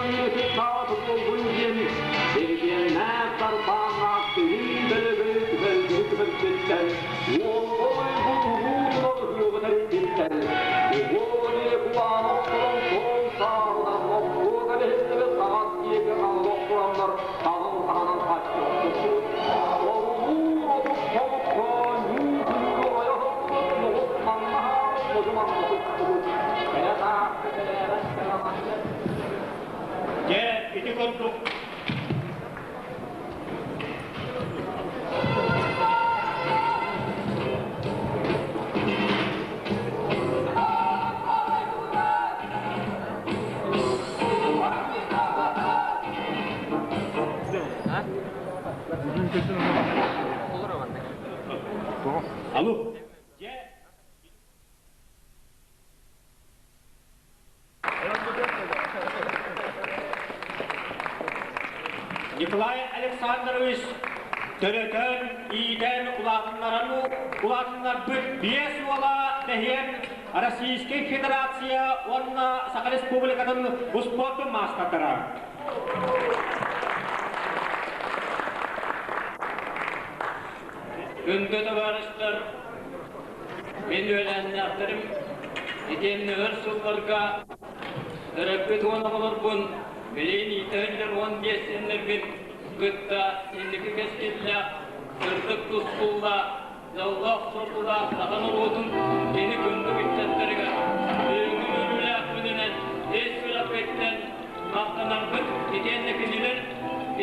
Сааты буолбун диэн сиргиэннээх тарбааннаах тыһыы бөлөгөй түһэргиһи түһэрбиттэр, уоллой бу улуу ыһыаҕы тэрийбиттэр. Уолуйа кулаан охторон суол саарынан лоппуока биһиллибит хаҥас диэки аҥыл охтороннор хаҕын таһынан хаччы охсубут. Орулуур отут хонукка ньуу күнүгү ойо сылдьыбыт муҕус манна хаалбыт модьу манна туттубут. Кэрэ сааска кэлээбэт кэрэҕэхтэр Дьэ, ити курдук Алло. Дьэ, Николай Александрович төрөтөн, иитэн улаатыннаран улаатыннарбыт биэс уола бэһиэн Российскай Федерация уонна Саха Республикатын успуордун маастардара. Күндү табаарыстар, Мин үөлээннээхтэрим итиэннэ өр сылларга төрөппүт уон оҕолорбун, билигин иитэ сылдьар 15 сиэннэрбин кытта инники кэскиллээх, сырдык тускуллаах, дьоллоох-соргулаах саха норуотун кини күндү ыччаттарыгар бүгүҥҥү үөрүүлээх күнүнэн ис сүрэхпиттэн махтанарбыт итиэннэ кинилэр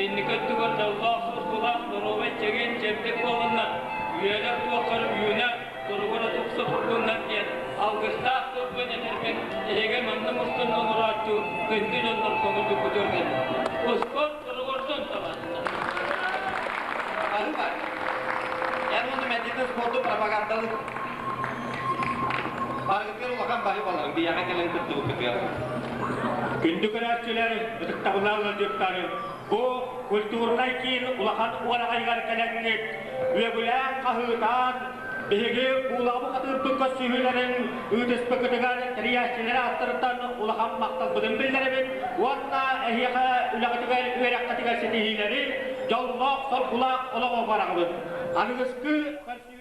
инники өттүгэр дьоллоох-соргулаах, доруобай, чэгиэн-чэбдик буоланнар, үөрэх туоххар үүнэ, туругура тупса турдуннар диэн алгыстаах тылбын этэрбин эһиги манна мустан оҥорооччу күндү дьоннор көҥүллүккүтүгэр кэллим. Успуорт туругурдун табаатылар. Баһыыба. Эн уонна мэддитин спорду пропагандалык. Барыгытыгар улахан баһыыбаларым биһиэхэ кэлэн кыттыбыккытыгар. Күндү көрөөччүлэр, ытыктабыллаах ыалдьыттар, бу культурнай киин улахан уораҕайыгар кэлэҥҥит, үөгүлээн хаһыытаан, биһиги куулаҕы хатыырбыт көрсүһүүлэрин ыытыспыкытыгар тэрийээччилэр ааттарыттан улахан махталбытын биллэрэбит уонна эһиэхэ үлэҕитигэр, үөрэххитигэр ситиһиилэри, дьоллоох, соргулаах олоҕу бараҕыбыт. Аныгыскы көрсүһүү